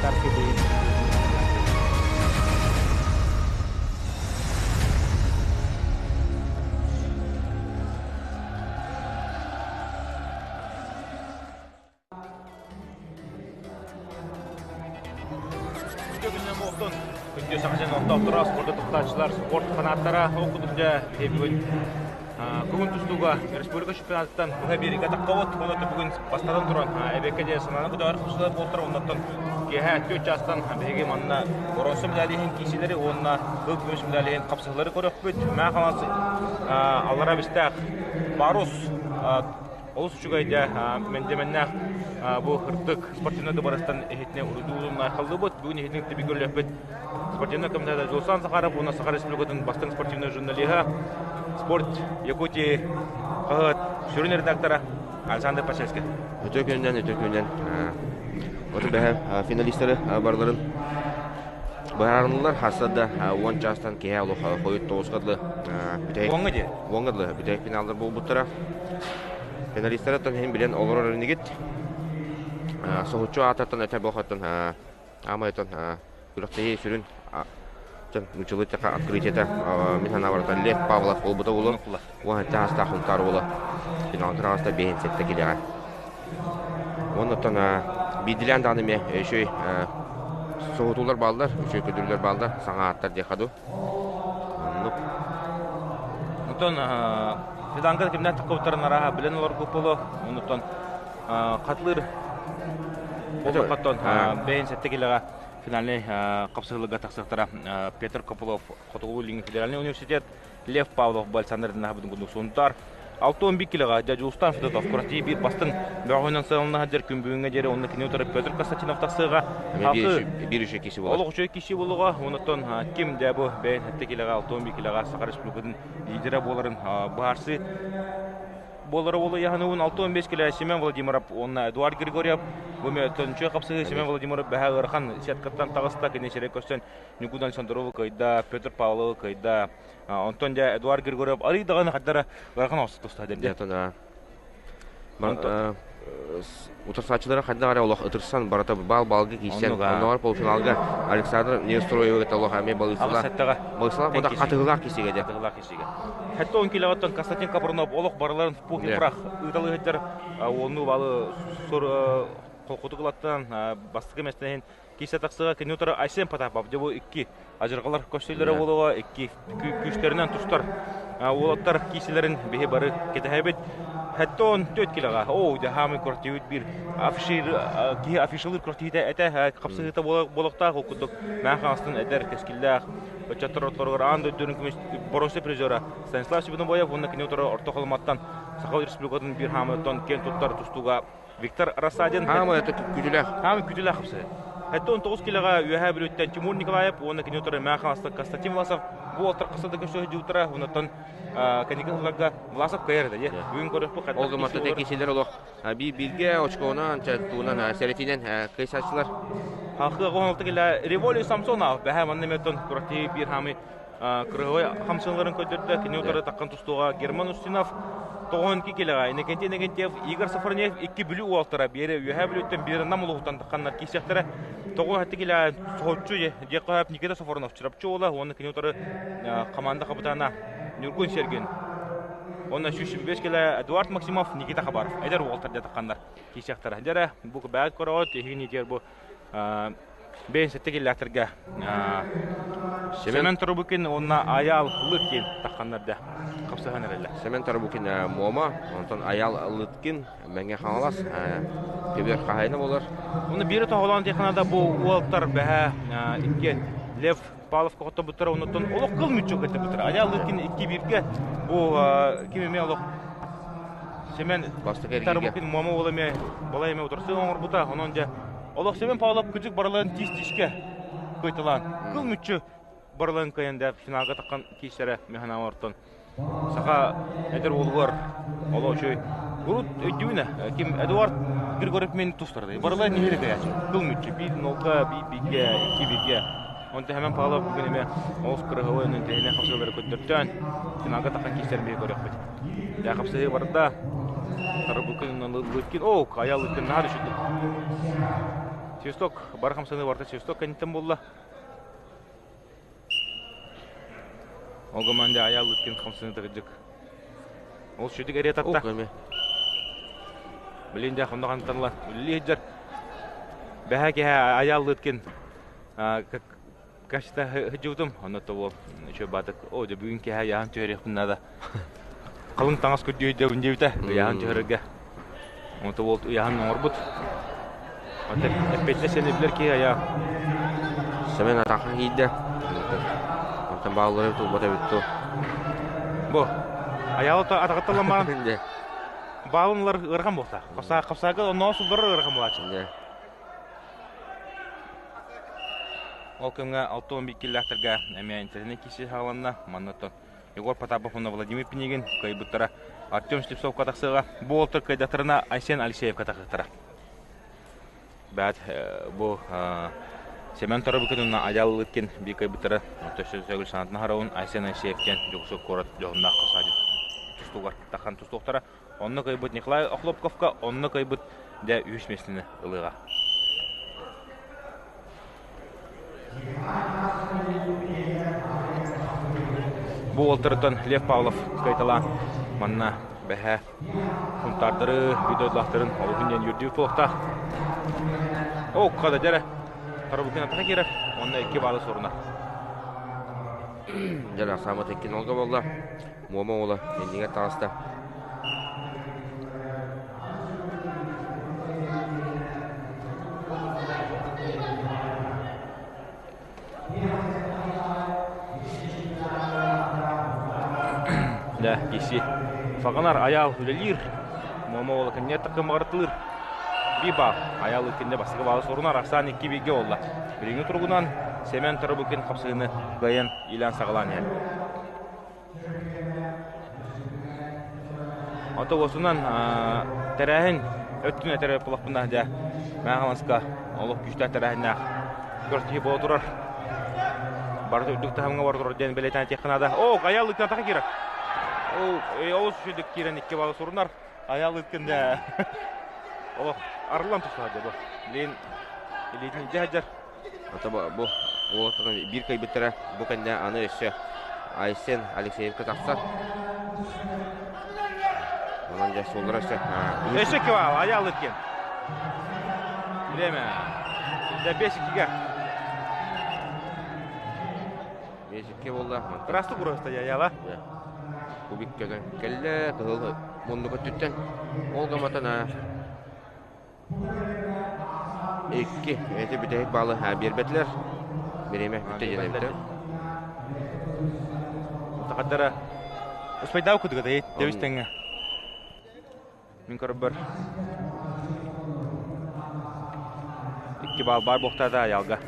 Сунтарский бэйин. Күндү Күндү Саха сирин олохтоохторо, спорду туттааччылар, спорт фанаттара, ол курдук дьэ бүгүн Бүгүн тустууга республика чемпионатыттан быһа биэриигэ таххабыт. Онон бүгүн бастатан туран эбиэккэ диэри санааны көтөҕөр хапсыһыылар буолтар. Оннуттан киэһэ 4 чаастан биһиги манна боруонса медаль иһин киирсиилэри уонна кыл көмүс медаль иһин хапсыһыылары көрүөхпүт. Мээ Хаҥалас аллара бистээх Парус олус үчүгэй дьэ мэндиэмэннээх бу ырдык спортивнай дыбарыстан иһитинэ уруйдуубутун айхаллыыбыт. Бүгүн иһитин тибик өлүөхпүт спортивнай комитета Жулсан Захаров уонна Саха Республикатын бастыҥ спортивнай журналиһа, Спорт Якутии хаһыат сүрүн редактора Александр Посельских. Өтө күнүнэн, өтө күнүнэн оту бэһэ финалистары барыларын быһаарынылар. Хасса да 10 чаастан киһи олох хойут тоҕуска дылы бүтэһик Уоҥҥа диэ? Уоҥҥа дылы бүтэһик финаллар буолбуттара. Финалистары оттон иһин билэн олорор инигит. Соһуччу аатыттан этэ буохаттан Аамай оттон күрэхтэһии сүрүн нууччалыы эттэххэ открытиета мин санаабар Лев Павлов буолбута буолуо. Уон сэттэ аастаах Сунтаар уола финалга таҕыста биэһин сэттэ килэҕэ. Уонна оттон биирдилээн даҕаны эмиэ үчүгэй соһутуулар бааллар, үчүгэй көдүрүлэр бааллар, саҥа ааттар диэххэ дуу. Оннук. Онтон фиданка кимнээх таххыбыттарын арааһа билэн олорбут буолуо. Оннуттан хатылыыр Хотон бэйэн сэттэ килэҕэ финальнай хапсыһыыларга тахсыахтара Петр Копылов Хотугулуу-Илиҥҥи федеральнай университет, Лев Павлов Александр Наһабытын курдук Сунтаар, 61 килэҕэ Дьадьуустан Федотов кураттыы биир бастыҥ бөҕөһүнэн сыалына сылдьар күн бүгүҥҥэ диэри онно кини утары Петр Константинов тахсыаҕа. Биир үчүгэй киһи буолар. Олох үчүгэй киһи буолуоҕа. Онтон ким дьэ бу бэйэн сэттэ килэҕэ 61 килэҕэ Саха Республикатын лидерэ буоларын быһаарсыы буолара уолу яһаныбын 65 килэ Семен Владимиров уонна Эдуард Григорьев бу төнчүө хапсыһыы Семен Владимиров бэһэ ыарахан сеткаттан таҕыста кини сирэй көрсөн Ньукудан Александровы кыайда Петр Павловы кыайда онтон дьэ Эдуард Григорьев арый даҕаны хардара ыарахан оҕус туста дэрдэ Утарсааччылара хайдах эрэ олох ытырсан барыта баал-баалга киирсэн, оннооҕор полуфиналга Александр Неустроевы кытта олох эмиэ балыысалаах балыысалаах буота хатыһыылаах киирсигэ дьэ. Хатыһыылаах киирсигэ. Хэтте он килоҕыттан Константин Капрунов олох барыларын пух и прах ыыталыһыттар уонну балы холкутук ылаттан бастакы миэстэнин киирсэ тахсыга кини утары Айсен Потапов дьэ бу икки адьырҕалар көрсүүлэрэ буолуоҕа икки күүстэринэн тустар уолаттар киисэлэрин биһи бары кэтэһэбит 74 килоҕа оо дьэ хаамый куртуйбут биир афишир киһи афишалыыр куртуйта этэ хапсыһыыта буолуохтаах ол курдук мээн хаҥастан эдэр кэскиллээх ыччаттар ортолоругар аан дойдунун көмүс боруонса призера Станислав Сибинобоев уонна кини утары Орто Халыматтан Саха Республикатын биир хаамыттан киэн туттар тустууга Виктор Рассадин Хаамай это күтүлээх. Хаамай күтүлээх хапсыһы. 79 килоҕа Үөһээ Бүлүүттэн Тимур Николаев уонна кини утары Мэҥэ Хаҥаластан Константин Власов бу уолтар хаса да көрсө сылдьыбыттара. Онтон кэнники сылларга Власов кыайар этэ. Бүгүн көрүөхпүт хайдах Ол гымматта кисилер олох биир-бииргэ очконан, туунан, сэрэтинэн кыйсааччылар. Халқы 16 кило Револю Самсонов бэһэ манна мөттөн курати биир хамы кырыһыбай хамсыыларын көрдөрдө. Кини утары таххан тустууга Герман Устинов 92 килоҕа Иннокентий Иннокентьев, Игорь Сафронеев икки Бүлүү уолаттара биэри Үөһээ Бүлүүттэн биэри Нам улууһуттан тахханнар киирсиэхтэрэ. 96 килоҕа соһуччу диэххэ Никита Софронов Чурапчы уола уонна кини утары команда хапытаана Ньургун Сергин. Уонна 125 кило Эдуард Максимов, Никита Хабаров эдэр уолаттар дьэ тахханнар киирсиэхтэрэ. Дьэрэ бу бэйэт көрөҕүт, эһигини диэр бу Бэйэн сэттэ киллээхтэргэ Семен Тарабукин уонна Аял Лыткин тахханнарда хапсыһан эрэллэр. Семен Тарабукин Муома, онтон Аял Лыткин Мэҥэ Хаҥалас көбүөр хаһайына буолар. Уонна биири тоһоҕолоон диэххэ бу уолтар бэһэ иккиэн Лев Павловка хотторбуттара, оннуттан олох кыл мүччү кыттыбыттара. Аял Лыткин икки бииргэ бу ким эмиэ олох Семен Тарабукин Муома уола эмиэ балай эмиэ утарсыы оҥорбута. Онон дьэ Олох Семен Павлов кыдьык барыларын тиис-тиискэ кыйталаан, кыл мүччү барыларын кыайан да финалга таххан киирсэрэ механам ортон. Саха эдэр уолугар олох үчүгэй. Урут өйдүүнэ ким Эдуард Григорьев мен тустарды. Барыларын нэһиилэ кыйааччы. Кыл мүччү биир нолга, биир бииргэ, икки бииргэ. Онто Семен Павлов бүгүн эмэ олус кырыһылы өнүн тэһинэ хапсыылары көрдөртөөн финалга таххан киирсэрин биһи көрүөхпүт. Дьэ хапсыһыы барда. Тарабукин Лыткин, о, Кая Лыткин наһаа да үчүгэй. Свисток бары хамсаныы барыта свисток кэнниттэн буолла. Ол команда Аял Лыткин хамсаныыта кырдьык. Ол сүдүк эрэ татта. Билин дьэ хонно хантанла үлэлии сылдьар. Бэһэ киһи Аял Лыткин кашта сылдьыбытым. Онно того үчүгэй баатык. О, дьэ бүгүн киһи яһан түһэриэхпин наада. Халыҥ таҥас көрдүү сылдьабын диэбитэ. Ыйаһан түһэрэргэ. Онто уол ыйаһан оҥорбут. Эппиэтинэс сeni билэр киһи айаа. Семен атаха киирдэ. Онтон бааллары тулбата эбит ту. Бу Аяла атаҕытталан баран баалын ылар ыарахан буолта. Хапсаага онноо сулларар ыарахан буолааччы. Ол кэмҥэ 61 киллээхтэргэ эмиэ интернет киирсии саҕаланна. Манна Егор Потапов уонна Владимир Пинигин кыайбыттара. Артем Слепцовка тахсыаҕа. Бу уолтар кыайдахтарына Айсен Алексеевка тахсыахтара. Бэт бу Семен Торобыкин уонна Айал Лыткин биир кыайбыттара. Өссө сөгүл санаатын аһарабын Айсен Алексеевтен Дьокуускай куорат дьоһуннаах хасаадьыт тустуугар тахан тустуохтара. Онно кыайбыт Николай Охлопковка, онно кыайбыт дьэ үһүс миэстэни ылыаҕа. Бу уолтарыттан Лев Павлов кыайталаан манна бэһэ хунтаардары видеолаахтарын олуһун диэн үөрдүү туохтаах. О, хада дьэрэ. Тарабукин атаха киирэр, онно икки баалы сурунар. Дьэ, саамат икки нолга буолла. Муома уола иннигэр таҕыста. Да, киси. Саҕанар Айаал үлэлиир. Муома уола кэннигэр такымаҕыртылыыр. Би баал. Айаал иккинде бастакы баалы сорунар. Ахсаан икки бииргэ буолла. Билиҥҥи туругунан Семен Тарабукин хапсыһыыны кыайан иилээн саҕалаан иһэр. Ото уосунан тэрээһин өттүн этэр буоллахпына дьэ Мэҥэ олох күүстээх тэрээһиннээх күрэхтэһии буола турар. Барыта үрдүк таһымҥа бара турар диэн бэлиэтээн этиэххэ наада. Оо, Айаал Ыткын атака киирэр. Оо, олус үчүгэйдик киирэн икки балл сурунар. Айаал Ыткын дэ олох арыллан тустар дьэ бу. Билигин илиитин илдьэ сылдьар. Ото бу уолаттан биир кыайбыттара бу кэннэ аны өссө Айсен Алексеевка тахсар. Онон дьэ суоллара өссө Өссө кивал, Айаал Ыткин. Время. Дэ 5-2-ге. 5-2 буолла. Ырастык ураста Айаала. Кубик көтөн кэллэ, кыһыл муннук өттүттэн. Ол гаматан Икки эти бүтэһик баалы биэрбэтилэр. Бириэмэ бүттэ диэн эбитэ. Тахаддара успайдау кудуга да дебис тэҥҥэ. Мин көрбөр икки баал баар буохтаата аялга.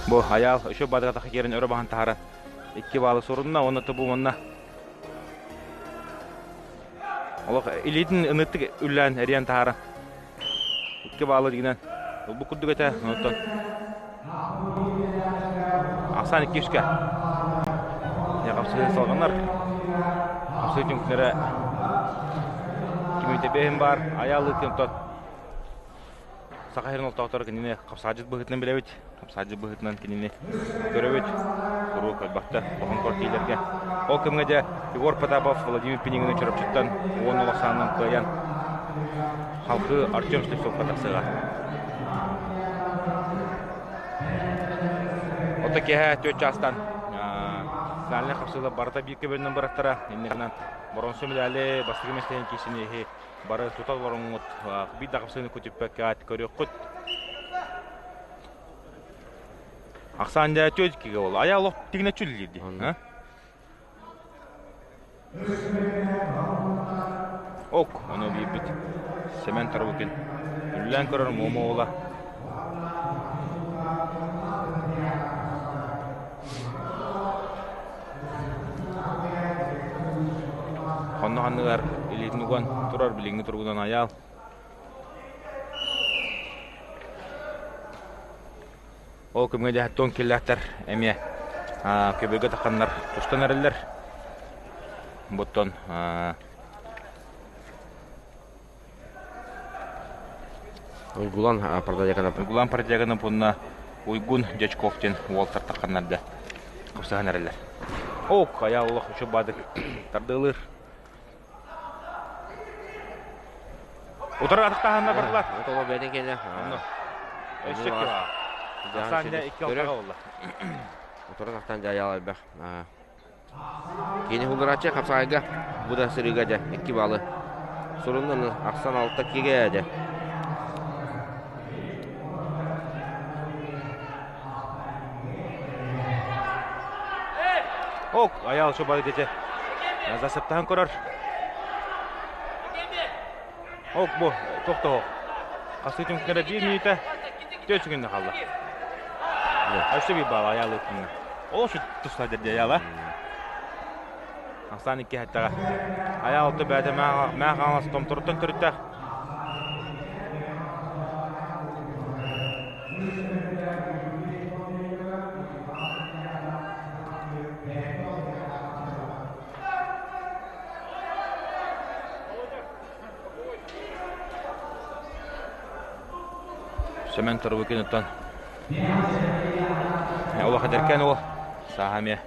Бу Айаал еще бадыгатаха киэрин өрө баһан таһара икки баалы сурунна уонна тобу уонна олох илиитин ыныттык үллээн эрийэн таһара икки баалы дигинэн бу курдук этэ онтон ахсаан икки үскэ хапсыһыы салҕанар хапсыһыы түмүктэрэ кимитэ бэһин баар айаалыы онтон Саха сирин олохтоохторо кинини хапсаадьыт быһыытынан билэбит, хапсаадьыт быһыытынан кинини көрөбүт. Куруук элбэхтэ улахан квартираларга. Ол кэмҥэ дьэ Егор Потапов Владимир Пинигины Чурапчыттан уон улахсаанынан кыайан халкы Артем Слепцовка тахсыаҕа. Ото киэһэ 4 чаастан финальнай хапсыылар барыта биир көбөннөн бараттара. Иннигинэн боронсу медали бастакы миэстэһин киисини Бары тута олороҥҥут биир да хапсыыны көтүппэккэ көрүөххүт. Ахсаан дьэ түөдкигэ ол. Айа олох тигинэ чүллиир дии. Ок, ону биирбит Семен Тарбукин үллээн көрөр Муома уола. Хонно ханныгар илиитин уган турар билиҥҥи туругунан Айаал. Ол кэмҥэ дьаһаттон киллэхтэр эмиэ. Көбүөргэ тахханнар тустан эрэллэр. Буттан Уйгулан Продягинов. Уйгулан Продягинов уонна Уйгун Дьячков диэн уолтар тахханнарда хапсыһан эрэллэр. О, хайа олох үчү баадык тардыылыыр. Утары атахтааһынна бардылар. Тоҕо бэйэтин кэлэ. Өссө Ахсаан икки алтаҕа буолла. Утары тахтан дьайаал элбэх. Кини хулларааччы хапсаҕайга бу да сырыыга дьэ икки баалы суруннан ахсан алта кигэ дьэ. Ок, аял шубады дете. Засыптаһан көрөр. Ок, бу тохтоо. Хасы түмкүнэрэ биир мүнүүтэ түөрт секунда хаалла. Өссө биир баал аял ыттынна. Ол şu тусла дерде аяла. Ахсан икки хаттаға. Аял алты бәді мә қаңлас томторуттан төрүттэх. Семен Тарвыкиныттан Олох эдэркээн уол сааһа эмиэ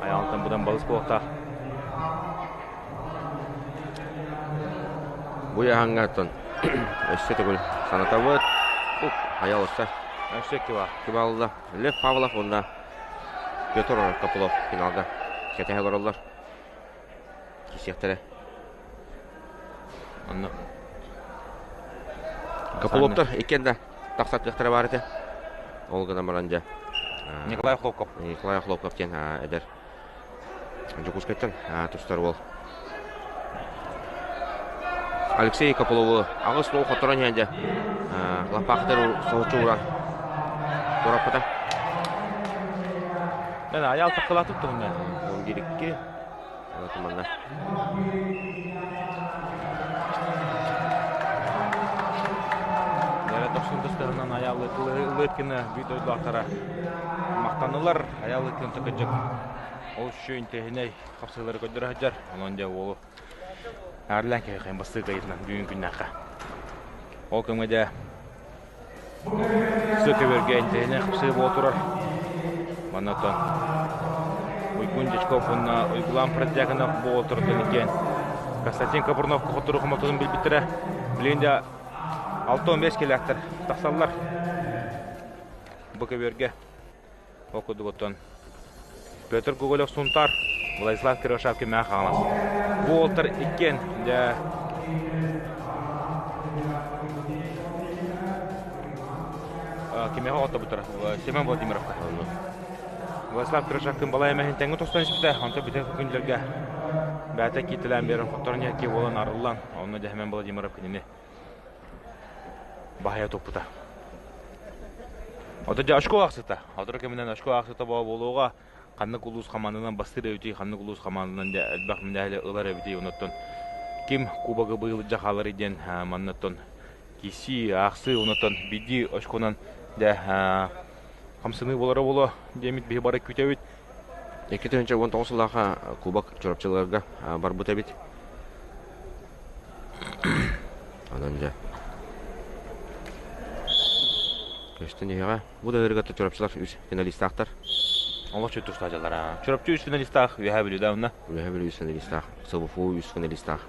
айаҕыттан быдан балыс буолуохтаах. Бу ыйааһыҥҥа өссө төгүл санатабыт. Айал өссө. Өссө икки баар. Икки баалла. Лев Павлов уонна Петр Копылов финалга кэтэһэ олороллор. Кисиэхтэрэ. Онно Копыловтар иккиэн да тахсар кыахтара баар этэ. Ол гынан баран дьэ Николай Хлопков. Николай Хлопков диэн эдэр Дьокуускайтан тустар уол. Алексей Копылову аҕыс нол хотторон иһэн дьэ лаппаахтар соһуччу ууран туораппыта. Мен аял таққылатып туһунна. 11-2 манна. Яра тохсун тустарынан аял ылыткина бүй дойдулаахтара мақтанылар аял ылыткин тыкыдьык ол үшү интэһинэй хапсыылары көрдөрө сылдьар онон дьэ уолу арлан киһи бастыы кайытынан бүгүн күннээххэ ол кэмҥэ дьэ Сыы көбүөргэ интэһинэй хапсыы буола турар манна оттон Уйгун Дьячков уонна Уйгулаан Протягинов буола турдан иккиэн Константин Копырновка хотторуу хомототун билбиттэрэ билигин дьэ 65 килээхтэр тахсаллар бу көбүөргэ Ол курдук оттон Петр Гоголев Сунтар, Владислав Кривошапкин Мэҥэ Хаҥалас. Бу уолтар иккиэн дьэ кимиэхэ оҕоттобуттара Семен Владимировка. Владислав Кривошапкин балай эмэһин тэҥҥэ тостон испитэ, онтон бүтэн күнлэргэ бэйэтэ киитэлээн биэрэн хотторон иһэр буолан арыллан, онно дьэ Семен Владимиров кинини баһыйа туппута. Ото дьэ очко аахсыта. Сотору кэминэн очко аахсыта буолуоҕа. Ханнык улуус хамаанданан бастыыр эбитий, ханнык улуус хамаанданан дьэ элбэх мэдээлэ ылар эбитий. Онуттан ким кубогы быйыл дьэ хааларый диэн маннаттан киирсии, аахсыы, онуттан биирдии очконан дьэ хамсаныы буолара буолуо диэммит биһи бары күүтэбит. 2019 сыллаахха кубок Чурапчыларга барбыт эбит. Онон дьэ көстөн иһэҕэ. Бу да ыарыгата Чурапчылар үс финалистаахтар. Олох чуть тустаачалар. Чурапчы үс финалистаах, Үөһээ Бүлүү да онно? Үөһээ Бүлүү үс финалистаах, СВФУ үс финалистаах.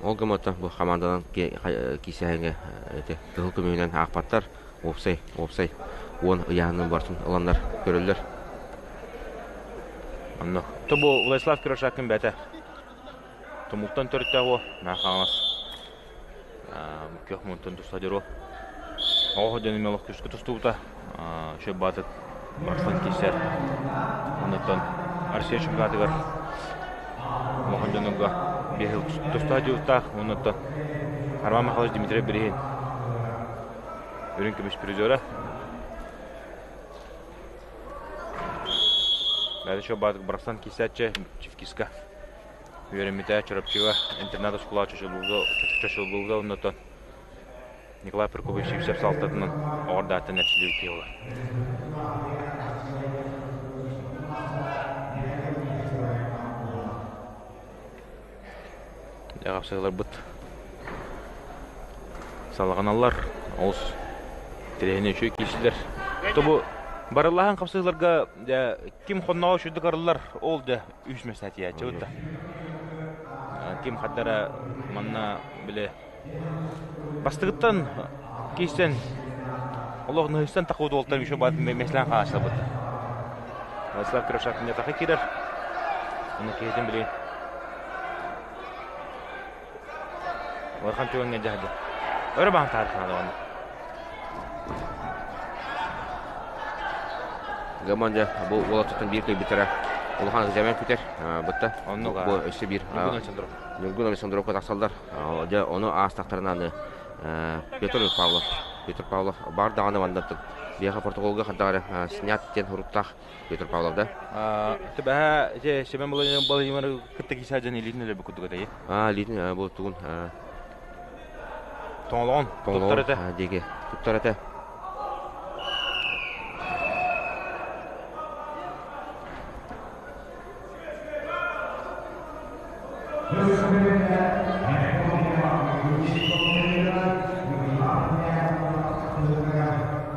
Ол гыммата бу хамаанданан киисэһэҥҥэ ити кыһыл көмүһүнэн аахпаттар. Уопсай, уопсай уон ыйааһынын барытын ыланнар көрөллөр. Онно. То бу Владислав Кирошакин бэйэтэ Тумултан төрүттээх уо Мэҥэ Хаҥалас күөх мунтун туста дьоруо. Оҕо дьон эмиэ олох күүскэ тустубута. Үчүгэй баатык барсан киирсэр. Оннуттан Россия чемпионатыгар улахан дьоннорго биэс сыл туста дьылтаах. Оннуттан Роман Михайлович Дмитрий Берегин үрүҥ көмүс призера. Бэйэтэ үчүгэй баатык барсан киирсээччи Чевкиска. Үөрэммитэ Чурапчыга интернат оскуола чочуллууга оннуттан Николай Прокопьевич Сивцев салалтатынан оҕордааттан эрчиллибит киһи буолар. Хапсыһыларбыт салҕаналлар. Олус тирэһини үчүгэй киирсилэр. То бу барыллаһан хапсыһыларга дьэ ким хонноҕо үчүгдүк арыллар, ол дьэ үс миэстэ тиийээччи бытта. Ким хардара манна били бастыгыттан киирсэн олох ныһыйсан тахыбыт уолтан еще баат миэслээн хаачылабыт. Владислав Кирашакин тахы киирэр. Оны киһитин билигин Улахан түгэҥҥэ дьаһайда. Өрө баһан таарыхнаада уонна. Гаман дьэ бу уолаттартан биир кыайбыттара улахан экзамен күтэр бытта. Оннук Бу өссө биир Ньургун Александров. Ньургун Александровка тахсаллар. Дьэ ону аастахтарына аны Петр Павлов Петр Павлов баар даҕаны маннаттан биэхэ протоколга хайдах эрэ снят диэн суруктаах Петр Павлов да? Түбэһэ ити Семен Владимирович кытта киса дьон илиитин өлөрбүт курдук этэй. Аа, илиитин бу тугун Тоҥолоҕун туттар этэ. Диэки туттар этэ.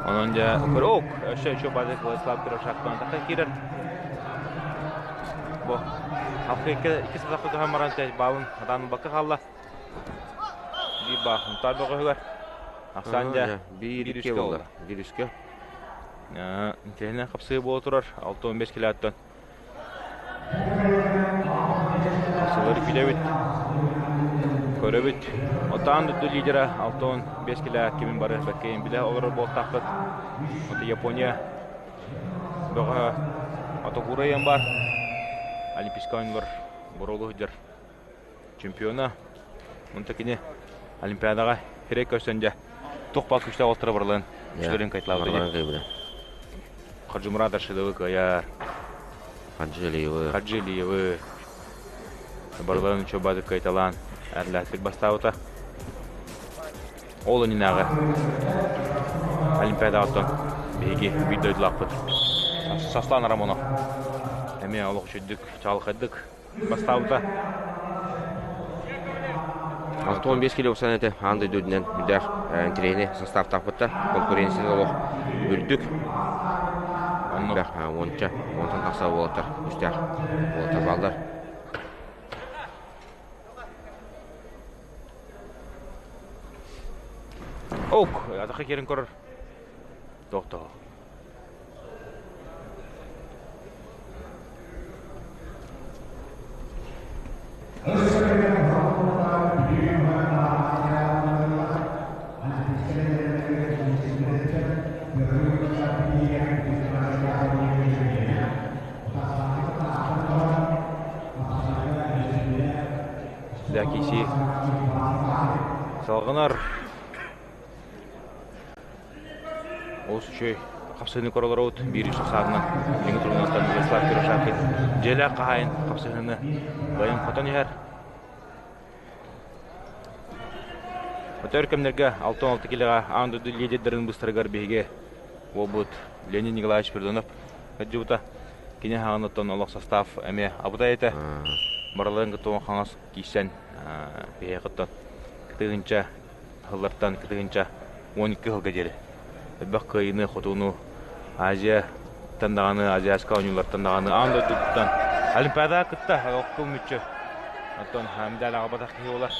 Онон дьэ көрөк өссө еще база Владислав Кировшактан таха киирэр. Бу халқы икки сатахы туһан баран балын атаан бакка хаалла. Биир баахын тар бөҕөһүгэр. Ахсаан дьэ биир үскэ буолла. Биир үскэ. Интиһинэн хапсыы буола турар 6-15 килоттан. Хапсыылары билэбит, көрөбүт. Отаан дойду лидера 65 килэ кимин бары бэккэйин билэ олорор буолтаахпыт. Ото Япония бөҕө Отокура иэн бар. Олимпийскай оонньуулар боруолу сылдьар чемпиона. Онто кини Олимпиадаҕа хирей көрсөн дьэ туох баар күүстээх уолтара барыларын үстэрин кайталаабыта. Хаджимурат Аршидовы кыайар. Хаджи Алиевы. Хаджи Алиевы. Барыларын учуобаты кыайталаан эрлээхтик бастаабыта. Ол иннинээҕи Олимпиадаҕа биһиги биир дойдулаахпыт Сослан Рамонов эмиэ олох үчүгдүк, чаҕылхайдык бастаабыта. 65 кило усан этэ аан дойду үрдүнэн үрдээх интэриэһинэй составтаахпыт конкуренция олох үрдүк. Оннук. Уонча, уонтан тахса уолаттар үстээх уолаттар бааллар. Ок, атаха киирэн көрөр. Тохтоо. Лэкиси салҕанар Олус үчүгэй хапсыһыыны көрө олоробут. Биир үс саатынан билиҥҥи туругунан Вячеслав Киришакин дьиэлээх хаһаайын хапсыһыыны кыайан хотон иһэр. Өтөр кэмнэргэ 66 килоҕа аан дойду лидердэрин быстарыгар биһиги уолбут Леонид Николаевич Спиридонов сылдьыбыта. Кини хаҕыныттан олох состав эмиэ абытай этэ. Барыларын кытта хаҥас киирсэн биһиэхэ кыттан кытыгынча сыллартан кытыгынча 12 сылга диэри элбэх кыайыыны, хотууну Азияттан даҕаны, Азиатскай оонньуулартан даҕаны аан дойдуттан Олимпиадаҕа кытта олохтуу мүччү. Оттон медаль аҕалбатах киһи буолар.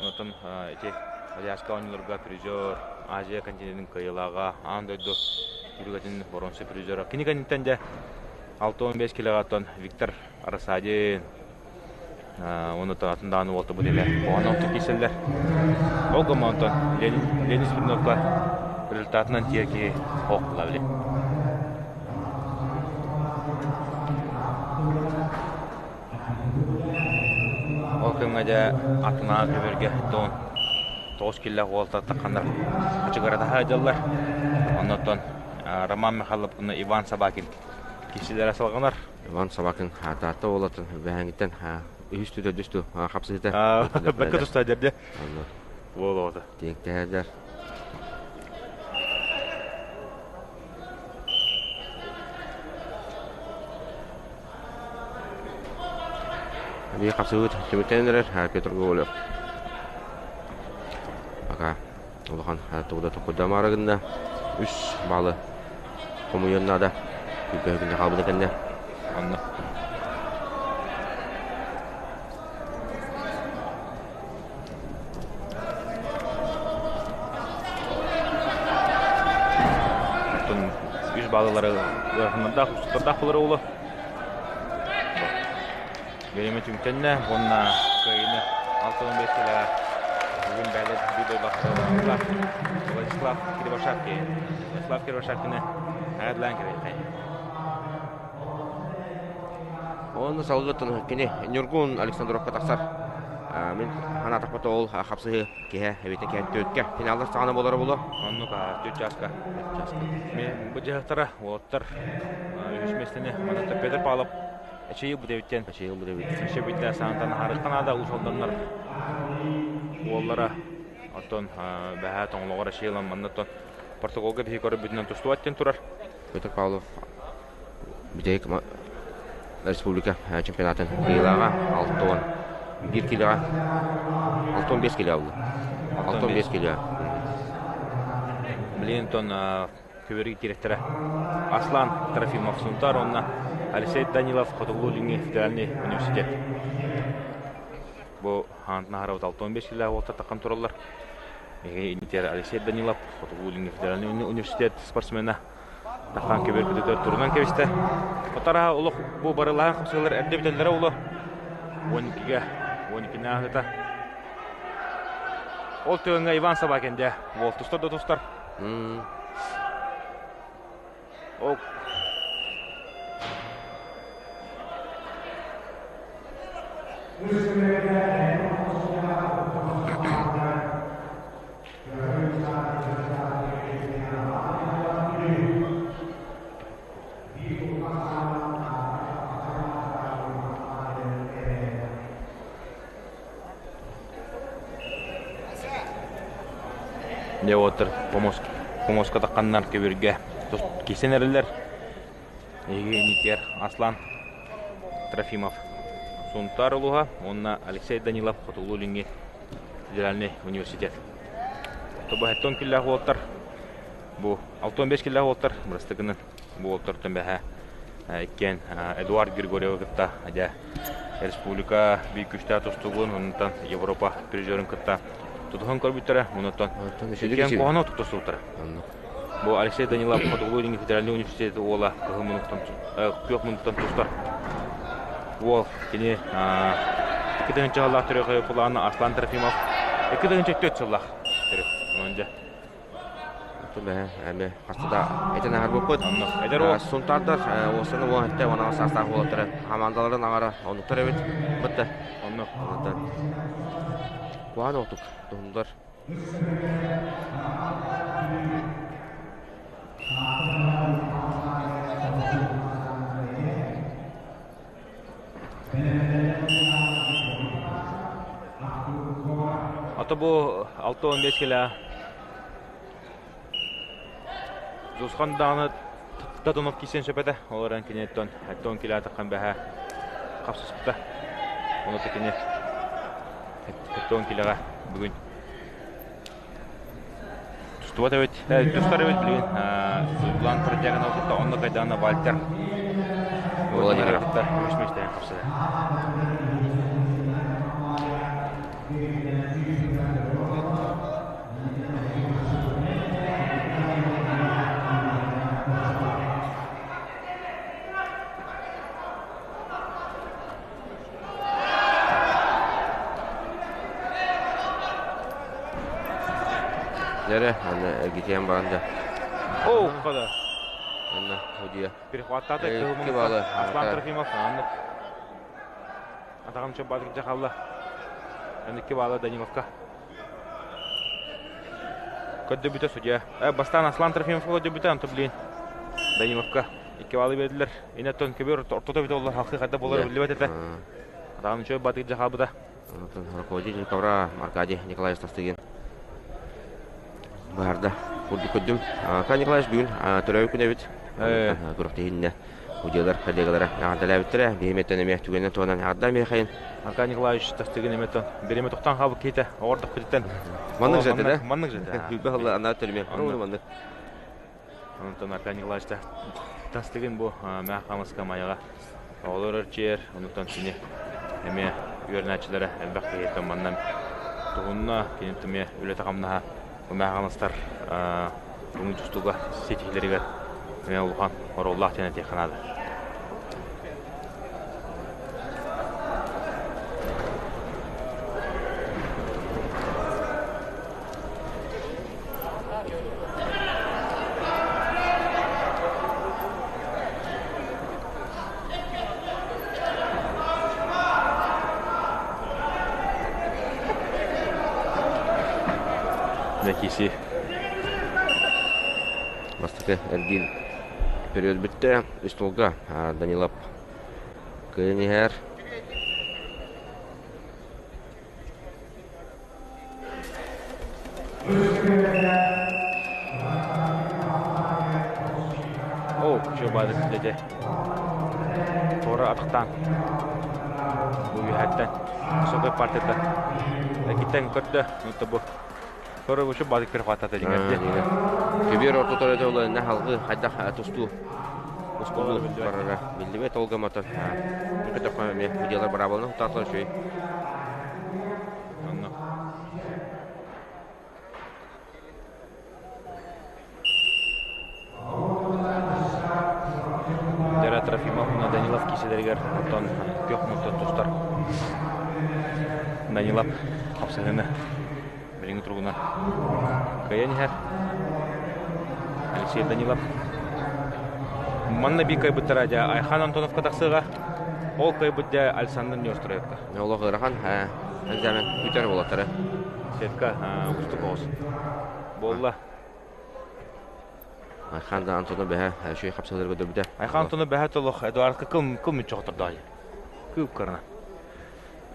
Онтон ити Азиатскай оонньууларга призер, Азия континенын кыайыылааҕа, аан дойду түргэтин боруонса призера. Кини кэнниттэн дьэ 65 килоҕа оттон Виктор Рассадин, Уонна атын даҕаны уолтабыт эмэ оҕону оттук киирсэллэр. Ол гына онтон Леонид Смирновка результатынан тиэр киһи ох була били. Ол кэмҥэ дьэ аттынааҕы көбүөргэ тоҕун тоҕус киллээх уолтар тахханнар хачыгыратаһа сылдьаллар. Оннуттан Роман Михайлов уонна Иван Собакин киирсиилэрэ салҕанар. Иван Собакин Таатта уолатын бэһээҥиттэн үһүс түү төрдүс түү хапсыһыта. Бэккэ тустаа дэрде. Уол оҕото. Тиэктэһэллэр. Биир хапсыбыт түмүктэнэн эрэр Петр Гоголев. Пока улахан тугу да токуйдамаары гынна. Үс баалы хомуйуон наада. Күлбэһигинэ хаалбыта кэннэ. Онно. Оттон үс баалылары ыараханнардаах, уустуктардаах буолар уолу. Бириэмэ түмтэннэ уонна кыайыыны 65 килоҕа бүгүн бээлэ биир дойдулаахтара Владислав Кривошапкин. Владислав Кривошапкины аҕадлаан кэбиһэххэй. Уонна салгыттан кини Ньургун Александровка тахсар. Мин санаатахпыт ол хапсыһыы киһи эбитин киһи түөткэ финаллар саҕана буолара буолуо. Оннук түөрт чааска. Мен бу дьаһахтара уолаттар үһүс миэстэни манна Петр Павлов Эчэйи бүтэбиттэн. Эчэйи бүтэбит. Өссө бүтэ саантан аһарыхха наада Уус Алданнар уоллара оттон бэһээ тоҥолоҕор эчэйи ылан манна оттон протоколга биһи көрөрбүтүнэн тустубат диэн турар. Петр Павлов бүтэһик республика чемпионатын кыайыылааҕа 61 килоҕа 65 кило буолла. 65 кило. Блин, тон көбөрү директора Аслан Трофимов Сунтар уонна Алексей Данилов Хотугулуу-Илиҥҥи федеральный университет. Бу хаантын аһарабыт 65 килэлээх уолаттар таххан тураллар. Инитер Алексей Данилов Хотугулуу-Илиҥҥи федеральный университет спортсмена таххан көбөр көтөтөр турунан кэбистэ. Отараha олох бу барылаан хапсыгалар эрдэ бүтэллэрэ уло 12-ге 12-ни ааһыта. Ол тыаҥҥа Иван Собакин дьэ уол тустар да тустар. Ол Дьэ уоттар помоска тахханнар көбүргэ кисэн эрэллэр. Эһиги инникигэр Аслан Трофимов Сунтаар улууһа уонна Алексей Данилов Хотугулуу-Илиҥҥи федеральный университет. Тобоһеттон киллээх уолаттар бу 65 киллээх уолаттар бырастыгынан бу уолаттартан бэһэ иккиэн Эдуард Григорьевы кытта дьэ республика биир күүстээх тустуугун онтон Европа призерын кытта тутуһан көрбүттэрэ онтон иккиэн куһаҕаны тутустубуттара. Бу Алексей Данилов Хотугулуу-Илиҥҥи федеральный университет уола кыһыл муннуктан күөх муннуктан тустар уол кини 2 сыллаах төрүөх плана Аслан Трофимов 2 4 сыллаах төрүөх онон дьэ Эми хаста да этэн аһарбыппыт. Сунтаардар уостаны уон сэттэ уон аҕыс саастаах уолаттара хамаандаларын аҥара оннуктар эбит. Бытта. Оннук. Онтон куһаҕан оҕотук туһуннулар. Ото бу 6-15 килэ Дьулусхан даҕаны Татунов киирсэн сөп этэ. Ол эрэн киниттэн 10 килэ таххан бэһэ хапсыспыта. Ону кини 10 килэҕэ бүгүн тустубат эбит. Тустар эбит билигин. Светлана Тродягинова кытта онно кайдаана Вальтер Владимиров кытта үс миэстэҕэ хапсыда. Дьэрэ, аны эргитиэн баран да. Оо, када. Анна, судья. Перехваттаата Икки балы. Аслан Трофимов аннык. Атаҕым чөп дьахалла. Икки баалы Даниловка. Көрдөбүтэ судья. Бастаан Аслан Трофимовка көрдөбүтэ, онто блин Даниловка икки баалы бердилер. Инеттон көбөр ортото бит оллар халқы қайда болар билбэт этэ. Атаҕым чөп батык жахалбыта. Руководитель ковра Аркадий Николаевич Тастыгин баарда. Курдук көрдүм. Аркадий Николаевич бүгүн төрөөбүт күн эбит. Күрэхтэһииннэ удьуолар коллегалара эҕэрдэлээбиттэрэ. Биһимэттэн эмиэ түгэнинэн туһанан эҕэрдэ Михаил. Аркадий Николаевич тастыгын эмэтон бириэмэ тохтоон хаалбыт киһитэ оҕордох бүтүттэн. Маннык жете да? Маннык жете. Хүлбэ хылла анаа төлүмэ. Маннык. Онтон Аркадий Николаевич тастыгын бу мээ хамаска майаҕа оҕолор эрчийэр, онтон кини эмиэ үөрэнээччилэрэ элбэх киһиттэн манна туһунна, кини эмиэ үлэтэ-хамнаһа бу мээ хамастар көҥүл тустууга ситиһиилэригэр эмиэ улахан оруоллаах диэн этиэххэ наада. Киси. Бастакы эргиир период бүттэ. Үстулга Данилов кыайан иһэр. Оо, күчүө баады дьэ. Туора атахтаан. Бу үөһэттэн высокой партията киттэн көрдө. Ну бу Көрө бу баады перехваттата дьиҥэр. Көбүөр ортотор өтө уларына халгы хайдах тустуу устуу барара биллибэт ол гамата көтөххө эмиэ видеолар быраабыланы хутаатылар үчүгэй. Онно. Дера Трофимов уонна Данилов киисэлэригэр оттон күөх муҥтан тустар Данилов хапсыһыыны билиҥҥи туругунан кыайан иһэр. Алексей Данилов манна биир кыайбыттара дьэ Айхан Антоновка тахсыаҕа. Ол кыайбыт дьэ Александр Неустроевка. Олох ыарахан экзамен бүтэр буолаттара. Сетка уустук оҕус буолла. Айхан да Антонов бэһэ үчүгэй хапсыһыыларга көрдөрбүтэ. Айхан Антонов бэһэ толох Эдуардка кыл кыл мүччү хотордоҕой. Кыып кырына.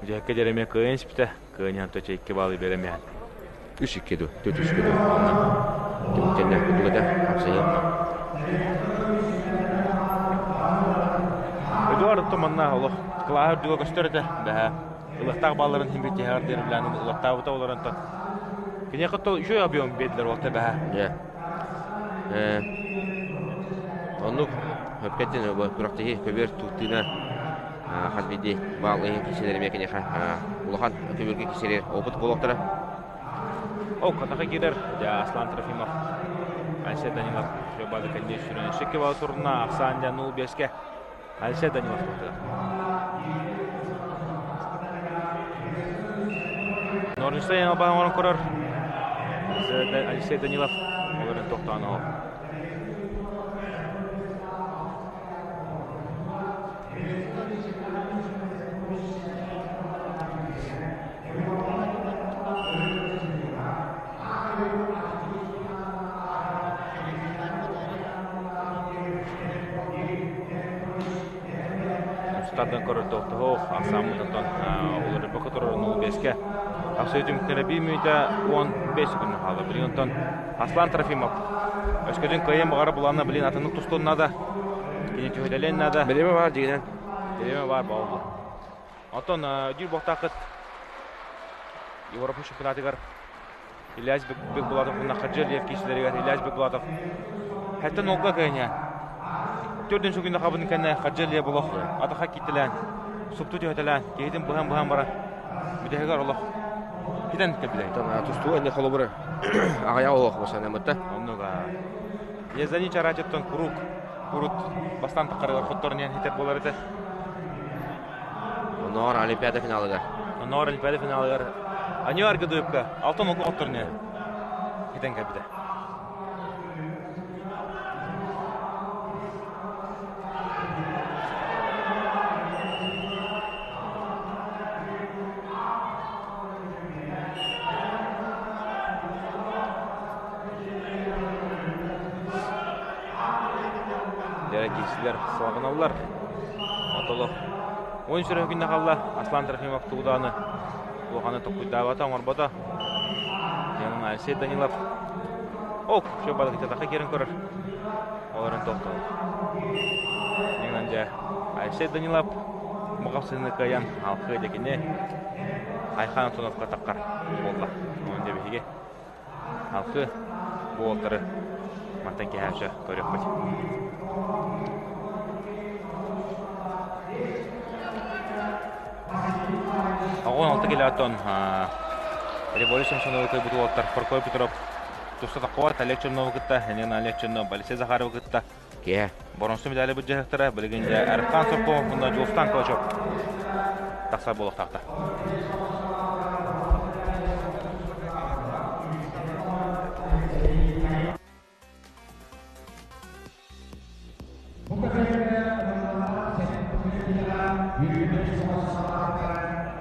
Дьэккэ дьэремиэ кыайан испитэ. Кыайан төчө икки баалы беремиэн. Үс икки ду, төрт үс ду. Түмүктэннэ курдук хапсыһыы. Эдуард манна олох кылааһы үрдүгэ көстөр этэ. Бэһэ ылыахтаах баалларын иһин бүтиһэҕэр диэн билээн ылаттаабыта олорон Киниэхэ то үчүгэй объем биэрдилэр уолта бэһэ. Дьэ. Оннук өпкеттин күрэхтэһии көбүөр туттуuna хас биирдии баал иһин кисэлэр эмиэ киниэхэ улахан көбүөргэ кисэлэр опыт буолуохтара. Ол катаха киирэр дьэ Аслан Трофимов Айсен Данилов бады кэллиэ сүрүн шекке бал турна ахсаан дьэ 0-5-ке Айсен Данилов туттар. Норнистан албаһын оҥорон көрөр Алексей Данилов олорон тохтоон оһох. Тардан көрөр тохтоһуох, ахсааммыт оттон уларыйбакка турар 0-5-кэ. Ахсыы түмүктэрэ 1 мүнүүтэ 15 күн хаалла. Билигин онтон Аслан Трофимов өскөтүн кыайан баҕара булаана билин атыннык тустуон наада. Кини түһүтэлиэн наада. Бириэмэ баар дьигинэн. Бириэмэ баар баалла. Оттон дүүр буохтааххыт Европа чемпионатыгар Ильяс Бекбулатов уонна Хаджи киисилэригэр Ильяс Бекбулатов хэттэн нолга кыайан төрдүн сүгүнэ хабын кэннэ Хаджи болох атаха киттэлээн супту түһэтэлээн киһитин быһан-быһан баран бүтэһигэр олох хитэн кэлбитэ. Тустуу энне холобура аҕайа олох босанамытта. Оннуга. Езани чараачыттан курук урут бастаан таххарыгар хотторун иһэн хитэр буолар этэ. Оноор Олимпиада финалыгар. Оноор Олимпиада финалыгар Аниар Гыдыыпка алтан олку хотторун иһэн хитэн кэлбитэ. Дьэ, киирсилэр салҕаналлар. Отолох он сүрэх күннэ хаалла Аслан Трофимов тугу даҕаны улаханы толкуйдаабата, оҥорбото. Алексей Данилов. Ок, шо балык жатаққа керін көрір. Оларын тоқтол. Неңнан жа Айсей Данилов мұғапсыны каян алқы декіне Айхан Антоновқа таққар болла. Оның дебеге алқы буолтары мантан кэһээччи көрүөхпүт. Оҕон алты килоттон Революция Самсоновы кыйбыт уолаттар Прокопий Петров туста таххыбат Олег Чернову кытта, Елена Олег Чернов, Алексей Захаровы кытта Киэ. Боронсу медали быдьаһыктара билигин дьэ Архан Соркомов уонна Дьулустан Калачев тахсар буолуохтаахтар.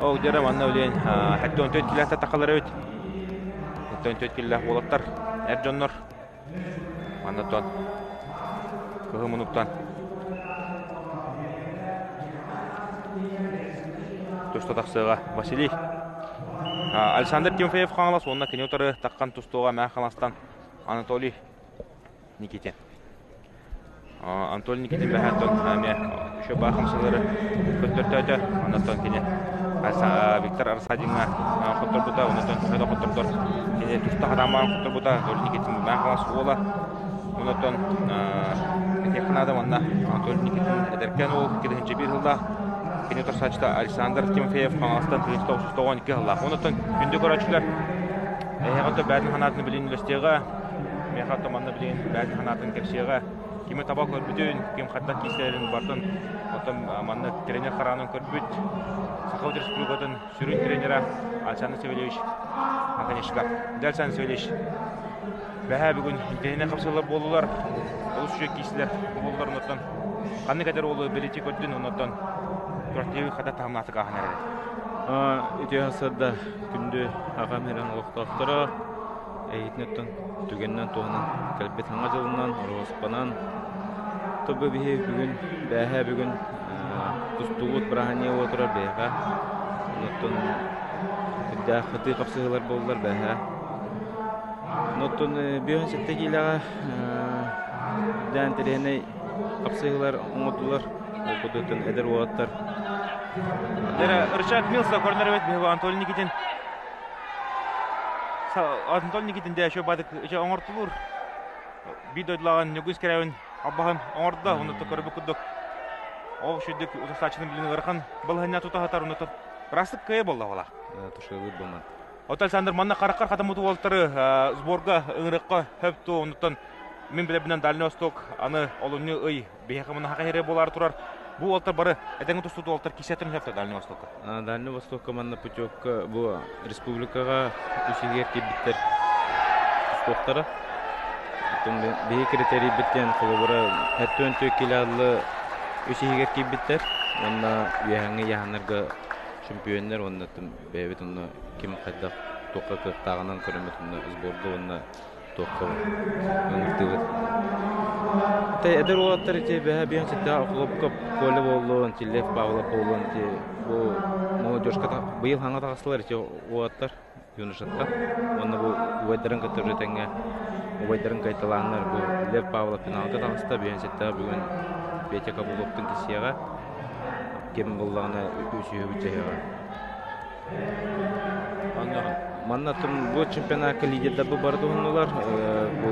Ол дьэрэ манна үлээн 74 килэхтэ тахалар эбит. 74 киллээх уолаттар, эр дьоннор Манна кыһыл мунуктан туста тахсыаҕа Василий Александр Тимофеев Хаҥалас уонна кини утары таххан тустууга Мэҥэ Хаҥаластан Анатолий Никитин. Анатолий Никитин бэһээттэн эмиэ еще баар хамсалары көрдөртөөтө. Онтон кини Виктор Арсадиҥҥа хотторбута, онтон төһө да хоттордор кини туста хатаамаан хотторбута. Анатолий Никитин Мэҥэ Хаҥалас уола. Онтон этиэххэ наада манна Анатолий Никитин эдэркээн уол 2001 сыллаах кини утарсааччыта Александр Тимофеев Хаҥаластан 1992 сыллаах. Онтон күндү көрөөччүлэр эһиэхэ бээтин санаатын билин үлэстиэҕэ. Миэхэ оттон манна билигин бэйэтин санаатын кэпсиэҕэ. Кими таба көрбүтүн, ким хайдах киирсэрин барытын оттон манна тренер хараанын көрбүт Саха Республикатын сүрүн тренера Александр Савельевич Наконечников. Дьэ, Александр Савельевич, бэһээ бүгүн интэриэһинэй хапсыһыылар буоллулар, олус үчүгэй киирсилэр буоллулар, оннуттан ханнык эдэр уолу бэлиэтии көрдүн, оннуттан күрэхтэһии хата таһымнаахтык ааһан эрэр. Үтүө сарда күндү аҕам ирэн олохтоохторо Эйитин оттон түгэнинэн туһанан кэлбит Саҥа дьылынан, Ороһуоспанан тобу биһи бүгүн, бээһээ бүгүн тустуубут бырааһынньыга буола турар биһиэхэ. Онуттан үрдээх хатыы хапсыһыылар буоллар бээһээ. Онуттан 57 киилэҕэ үрдээн интэриэһинэй хапсыһыылар оҥордулар. Ол курдуктан эдэр уолаттар Рычаг Милса көрүнэр эбит биһиги Анатолий Никитин Антон Никитин дьэ бадык оҥортулуур биир дойдулааҕын Ньургун Скрябин албаһын оҥордо онно көрбүт курдук ол шүдүк утасааччыны билин ыарахан балаһынньа тута сатар онно ырастык кыайа буолла буола тушелыыр буман От Александр манна хараххар хатаммыт уолтары сборга ыҥырыкка хөпту оннуттан мин билэбинэн Дальний Восток аны олунньу ый биһиэхэ мунаха хире буолар турар бу уолтар бары этэҥҥэ тустуу уолтар кисэтин хөптө Дальний Востокка Дальний Востокка манна путевка бу республикаҕа үс иһигэр киирбиттэр тустуохтара. Оттон биһи критерийбит диэн холобура 74 килоаллы үс иһигэр киирбиттэр уонна үөһээҥҥи ыйааһыннарга чемпионнар уонна бэйэбит онно ким хайдах туохха кыахтааҕынан көрөммүт онно сборга уонна туохха ыҥыртыыбыт. Эдэр уолаттар ити бэһэ биэн ситтээх Охлопков Коля буоллун, Тиллев Павлов буоллун ити бу молодежка быйыл хаҥа таҕыстылар ити уолаттар юношаттар. Уонна бу убайдарын кытта уже тэҥҥэ убайдарын кайталааннар бу Лев Павлов финалга таҕыста биэн ситтээх бүгүн Петя Кабуловтун кисиэҕэ ким буллаҕына үсүһүбүт дьаһыаҕа. Манна бу чемпионатка лидердар бу бары туһуннулар. Бу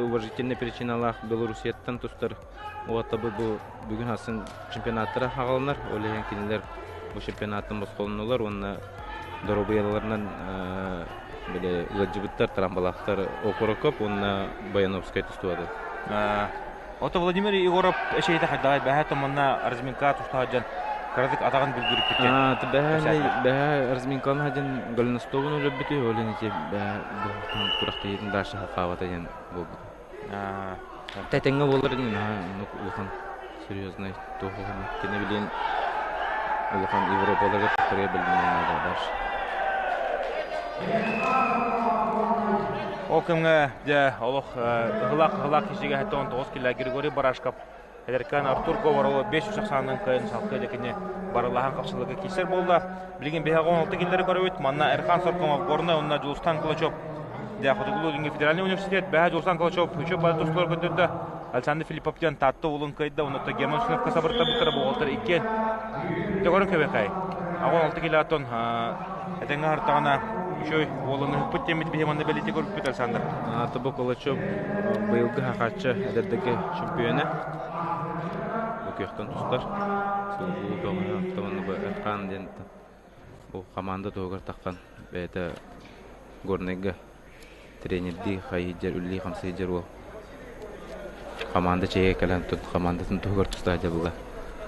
уважительный причиналаах Белоруссияттан тустар уота бу бүгүн хасын чемпионаттара хаҕаланар. Ол иһин кинилэр бу чемпионаттан босхолоннулар уонна доруобуйаларынан били ыалдьыбыттар трамбалаахтар Окороков уонна Баяновскай тустубаты. Ото Владимир Егоров эшейте хайдаҕай бэһэ томонна разминка тустаһа дьон кыратык атаҕын бүлгүрүппүтэ. Бэһэ бэһэ разминканы хадьан голеностогун өлөрбүтү ол ини бэһэ курахтыйытын дальше хахаабата диэн буолбут. Тэтэҥҥэ буолар ини наһаа улахан серьезный туох кини билин улахан Европаларга туттарыа билбинэн дальше. Ол кэмҥэ дьэ олох ыһылаах-ыһылаах киһигэ 79 килэ Григорий Барашков эдэркээн Артур Говорова 500 ахсаанынан кыайан салгыы дьэ кини барылаһан хапсылыгы киирсэр буолла. Билигин биһиги 16 киллэри көрөбүт. Манна Эрхан Соркомов, Горнай уонна Дьулустан Кулачев. Дьэ, Хотугулуу-Илиҥҥи федеральнай университет бэһэ Дьулсан Калачев үчүгэй бары тустуулар көрдөрдө. Александр Филиппов диэн Таатта уолун кыайда, онуота Герман Синовка сабыртабыттара бу уолаттар иккиэн төгөрүн көбөкөй. 16 килоттон этэҥҥэ аһартаҕына үчүгэй уолун ыһыкпыт диэммит биһи манна бэлиэтии көрбүппүт Александр. Тобо Калачев быйылгы хахачча эдэрдэргэ чемпиона. Бу күөхтэн тустар. Сылгы бөҕө Эрхан диэн бу команда туһугар таххан бэйэтэ Горнайга тренердии хайыдьар үлэлии-хамсыйдьар уол команда чэйгэ кэлэн тут командатын туһугар тустаа дьабыла.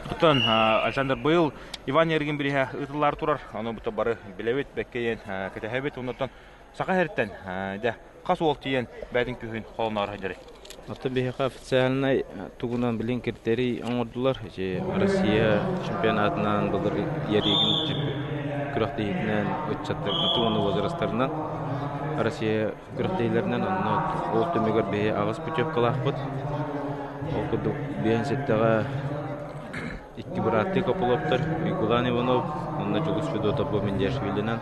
Оттон Александр быйыл Иван Ярыгин бириһэ ыытыллар турар. Ону бу бары билэбит, бэккэйэн кэтэһэбит. Оннуттан Саха сириттэн дьэ хас уол тиийэн бэйэтин күһүн холоноору сылдьарый? Оттон биһиэхэ официальнай тугунан билин критерий оҥордулар. Ити Россия чемпионатынан былыр Ярыгин күрэхтэһиитинэн ыччаттар уонна возрастарынан Россия күрэхтэһиилэринэн онно ол түмүгэр биһи аҕыс путевкалаахпыт. Ол курдук биэһин сэттэҕэ икки бырааттыы Копыловтар Уйгулаан Иванов уонна Дьулус Федотов бу Миндиашвилинан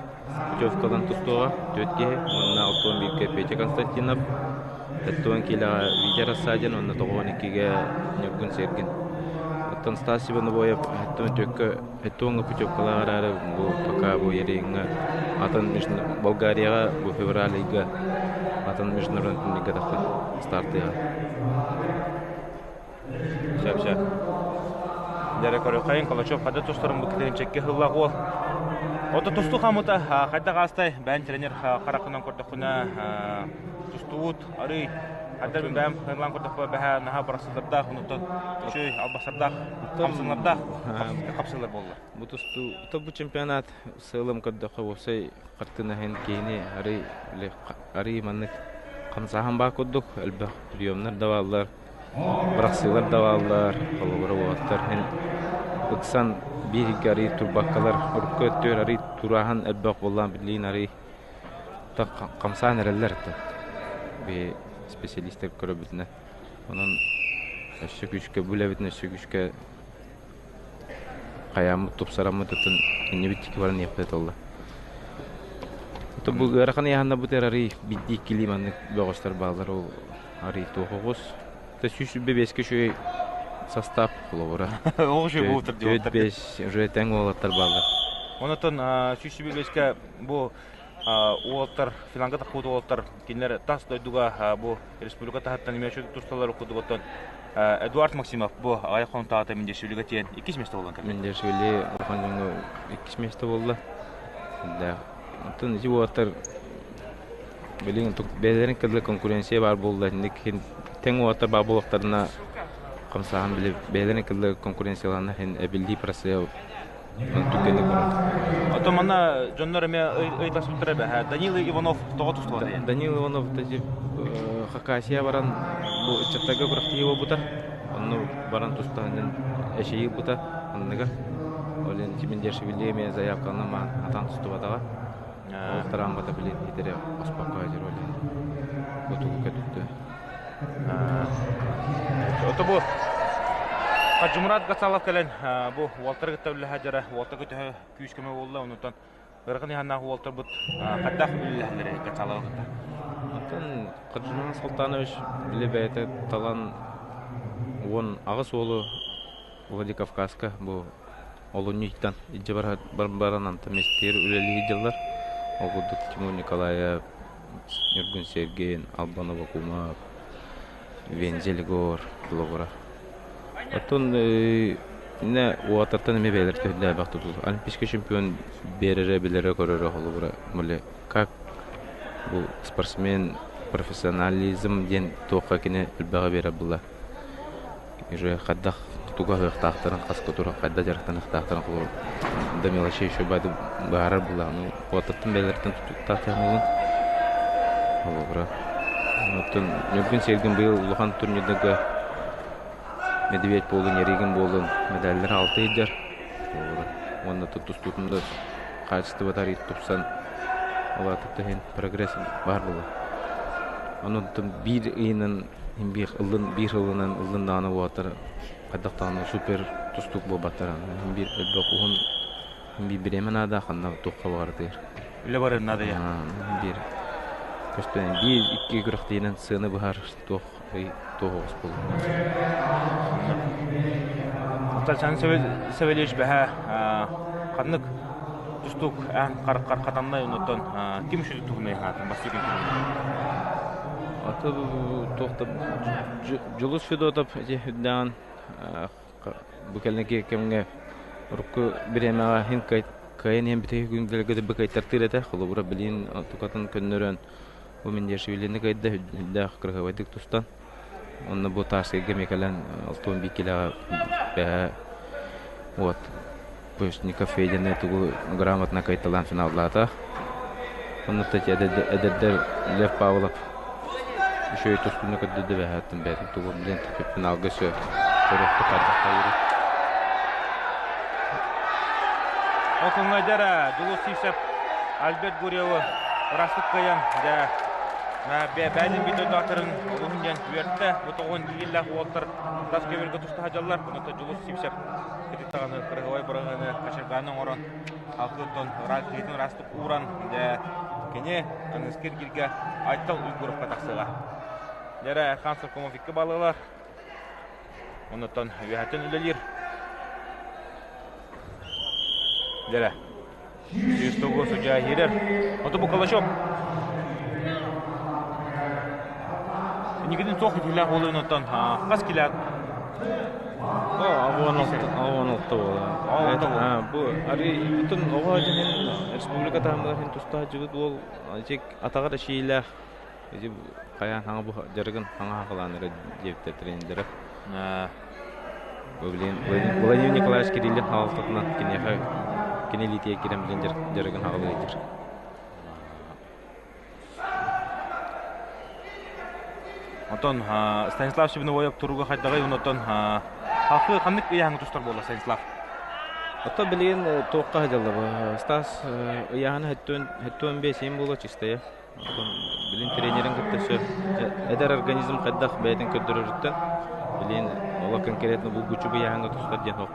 путевкалан тустууга түөрт киһи уонна 61-гэ Петя Константинов, 70 киилэҕэ Витя Рассадин уонна 92-гэ Ньургун Сергин. Оттон Стас Ивановоев 74-кө 70-га путевкалаах эрээри бу пока бу Яриҥҥа атын Болгарияҕа бу февраль ыйга атын международный лига тахсан стартыаҕа. Сөп сөп. Дьэрэ көрүөххэйин Калачев хада тустарын бу китинчэкки хыллах уол. Ото тусту хамыта хайдах аастай бэйэн тренер харахынан көрдөххүнэ тустуут арый хайдар мин бэйэм ханлаан көрдөхпө бэһэ наһаа барасылардаах онуттан үчүгэй албасардаах хамсынардаах хапсылар буолла. Бу тустуу бу чемпионат сыалым көрдөххө уопсай хартыынаһын киһини арый арый маннык хамсааһын баа курдук элбэх приемнар да бааллар Бырахсыылар да бааллар, холобура уолаттар иһин ыксан биир иһиккэ арыый турбаккалар, урукку өттүгэр арыый турааһын элбэх буоллаан билигин арыый хамсаан эрэллэр да биһи специалистэр көрөбүтүнэ. Онон өссө күүскэ бу үлэбитин өссө күүскэ хайааммыт тупсараммыт ытын иннибит диэки баран иһиэхпит этэ буолла. Бу ыарахан ыйааһыннарбыт арыый биирдии иккилии маннык бөҕөстөр бааллар ол Арый туох оҕус. Та 125-ке үчүгэй состав холобура. Оҕус үчүгэй буолтар диэбиттэр. 4-5 уже тэҥ уолаттар бааллар. Онотон 125-ке бу уолаттар финалга тахпыт уолаттар кинилэр тас дойдуга бу республика таһыттан эмиэ үчүгэй тусталар курдугуттан Эдуард Максимов бу аҕай хонтаата Миндешвилига тиийэн иккис место буолан кэллэ. Миндешвили улахан дьоҥҥо иккис место буолла. Да. Оттон ити уолаттар Билигин бэйэлэрин кытта конкуренция баар буолла инник тэҥ уолаттар баар буолуохтарына хамсааһын били бэйэлэрин кытта конкуренциялаһаннар иһин эбиллии процесса түргэнник барар. Оттон манна дьоннор эмиэ ыйытаспыттара эбэ. Данил Иванов тоҕо тустубата? Данил Иванов Хакасия баран бу ыччаттарга күрэхтэһии буолбута. Онно баран тустаһынан эчэйии ылбыта анныгар. Ол иһин Тиминдешвили эмиэ заявкаланан атаан тустубатаҕа. Олохторааммата билин итири оспокко дьэр ол иһин бутугу көтүттэ. Ото бу Хаджимурат Гацалов кэлэн бу уолтары кытта үллэһэ дьара уолта көтөһө күүс көмө буолла онутан ыргын иһаннаах уолтарбыт хайдах үллэһэллэри Гацаловы кытта. Оттон Хаджимурат Султанович били бэйэтэ талан 18 уолу Владикавказка бу олунньуйтан илдьэ баран антаместиир үлэлии сылдьаллар. Ол курдук Тимур Николаев, Ньургун Сергеин, Албан Абакумов, Вензель Егор холобура. Оттон иннэ уолаттартан эмиэ бэйэлэрэ төһөлөөх тутул. Олимпийский чемпион биэрэрэ, билэрэ, көрөрө холобура как бу спортсмен профессионализм диэн туохха кини элбэҕи биэрэр буолла. Уже хайдах тугу аһыахтаахтарын, хаска туран хайдах дьарыктаныахтаахтарын холобур до мелочей еще быһаарар буоллаҕына уолаттартан бэйэлэриттэн тутулуктаах кэһэн холобура оттон Ньургун Сергин быйыл улахан турнирдарга Медведь буолун, Ярыгин буолун медаллары алта ыйдьар холобура уонна тустуутун да хаачыстыбата арыый тупсан улаатыт иһин прогресс баар буолар. Онон биир ыйынан биир ыллын биир ылынан ыллын даҕаны уолаттар хайдах даҕаны супер тустуук буолбаттар биир элбэх уһун биир бириэмэ наада ханна туохха баҕаратыгар Үлэ барар наада биир. Көстөн биир икки күрэхтиинэн сыана быһар туох туох оҕус буолуо. Александр Савельевич бэһэ ханнык тустуук эн хархатаннай онуттан ким үшү туһунай хаатын бастыгын Аты туох да Дьулус Федотов ити үрдээн бу кэлин кэмҥэ урукку бириэмэҕэ иһин кыайан иһэн бүтэһик күннэргэ быкайтартыыр этэ. Холобура билигин тукатын көннөрөн бу Мендешвилини кыайда үрдээх кырыһабайдык тустан. Онно бу Тарскайга эмиэ кэлэн 61 килэҕэ бэһэ вот Постников Федяны тугу грамотно кыайталаан финаллаата. Онно эдэрдэр Лев Павлов үчүгэй тустууну көрдөрдө бэһэттэн бэйэтин тугу билэн финалга сөп көрүөхпүт хайдах хайыырый. Ол күҥҥэ Дьулус Сивцев Альберт Гурьевы ырастык кыайан дьэ бэйэтин видеодаторын олуһун диэн үөртэ. Бу тоҕун кииллээх уолтар тас көбүргэ туста сылдьаллар. Онон Дьулус Сивцев кытыт даҕаны кырыһыбай бырыһыаны кочерганы оҥорон алгыттан киһитин ыраастык ууран дьэ кини аныскы эргиргэ Айтал Уйгуровка тахсыаҕа. Дьэрэ Эрхан Соркомов икки балыылар. Оннуттан үөһэттэн үлэлиир. Дьэрэ. 109 судья киирэр. Оту бу Калачев. Инникитин суох итилээх буолуон оттон хас килэ Оҕон буола. Бу ары бүтүн оҕо дьиһин республика таһымыгар хин тустаах дьыбыт уол атаҕар эшиилээх ити хайаан хаҥа бу дьарыгын хаҥа хахалаан эрэ диэбиттэр тренердэрэ. Владимир Николаевич Кириллин хаалтатынан киниэхэ кини илиитигэр киирэн билин дьарыгын хаҕалыы сылдьар. Онтон Станислав Сибиновоев туруга хайдаҕый онтон халкы ханнык ыйааһыҥҥа тустар буолла Станислав? Оттон билигин туохха сылдьаллар Стас ыйааһына хэттуон бес иһин буолуо чистая. Оттон билин тренерин кытта сөп эдэр организм хайдах бэйэтин көрдөрөрүттэн билин олох конкретно булгуччу ыйааһыҥҥа тустар диэн суох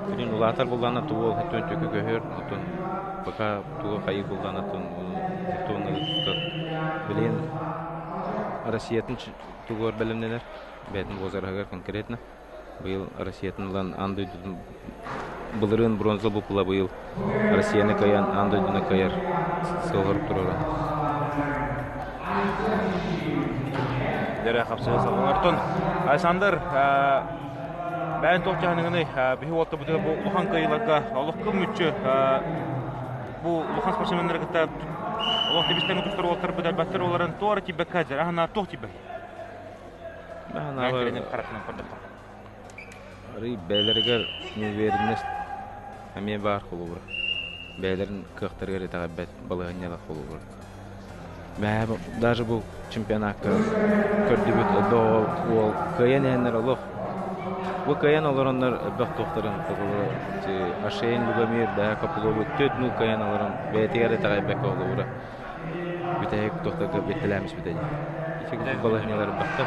Билин улаатар буллаана тугу хэттуон төкө көһөр оттон пока тугу хайыы буллаана туоннары тустар билин Россиятын тугуар бэлэмнэнэр бэйэтин возраһыгар конкретно быйыл Россиятын ылан аан дойдутун былырыын бронза букула быйыл Россияны кыайан аан дойдуну кыайар сыал турара. Дэрэ хапсыга салгынартон Александр бэйэн туох дьаһаныгыный биһи уолтабытыгар бу улахан кыайыыларга олох мүччү бу улахан спортсменнары кытта олох тибистэн тустар уолтарбыт элбэттэр оларын туора тиийбэккэ дьэр аһына туох тиийбэт Арый бэйэлэригэр неуверенность эмиэ баар холобура. Бэйэлэрин кыахтарыгар итэҕэйбэт балаһыанньалаах холобура. Даже бу чемпионакка көрдүбүт элбэх уол кыайан иһэннэр олох бу кыайан олороннор элбэх туохтарын холобура Ашейн Любомир бэйэ Копылову түөрт нуу кыайан олорон бэйэтигэр итэҕэйбэккэ холобура бүтэһик туохтарга бүттэлээмиспитэ дии. Ити балаһыанньалар бахта.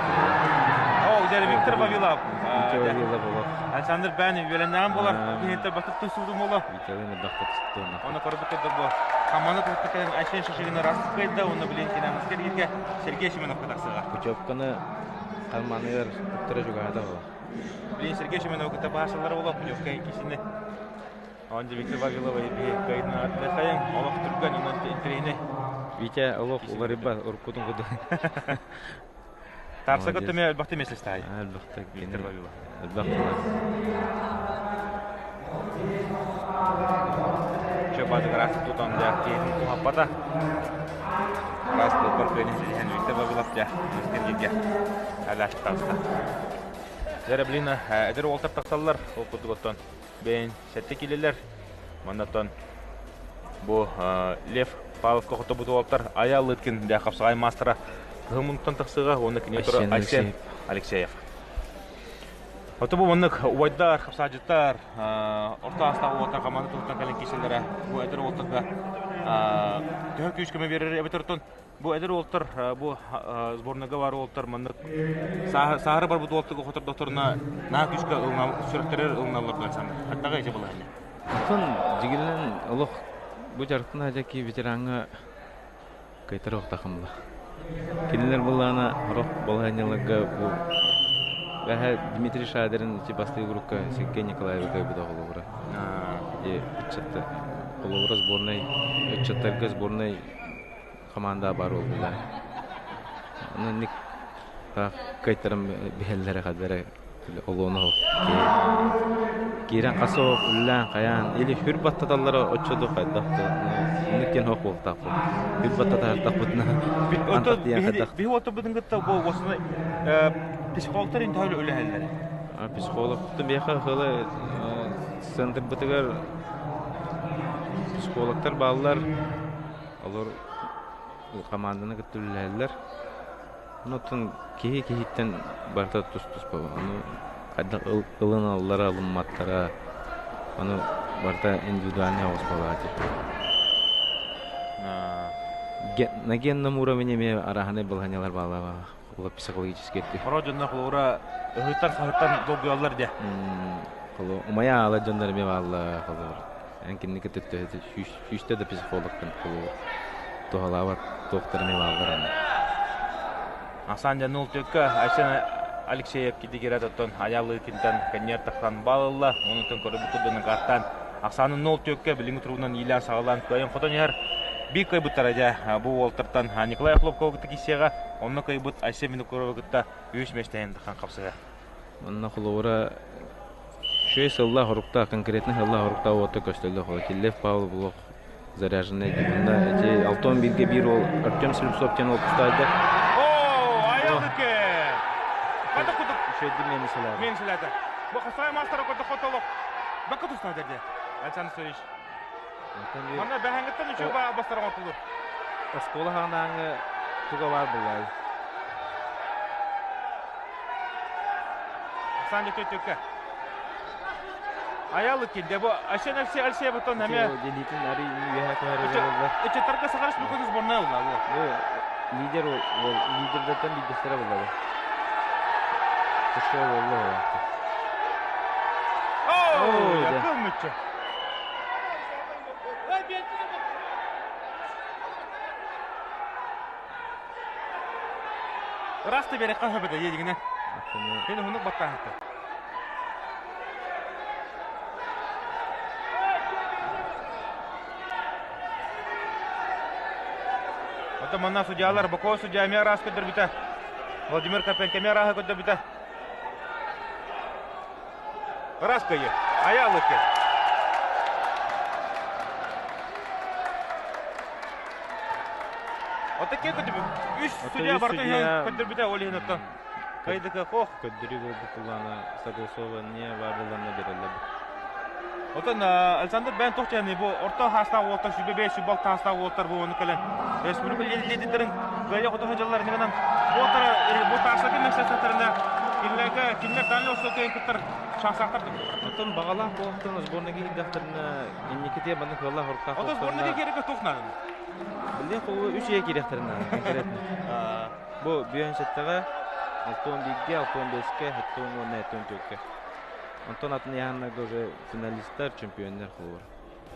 О, дьэ Виктор Вавилов. Виктор Вавилов олох. Александр Бән үөрэннэҕин болар. Киниттер батык тустуутун боло. Виталий бахта тустуун. Оны көрбүт курдук бу. Хамманы туһутта кэлэн Айсен Шишигин раз кыайда, уонна билин кинамыскер кирге Сергей Семеновка тахсыга. Путевканы карманыгар туттара чугаһата була. Билин Сергей Семенов кытта баһасалар була путевка иккисини. Он Виктор Вавилова кайдын аттыхайын олох түргэн онон интриһини. Витя олох уларыйба уруккутун курдук. Тарса көттөмө элбахты меслестай. Элбахты Виктор Вавилов. Элбахты. Чөбадыгар тутан да кейин тухаппата. Раз бар кыйын сидиһен Виктор Вавилов дя мискергеге алаш таста. Дәрі блин, эдер уолтар тахсаллар, ол курдук оттон бэйэн сэттэ килэлэр. Маннаттан бу Лев Павловка хотобут уолтар Ая Лыткин дэ хапсаҕай маастара кыһымунтан тахсыга уонна кини Айсен Алексеев. Ото бу маннык убайдар, хапсаажыттар, орто аастаах уолаттар команда туһуттан кэлэн киирсэллэрэ бу эдэр уолаттарга төһө күүс көмө биэрэр эбэтэр оттон бу эдэр уолаттар бу сборныйга баар уолаттар маннык сааһыра барбыт уолаттарга хотордохторуна наһаа күүскэ сүрэхтэрэр ылыналлар дуо Александр? Хайдаҕый ити балаһыанньа? Оттон дьигилэн олох бу дьарыктан ки ветераҥҥа Кайтар охтахымла. Кинилэр буллаана орох балаһанньаларга бу Бэһэ Дмитрий Шадрин ити бастыы группа Сергей Николаевы кыайбыта холобура. Ити ыччатта холобура сборнай ыччаттарга сборнай команда бар буолла. Онон ник кыайтаран биһэллэрэ хадара олуону киирэн хас оох үллээн хайаан или хүр баттаталлара оччо хайдах да инник диэн хоох буолтаахпыт хүр баттатаһартахпытына Биһи отобутун кытта бу осуна психологтар интөһөл үлэһэллэр. Психолог биэхэ хылы центрбытыгар психологтар бааллар олор команданы кытта үлэлэһэллэр. Онтон киһи киһиттэн барыта тус-туспа. Ону хайдах ылыналлара, ылымматтара, ону барыта индивидуальнай оҕус буолааччы. На генном уровне эмиэ арааһынай балаһыанньалар бааллар психологически өттү. Хоро дьонно холобура ыһыттан-хаһыттан долгуйаллар дии. Умайа аала дьоннор эмиэ бааллар холобур. Эн кинини кытта сүүстэ да психологтан холобур туһалаабат туохтар эмиэ бааллар аны. Асан Жанул Төккө Айсен Алексеев кидигирэ тоттон Аялы кинтан коньер тахсан балылла онутун көрбүт курдук картан Ахсаанын нол төккө билиҥҥи туругунан иилээн саҕалаан кыайан хотон иһэр биир кыайбыттара дьэ бу уолтартан Николай Хлопковы кытта киссиэҕэ онно кыайбыт Айсен Винокуровы кытта үс миэстэһин тахан хапсыһа. Онно холобура Үчүгэй сыллаах оруктаах, конкретно сыллаах оруктаах уота көстөллөр холо Лев Павлов олох заряженный дии. Онно эти алтон бииргэ биир уол Артем Слепцов диэн уол тустаайда. Оо, айылдыке! Хата кудук. Үчүгэйдик мени сылаата. Мен сылаата. Бу хасай мастера курдук хотолох. Бакка тустаайда дии. Александр Сергеевич. Манна бэһэҥҥиттэн үчүгэй бастар оҥортулур. Оскуола хаҕынааҥы туга баар буллаай. Сан төттөккө. Аялы килде бу Асен Алексей Алексеев оттон эме Делитин ари үөһэ түһэрэ болла. Ыччаттарга Саха Республикатын сборная улла бу. Бу лидер ол лидердертен биирдэстэрэ болла бу. Тушо болла ол. Оо, якын мүччө. Ыраас да берекка хөбөтө дигине. Мен хунук баттаахта. Ота манна судьялар Бокоо судья эмиэ ыраас көрдөрбүтэ. Владимир Карпенко эмиэ ырааһы көрдөрбүтэ. Ыраас кыайыы. Айаалыкы. Ота киэ көтүбүт. Үс судья барыта көрдөрбүтэ ол иһин оттон. Кайдыка хох. Көрдөрүү буолбут буллаана согласование бар булланна береллер. Отон Александр бэйэн туох диэни бу орто хаастаах уолтар 25 сүүрбэ хаастаах уолтар бу ону кэлэн республика лидердэрин кыайа хото сылдьаллар иннинэн бу уолтара бу таастакы мэксэстэхтэринэ кинилэргэ кинилэр Дальний Востокка кыттар шансаахтар Оттон баҕалаах буолтан сборная киирдэхтэринэ инникитиэ маннык ыаллаах оруктаах Отон сборная киирэргэ туох нааданы? Билин холу үс үйэ киириэхтэрин наада конкретно. Бу бүөн сэттэҕэ 61-гэ, 65-ке, 74-ке. Онтон атын ыйааһыннарга уже финалистар, чемпионнар холобур.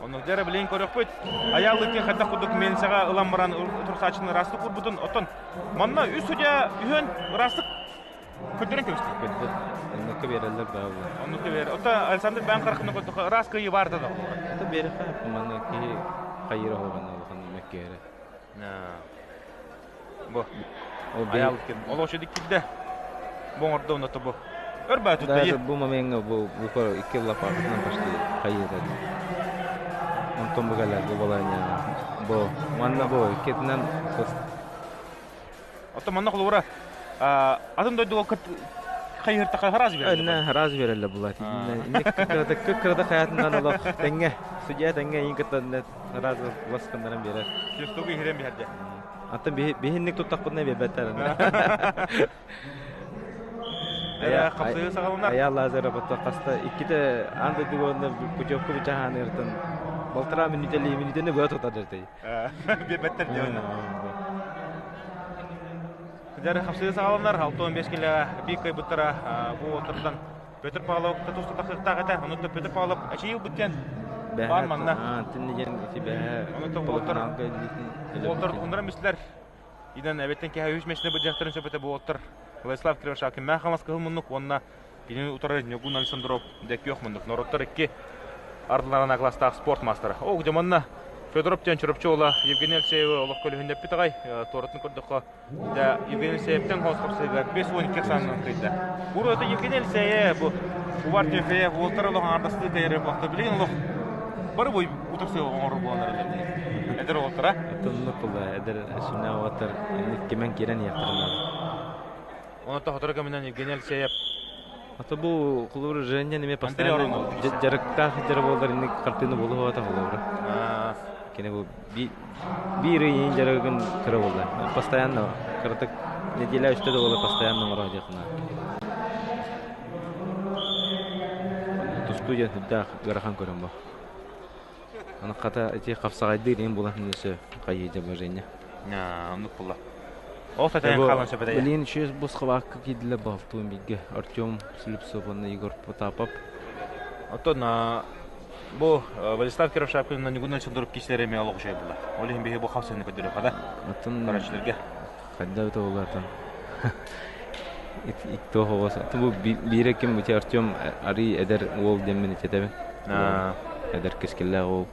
Оннук дьэ билин көрөхпүт. Айааллыкка хайдах курдук мельницаҕа ылан баран турсааччыны ыраастык курбутун. Оттон манна үс судья үһүөн ыраастык көрдөрөн кэбистэ. Көрдөр. Оннукка биэрэллэр баа була. Оннукка биэр. Оттон Александр бэйэм харахына көрдөххө ыраас кыайыы баар да. Ото биэрэхэ манна киһи хайыра хоҕанна улахан мөккүөрэ. Бу Айаалыккин олоочу кирдэ. Бу оҥордо онно бу. Өр баа тутта. Бу момеҥҥа бу бу икки лапаатынан почти хайыта. Онтон бу кэлэр бу баланя бу манна бу иккитинэн Оттон манна холобура атын дойдуга хайыһыртаха хараас береллер. Инна хараас береллер булат. Инник кырада кырада хаятынан олох тэҥҥэ судья тэҥҥэ иин кытта хараас ласканнаран берер. Чувствугу иһирен биһэрде. Аттан биһинник туттахпытына биэрбэттэр. Хапсыгы саҕаланар. Ая Лазаров хаста иккитэ аан дойдуга уонна путевка бычаһааныыртан балтараа мүнүүтэлии мүнүүтэни быа тутар дэртэй. Биэрбэттэр диэн. Дьары хапсыгы саҕаланар 65 килоҕа биир кыайбыттара бу уоттартан Петр Павлов туста тахсыахтаах этэ. Онуттан Петр Павлов эчийил бүттен. Баар манна. Тинни диэн ити бэһэ. Онон уолтар уолтар оннора мислер. Инэн эбеттен киһи үс месне быдьахтарын сөпөтө бу уолтар Владислав Кривошапкин мээ хамас кыһыл муннук уонна кинини утары Ньургун Александров дьэккүөх муннук. Норуоттар икки ардыларына класстаах спорт маастара. Ол дьомонно Федоров диэн Чурапчы уола Евгений Алексеевы олох көлөһүннэппит аҕай. Туоратын көрдөххө, дьэ Евгений Алексеевтэн хоос хапсыыга 52 санынан кыйда. Урут Евгений Алексеев бу Увар Тимофеев уолтар олох аҥардастыы кыайары буолта. Билигин олох бары бу утарсыы оҥорор буоланнар эдэр уолтара. Тоннук була эдэр сүннээх уолаттар кимэн киирэн иһиэхтэрин Онон сотору кэминэн Евгений Алексеев Ата бу холобур Женя неме постоянно дьарыктаах дьара буолар инник хартыына буолуо холобура. Кини бу биир ыйын дьарыгын кыра буолла. Постоянно кыратык неделя үстэ да буола постоянно оҥоро диэххинэ. Тустуу диэн сүрдээх ыарахан көрүҥ бу. Аны хата ити хапсаҕайдыыр иһин буолан өссө хайыы дьэ Женя. Оннук буолла. Ол сатайан хаалан сөп этэ. Блин, еще бу схватка киирдилэр балтуун бииргэ. Артем Слепцов уонна Егор Потапов. Оттон бу Владислав Кировшапкин Ньургун Александров киселер эмиэ олох үчүгэй буолла. Ол иһин биһи бу хапсыһыны көрдөрүөххэ да. Оттон Көрөөччүлэргэ. Хайда это буолла Икки оҕос. Бу биир ким бу Артем арый эдэр уол диэммин итетэбин. Эдэр кэскиллээх уол.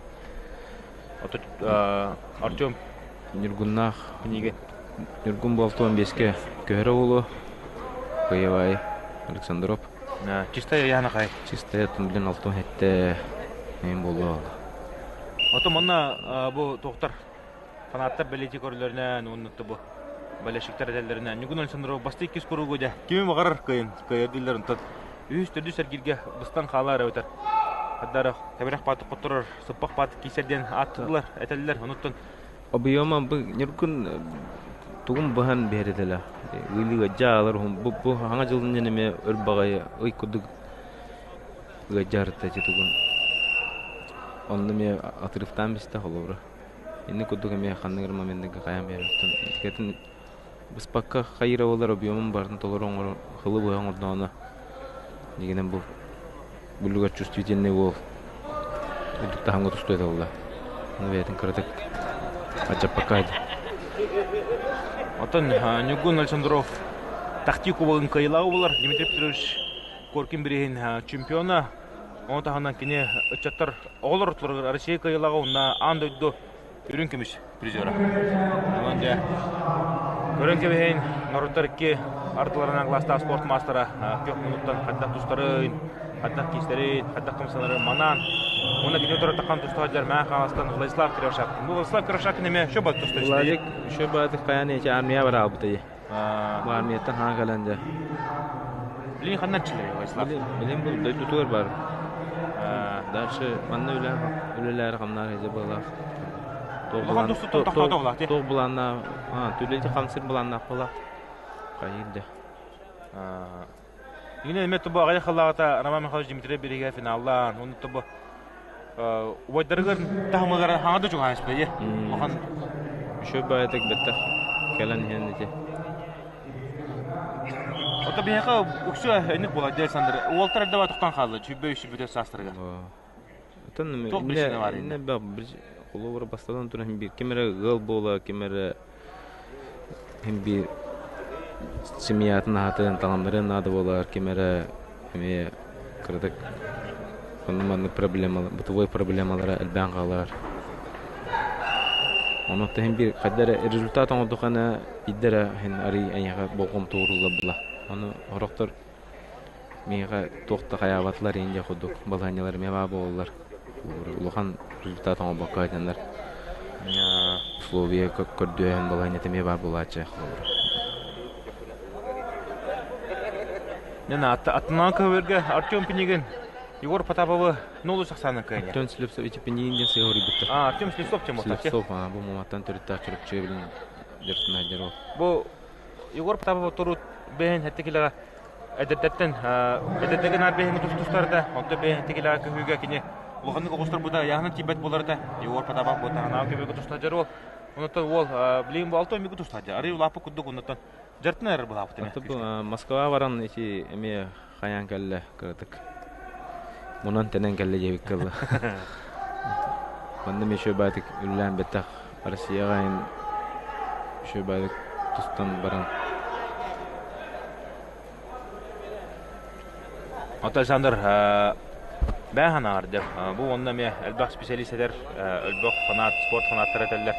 Артем Ньургуннаах Пинигин. Ньургун буолтуон биэскэ көһөрө буолуо. Кыйабай Александров. Чистая Яна хай. Чистая билин алтын хетте эм буолуо. Ото манна бу туохтар фанаттар бэлиэтии көрөлөрүнэн уонна бу болельщиктар этэллэринэн Ньургун Александров бастыы иккис куругу дьэ кими баҕарар кыайын кыайар дииллэр онтон үһүс төрдүс эргииргэ быстан хаалар эбэтэр хаддара тэбэрэх баатык хотторор сыппах баатык киисэр диэн ааттыылар этэллэр онуттан Объема бу Ньургун тугун быһан биэрдилэр. Ыылыга дьаалар бу бу хаҥа дьылын эмиэ өр баҕайы ый курдук ыадьаарта ити тугун онно эмиэ отрывтаан бистэ холобура. Инни курдук эмиэ ханнык эрэ моменнарга хайаан биэрэбиттэн итикэтин быспакка хайыыра буолар объемун барытын толору оҥоро хылы быһа оҥордоҕуна дигинэн бу буллугар чувствительный уол үрдүк таһымҥа тустуо этэ Ону бэйэтин кыратык аччаппакка Оттон Ньургун Александров тахти кубогын кыайыылааҕа буолар. Дмитрий Петрович Коркин бирииһин чемпиона. Ону таһынан кини ыччаттар оҕолор ортолоругар Россия кыайыылааҕа уонна аан дойду үрүҥ көмүс призера. Онон дьэ көрөн кэбиһин норуоттар икки ардыларынан класстаах спорт маастара күөх муннуктан хайдах тустарын, хайдах киистэрин, хайдах хамсанарын манаан уонна кини утары таххан туста сылдьар Мээн Хаҥаластан Владислав Кривошапкин. Бу Владислав Кривошапкин эмиэ шо бат туста Владик шо бат хайан эти армия бараабытай. Бу армияттан хаан кэлэн дьэ. Билин ханнан чилей Владислав? Билин бу дойдутугар бар. Дальше манна үлэ үлэлээри хамнаар хеже буолаах. Улахан тустуттан тохтоото буолаах Туох былааннаах, түлэти хамсыр былааннаах буолаах. Хайыр дэ. Игин эмиэ тобу аҕыйах халлаҕата Роман Михайлович Дмитриев бириигэ финаллаан, уонна тобу убайдарыгар таһымыгар хаҥа да чугаһаан испэйи. Улахан Үшө баайтык бэттэх кэлэн иһэн ити. Ото биһиэхэ үксү энник буолар дии Александр. Уолтар эрдэ тохтон хаалла, сүүрбэ үс сүүрбэ саастарыгар. Оттон Туох причина бар инне холобура бастатан туран бир ким эрэ ыал буола, ким эрэ хим бир семьятын аһатын, таҥаннарын наада буолар, ким эрэ эмиэ кыратык онно-маннык проблема, бытовой проблемалара элбээн хаалар. Онон иһин биир хайда эрэ результат оҥордоххуна биирдэ эрэ иһин арый эйиэхэ болҕомто ууруллар буолла. Ону сорохтор миэхэ туох да хайаабатылар иһин диэх курдук балаһыанньалар эмиэ баар буолаллар. Улахан результат оҥорбокко сылдьаннар условия көрдөөһүн балаһыанньата эмиэ баар буолааччы. Нен аттынан көбөргө Артем Пинигин Егор Потаповы нолу сахсаанын кыайа. Артем Слепцов ити Пинигин диэн сыа хоруйбуттар. А, Артем Слепцов тем Слепцов, а, бу маматтан төрүттээх чурапчы билин дьарытын айдыр ол. Бу Егор Потапов турут бэһин хеттикилера эдэрдэттэн эдэрдэргэ наар бэһин тустустарда, онто бэһин хеттикилера көһүүгэ кини улаханнык оҕустарбыта яһынан тиийбэт буоларда. Егор Потапов бу таһынааҕы көбүгө тустар ол. Онтон уол билигин бу алта өмүгү тустар. Арый улааппыт курдук оннуттан Дьартын эрэр былаапыт эмэ. Москва баран ити эмиэ хайаан кэллэ кыратык. Мунан тэнэн кэллэ диэбиккэ дылы. Манна еще баатык үллээн бэттэх Россияҕа ин еще баатык тустан баран. Ото Александр бээ ханаҕар дьэ бу онно эмиэ элбэх специалист этэр элбэх фанат спорт фанаттара этэллэр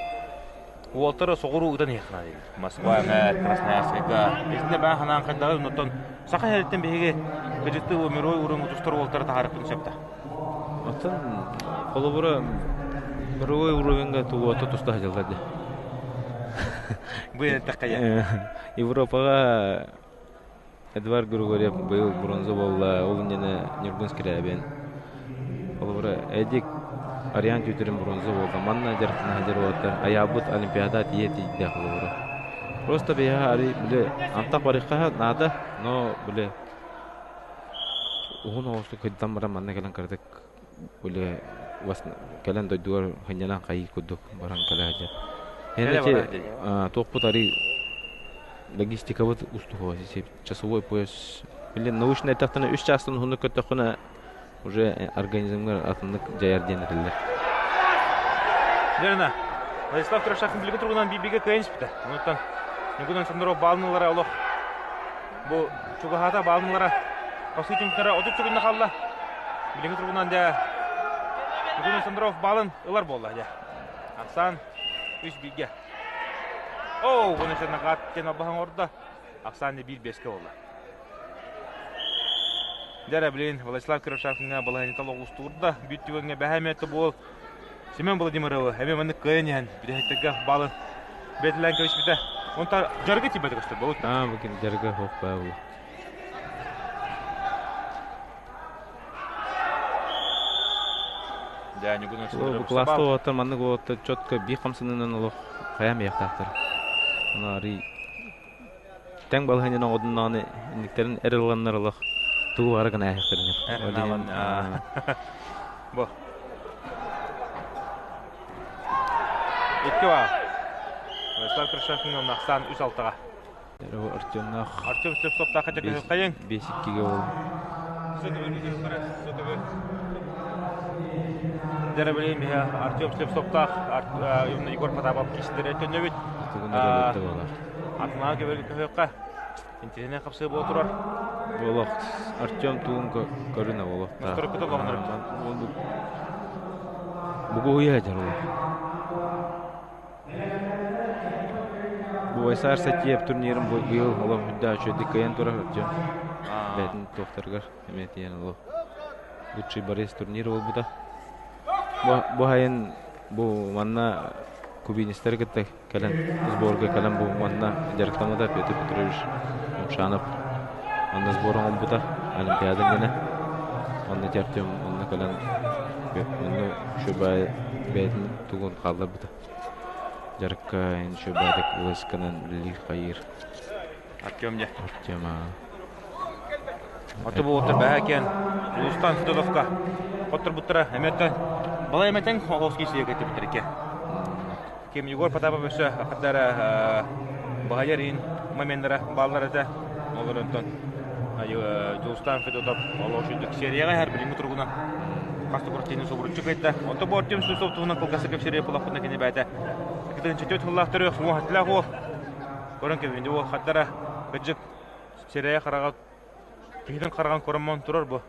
уолтары соҕуруу ытан иһиэххэ дииллэр Москва эҥээр Красноярскайга итиннэ бээ ханаан хайдаҕый оннуттан Саха сириттэн биһиги кыдьыктыы мировой уровень тустар уолтары таһаарыахпытын сөп да Оттон холобура мировой уровеньга тугуота туста сылдьаллар дии. Бу эттэххэ Европаҕа Эдуард Григорьев быйыл бронза буолла, ол иннинэ Ньургун Скрябин. Холобура, Эдик Ариан Тютрин бронза буолла. Манна дьарыктана сылдьар уолаттар айаабыт Олимпиада тиийэ тиийдэ холобура. Просто биһиэхэ арый били антах барыахха наада, но били уһун оҕустук кыйдан баран манна кэлэн кыратык били кэлэн дойдугар сынньанан хайыы курдук баран кэлэ сылдьар. Эти туохпут арый логистикабыт устуһуо часовой пояс или научный эттэхтэнэ үс чаастан уһуннук көттөххүнэ уже организмҥар атыннык дьайар диэн этэллэр. Дьэринэ, Владислав Трошахин билиги туругунан биирбигэ кыайан испитэ. Онуттан Ньукунан Сандоров баалынылара олох бу чугаһаата баалынылара Хосу түмүктэрэ 30 секунда хаалла. Билиҥҥи туругунан дьэ Ньукунан Сандоров баалын ылар буолла дьэ. Ахсаан үс бииргэ. Оо, бұны накат диэн албаһан оҥордо. Ахсаан биир биэскэ буолла. Дьэ билин Владислав Кировшавкиҥҥа балаһыанньата олоҕустуурда. Бүт түгэҥҥэ бэһэ эмиэ буол Семен Владимировы эмиэ маннык кыайан иһэн бүтэһиктэргэ баалын бэйэтилээн кэбиспитэ. Онтон дьарыгы тиийбэтэ көстөр буолбут. Аа, бу дьарыгы хоп баа Дьэ, Ньугун Бу класста уолаттар маннык уолаттар четко биир хамсанынан олох хайаан бэйэхтаахтар. Ону арый тэҥ балаһыанньаны оҥодуннаҕына инниктэрин эр ыланнар олох тугу баҕара гына ааһыахтарын Бу. Икки баа. Владислав Крышахин ахсаан үс алтаҕа. Артемнаах Артем Слепцовтаахха дьэ биэс иккигэ ол. Дьэ билигин биһи Артем Слепцовтаах Егор Потапов киисилэрэ төннөбүт. Атынаа көбөлгө көһүөххэ. Интиһинэн хапсыы буола турар. Олох Артем тугун көрүнэ олохтаах. Бугуһуйа дьар олох. Бу Айсаар Сатиев турнирын быйыл олох үрдээх үчүгэйдик кыайан турар Артем. Бэйэтин туохтарыгар эмиэ тиийэн олох лучший борец турнир буолбута. Бу сайын бу манна кубинецтары кытта кэлэн сборга кэлэн бу манна дьарыктаммыта Петр Петрович Юмшанов манна сбор оҥорбута Олимпиада иннинэ. Онно Артем онно кэлэн онно үчүгэй бэйэтин тугун хаалларбыта. Дьарыкка эн үчүгэйдик войсканан үлэлиир хайыыр. Артем дьэ. Артем аа. Аты бу отыр бэһэ Улустан Федотовка хотторбуттара эмэттэн балай эмэтэн Холовский сиэ кэтибиттэр Ким Егор Потапов өссө хардара баһайар ин моменнара бааллар этэ. Олор онтон Дьулустан Федотов олоошуйдук серияҕа иһэр билиҥҥи туругунан хас да куртины субуруччу кыайда. Онто бу Артем Слепцов туһунан кылгастык кэпсири булахпытына кини бэйэтэ 2 тыллаах төрүөх уоһаттылаах уол көрөн кэбинди уол хардара кыдьык сирэйэ хараҕа киһитин хараҕын короммон турар бу.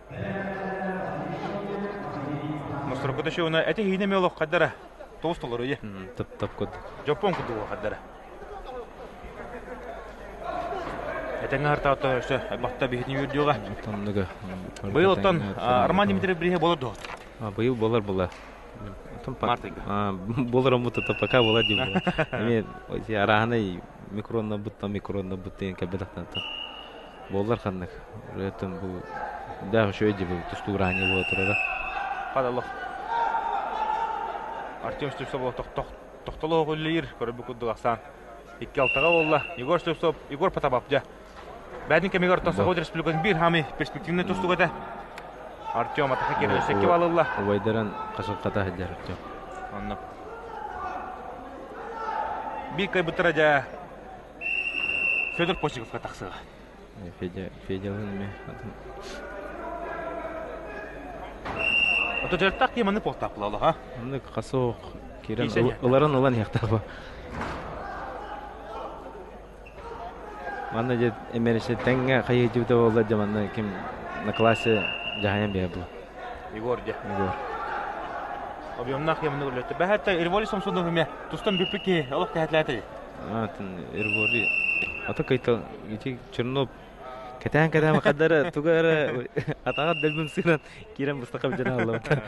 Мосторокута шоуна эти хине ме олох хардара тоҕус толору ие. Тып-тап курдук. Дьоппуон курдук хардара. Этэҥҥэ хартаата өссө бахта биһитин үөрдүөҕэ. Оннуга. Быйыл оттон Роман Дмитриев бириһэ болор дуо? Быйыл болар була. Март ыйга. Болар оммута пока була дии була. Эми арааһынай микронна бутта микронна бут деген кэлбэтахтан буоллар ханнык. Реттен бу да үчүгэй дии бу тустуураанньа буола турара. Хадаллах. Артем Слепцов тохтолоох үлэлиир көрбүт курдук ахсаан икки алтаҕа буолла. Егор Слепцов, Егор Потапов дьэ. Бээтин кэмигэр оттон Саха Республикатын биир хаамыы перспективный тустууга этэ. Артем атаха киирэн өссө икки балылла. Убайдаран хасылхата сылдьар Артем. Онно. Биир кыайбыттара дьэ Федор Постниковка тахсыаҕа. Федя, Федялыын эмиэ. Ото дьарыктаах киһи маннык буолтаах буолла ха. Маннык хасох киирэн ыларын ылан иһиэхтээх. Манна дьэ эмэришэ тэҥҥэ хайыдьыбыта буолла дьэ манна ким на классе дьаһайан биһэ бу. Егор дьэ. Егор. Объемнаах киһи маннык үлэттэ. Бэһэттэ Ирволи Самсонов эмиэ тустан бүппүт киһи олох кэһэтлээтэ. Атын Ирволи ата кайта ити Чернов кэтээн кэтээн хаддара туга эрэ атаҕар дэлбин сыыран киирэн быстаха бүтэн аллабыта.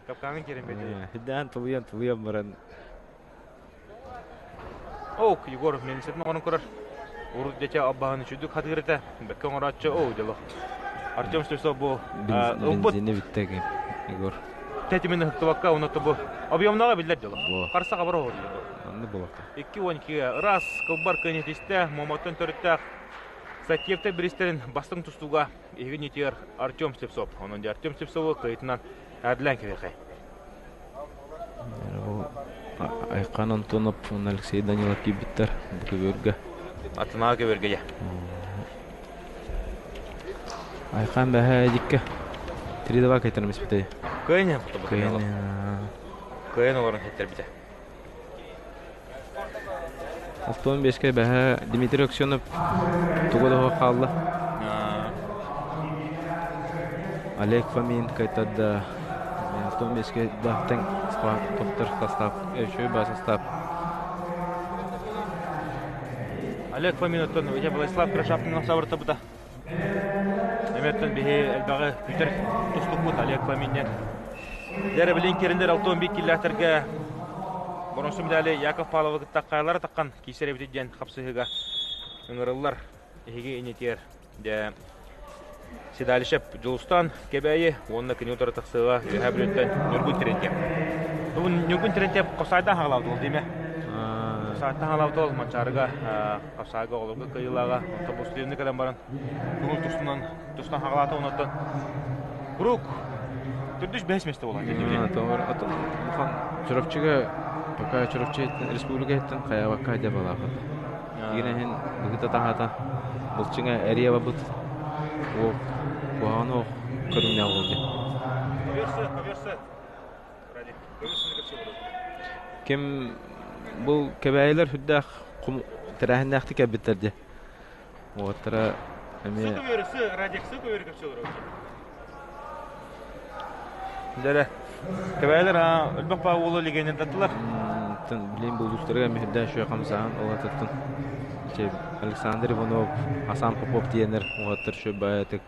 Капкаҥын киирэн бэти. Хүдээн тулуйан тулуйан баран Ок, Егор милициятын оҥорон көрөр. Урут дьэ аббаһын үчүгдүк хатыыр этэ. Бэккэ оҥорооччу, оо, дьоло. Артем Слепцов бу ылбыт бензини бүттэ Егор. Тэтимин ыһыктыбакка, онно бу объемнаҕа биллэр дьоло. Харса хабар оһор Онну буолуохта. 2-12 ыраас кылбар кыаньытистэ Момоттон төрүттээх Сатьевтар биристэрин бастыҥ тустууга иһигин итигэр Артем Слепцов. Онон Артем Слепцову кыайтынан әділән кэбиэхэй. Айхан Антонов уонна Алексей Данилов киирбиттэр бу көбүөргэ. Атынаа көбүөргэ дьэ. Айхан бэһэ дикке 3-2 кайтарым испитэй. Кыайын Кыайын. Кыайын олорон хеттербите. Алтон беске бэһэ Дмитрий Аксенов тугу да хаалла. Олег Фомин кайтарда. Алтон беске бахтан топтор состав, үчүгэй ба состав. Олег Фомин оттон Владислав Крошапкин сабыртабыта. Эмиэттэн биһи элбэҕи бүтэр тустукпут Олег Фоминнен. Дьэ билин кириннэр алтон бик киллэхтэргэ боронсу медали Яков Павловы кытта хайалара таххан киисэр эбит диэн хапсыһыыга ыҥырыллар эһиги инитиэр дьэ Седалищев Дьулустан Кэбээйи уонна кини утары тахсыыга Үөһээ Бүлүүттэн Ньургун Терентьев. Ньургун Терентьев Хосайдан хаҕалаабыт ол диме. Хосайдан хаҕалаабыт ол Манчаарыга Хапсаайга оҕолорго кыайыылааҕа онтон бу студенты кэлэн баран көҥүл тустунан тустан хаҕалаата онуттан куруук төрдүс бэһис миэстэ буолан Улахан Чурапчыга пока Чурапчы республика иһиттэн хайаабакка дьэ балаахат. Тигинэһин быгыта таһаата былчыҥа эрийэ барбыт уох куһаҕан уох көрүҥнээх уол дии. Ким бу кэбээйилэр сүрдээх тэрээһиннээхтик кэлбиттэр дии. Уолаттара эмиэ Дьэрэ. Кэбээйилэр элбэх баа уолу легионердаттылар. Билин булуустарга эмиэ сүрдээх үчүгэй хамсааһын уолаттартан Александр Иванов, Асан Попов диэннэр уолаттар үчүгэй баайытык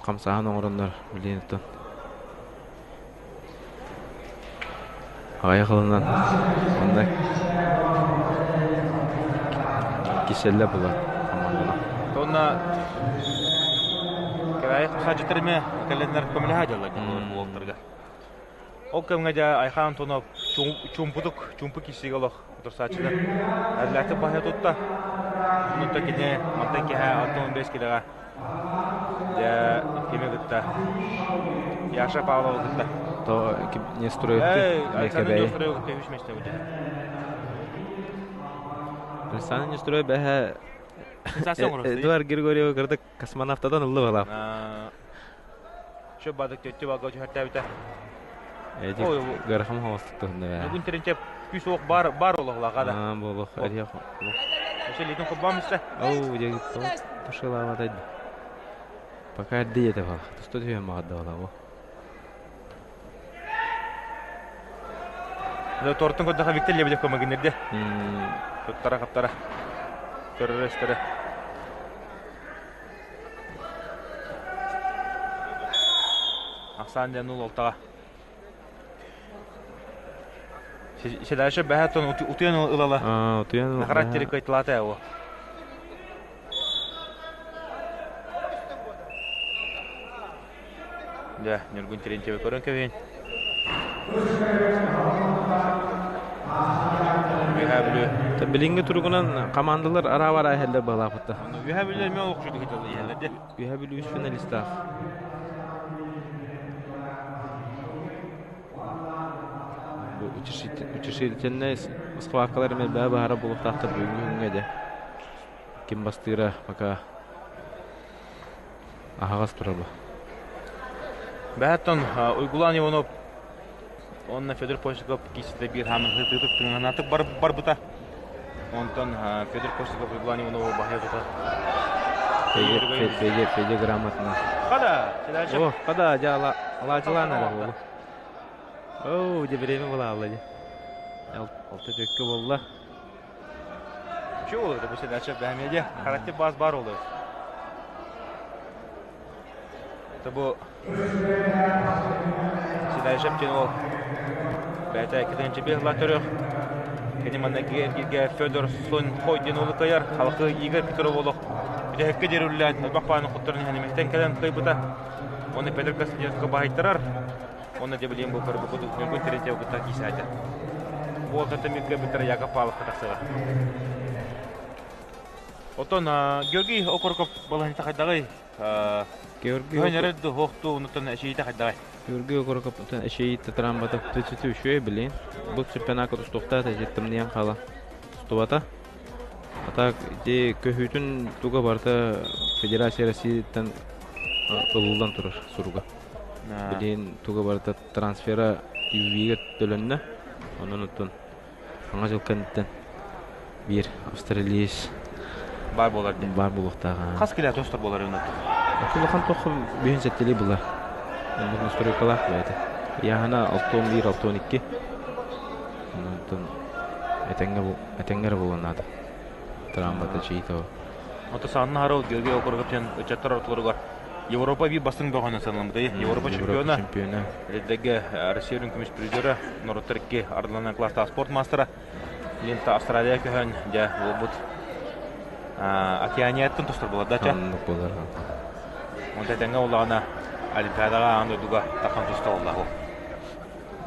хамсааһын оҥороннор билигин оттон аҕыйах ылынан онно киселлэ була хамаандана. Онно Кэбээйи хамсааччыттар эмиэ кэлэннэр көмөлөһө дьаллар уолтарга. Ол кэмҥэ дьэ Айхан Антонов чуумпутук, чуумпу киирсиигэ олох утарсааччыны Эрлээхтик баһыйа тутта. Онтон кини мантан киэһэ 65 килэҕэ дьэ кими кытта Яша Павлова кытта. То не строит Александр Неустроевы кытта үс миэстэ будет. Александр Неустроев бэһэ Эдуард Григорьевы кырдык космонавтадан ылла балаап. Чө бадык төттү балга түһэртээбитэ. Эдик ыарахан холостук туһунна бээ. Бүгүн теренче күүс уох бар бар олохлаға да. Аа болох эрия Өсө литин хоббам истэ. Оу дегит тушилаабатай. Пока эрдий этэ бала. Туста түһэн маҕарда бала. Тортун көрдөхө Виктор Лебедев көмөгүннэрде. Туттара хаптара. Көрөрөстөрө. Ахсаан диэн нул алтаҕа. Седалище бэһэ тон утуйан ылала. Аа, утуйан Характери кыйтылаата его. Дьэ, Ньургун Терентьеви көрөн кэбиһин. Үөһээ Бүлүү. Билиҥҥи туругунан хамаандалар араа-бараа иһэллэр быһалаахпыта. Үөһээ Бүлүү эмиэ олохчутук иһэллэр дии. Үөһээ Бүлүү үс финалистаах. Бу утешительнай схваткалар эмиэ бэйэ баһара буолуохтаахтар бүгүҥҥү күҥҥэ дьэ. Ким бастыыра пока аһаҕас турар. Бэһэттон Уйгулан Иванов уонна Федор Постников кииситэ биир хаамын хытыытык тыҥанаатык барбыта. Онтон Федор Постников Уйгулан Иванову баһыйа тута. Федя, Федя, Федя грамотно. Хада, О, хада, дьэ, алаадьылаан эрэ буолу. Оо, дьэ, время была дьэ. Алта төккө буолла. Чё olur bu sedача бәмеде характер баз бар olur. Это бу Седайшеп диэн ол бэйэтэ кэтэнчи биһла төрөх. Кини манна эргиргэ Федор Сонхой диэн уолу кыайар. Халқы Игорь Петров олох бүтэһиккэ диэри үллээн элбэх бааны хотторон иһэн эмэһтэн кэлэн кыайбыта. Оны Петр Константиновка баһыйтарар. Онно дьэ билиэн бу көрбүт Ньургун Терентьев кытта киисээтэ. Бу ортото бүтэр Яков Павловка тахсыга. Оттон Георгий Окороков балаһынта хайдаҕый? Георгий Көһөн эрэ ду онуттан эшиите хайдаҕый? Георгий Окороков эшиите трамбата түтүтү үчүгэй билин. Бу чемпионатка тустуохтаата жеттымныйан хаала. Тустубата. А так ити көһүүтүн туга барыта Федерация Россияттан ылыллан турар суруга. Билигин туга барыта трансфера UV-га төлөннө. Онон оттон саҥа дьыл кэнниттэн биир австралиец Бар буолар диэн. Бар буолуохтаах. Хас килэ тостор буолар өнөттө? Улахан тоххо бүһүн сэттили була. Оннук настройкалаах бэйэтэ. Яһана 61 62. Онтон этэҥҥэ этэҥҥэ эрэ буолуон наада. Трамбата чиито. Ото саанна харыл Георгий Окороков диэн ыччаттар ортолоругар Европа биир бастыҥ бөҕөнөн саналаммыта. Европа чемпиона. Чемпиона. Риддеге Россия үрүҥ көмүс призера, норуоттар икки ардыланан класстаах спорт мастера. Лента Австралия көһөн, дьэ, буолбут Океанияттан тостор буолар да, Оннук буолар. Онто этэҥҥэ улаҕана Олимпиадаҕа аан дойдуга тахан туста оллаһу.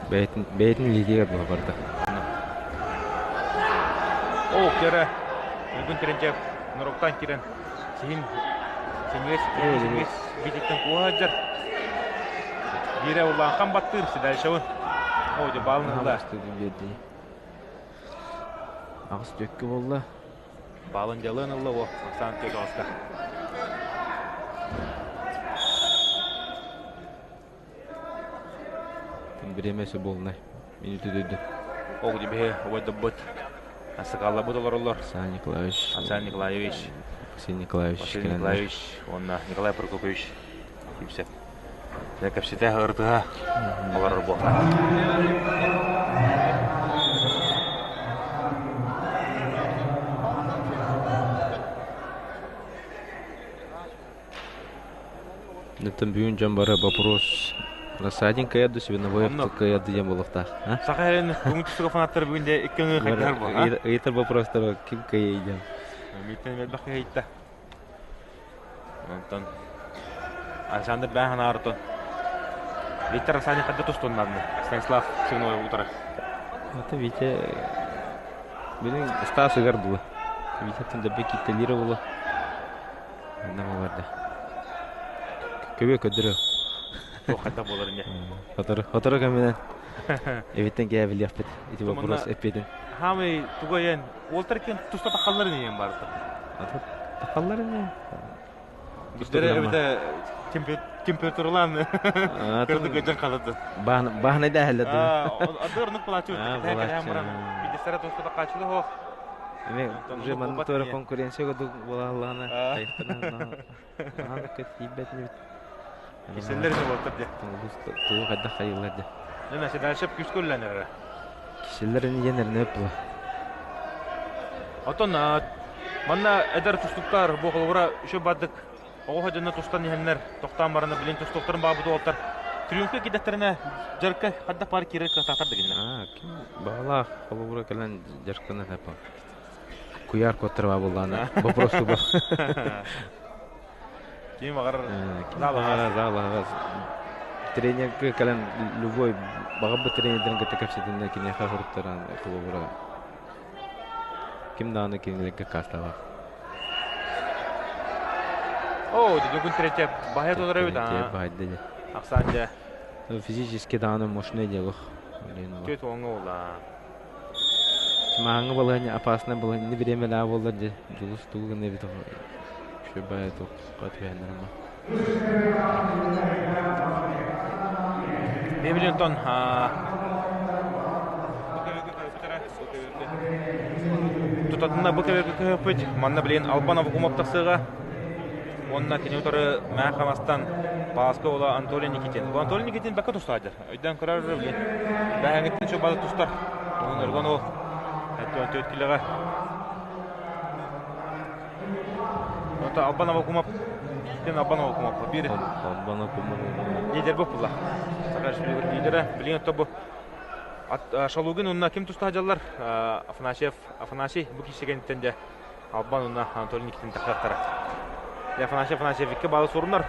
Бэйэтин бэйэтин илиитигэр буола барда. Оо, кэрэ. Бүгүн Терентьев норуоттан киирэн сиһин синьиэс синьиэс биититтэн куоһа сылдьар. Биирэ улахан баттыыр Седалищевын. Оо, дьэ баалын ылла. Аҕыс түөккэ буолла. Баалын дьалыан ылла о, Оксана түөк аҕыста. Бириэмэ өссө буолунай. Минуты дөйдө. Ол дибиһи убайдабыт Сакаллабыт олороллор. Александр Николаевич. Александр Николаевич. Василий Николаевич. Василий Николаевич уонна Николай Прокопьевич Кипсев. Кэпсэтэ ырытыһа олорор буолла. Оттон бүгүн дьон бары вопрос Рассадин кыайар свиновой кыайар диэн буолуохтаах. Саха эрэн көҥүл тустууга фанаттар бүгүн де икки өҥө хайдыһар буол. Ыйытар вопростар ким кыайый диэн. Миттен элбэх кыайыйта. Онтон Александр бээн ханаартон Виктор Рассадин хадда тустуннарны Станислав Свиновой утары. Это Витя билин Стас ыгар була. Витя тендербе киттелире була. Нам барда. Көбө көдөрө. Туох буолар инде. Хотору, хотору кэминэн. Эбиттен кээ билиэхпит. Ити вопрос эппитин. Хамый тугайен уолтар кен туста тахалларын иен барыта. Тахалларын иен. Биздер эбите температуралан кырды көжөн калады. Баһна да хәлләде. Адыр нук плачу. Бидесара туста тахачылы хох. Эме уже манна туора конкуренция курдук буолааллаҕына хайыттан ахан тиийбэт инибит. Киселлер не болтар де. Тугу хайдах хайыллар де. Нена дальше күс көрүлэнэр. Киселлер ини диэн була. Отон манна эдэр тустуктар бу холобура үчө бардык оҕо дьонно тустан иһэннэр тохтоон барана билин тустуктарын баабыт уолтар триумфка кидэттерине жарка хадда пар киирэр кыахтаахтар дегиннер. Аа, ким баҕалаах холобура кэлэн жарканы тапа. Куяр куоттар баа буоллаана. Вопрос туба. Ким баҕар залаҕа залаҕа тренергэ кэлэн любой баҕарбыт тренердэрин кытта кэпсэтиннэ киниэхэ хоруттаран холобура ким даҕаны кинилэргэ каастаабат. Оо, бүгүн третья баһа толору эбит аа. Баһайда дьэ. Ахсаан дьэ. Физически даҕаны мощный диэх. Түөт уоҥҥа буолла. Маһаҥҥа балаһыанньа опасная балаһыанньа бириэмэлээх буоллар дьэ дьулус тугу гына эбит үчүгэй баҕайы туохха түһэннэр ама. Биһибилин тутатына бу кэбэргэ көһөппүт. Манна билигин Албан Авакумов тахсыаҕа. Уонна кини утары Мээх Хамастан Пааска уола Анатолий Никитин. Бу Анатолий Никитин бэккэ тустаадыр. Өйдөөн көрөр билин. Бэһэҥиттэн чугбалы тустар. Уһун өргөн уол. 74 килоҕа. Онто Албан Авакумов Ким Албан Авакумов биир Албан Авакумов лидер буолла. Саха Республикатын лидера. Билигин отто бу Шалугин уонна ким тустаах дьаллар Афанасьев Афанасий бу киирсигэнтэн дьэ Албан уонна Анатолий Никитин тахсыахтара. Афанасий Афанасьев икки баалы сурунар.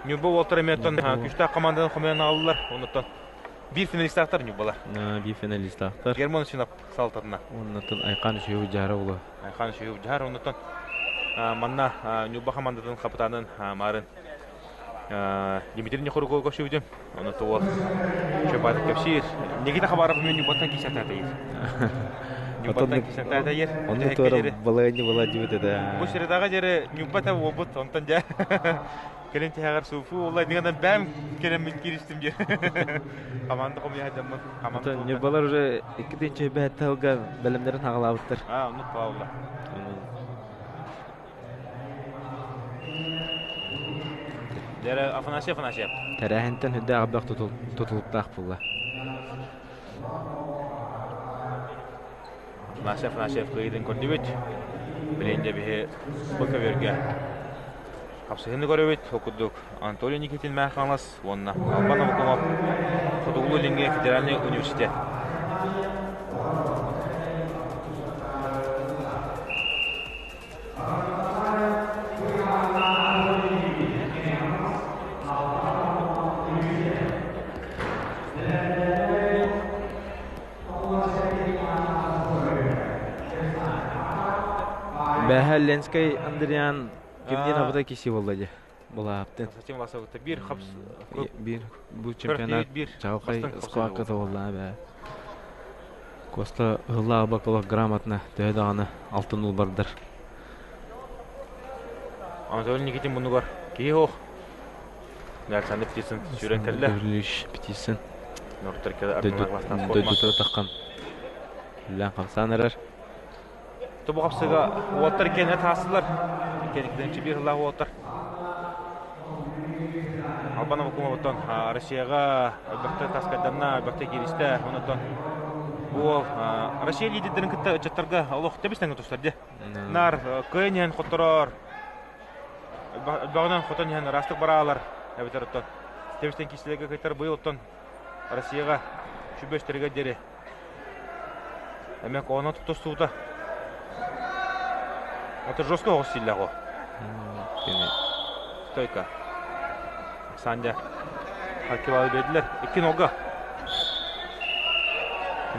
Ньурба уолтар эмиэ оттон күүстээх команданы хомуйан аҕаллылар. Оннуттан биир финалистаахтар Ньурбалар. Биир финалистаахтар. Герман Синап салтатына. Оннуттан Айхан Үсүһү Дьара ула. Айхан Үсүһү Дьара оннуттан манна Ньурба командатын капитанын Марын Дмитрий Нехорукову көрсүбүтүм. Ону тугу Чөпатык кэпсиир. Никита Хабаров мен Ньурбаттан киисэтээтэйир. Ньурбаттан киисэтээтэйир. Онну туора балайны была дибит это. Бу средаға жері Ньурбата уобут, онтон дьэ кэлин тиһэҕэр суфу уолла нигана бэм кэлэн мин кииристим дьэ. Команда хомуйа дьаммын. Команда Ньурбалар уже икки тыынча бэһэтте сылга бэлэмнэрин хаҕалаабыттар. А, оннук паалла. Дьэрэ Афанасий Афанасьев. Тэрээһинтэн үрдээх элбэх тутулуктаах буолла. Афанасий Афанасьев кыайыытын көрдүбүт. Билигин дьэ биһи бу көбүөргэ хапсыһыыны көрөбүт. Ол курдук Анатолий Никитин Мээх Хаҥалас уонна Албан Аввакумов Хотугулуу-Илиҥҥи федеральнай университет. Бэһэ Ленскэй Андриан кимниин абыта киси буолла дии булааптын. Константин Власовта биир хапс биир бу чемпионат чаҕылхай схватката буолла бээ. Коста ыһыллаах бакалах грамотно төһө даҕаны алтын улбардар. Анатолий Никитин муннугар киһи суох. Александр Птицын сүүрэн кэллэ. Гаврилович Птицын. Нортер Дойдутура таххан. Үллээн хамсаан эрэр. Тобу хапсыга уоттар киэнэ таастылар. Кэнникиден биир сыллаах уоттар. Албан Авакумовтан Россияҕа элбэхтэ таскайданна, элбэхтэ кииристэ. Онон бу Россия лидердэрин кытта ыччаттарга олох тэбис-тэҥҥэ тустар дии. Наар кыайан иһэн хотторор, элбэҕинэн хотон иһэн ыраастык бараалар эбэтэр оттон тэбис-тэҥ киирсиилэргэ кыайтар быйыл оттон Россияҕа сүбэстэригэр диэри эмэ коона тустуута. Это жестко оҕус силлээх о. Стойка. Сандя. Хаккивалы бердилер. Икки нога.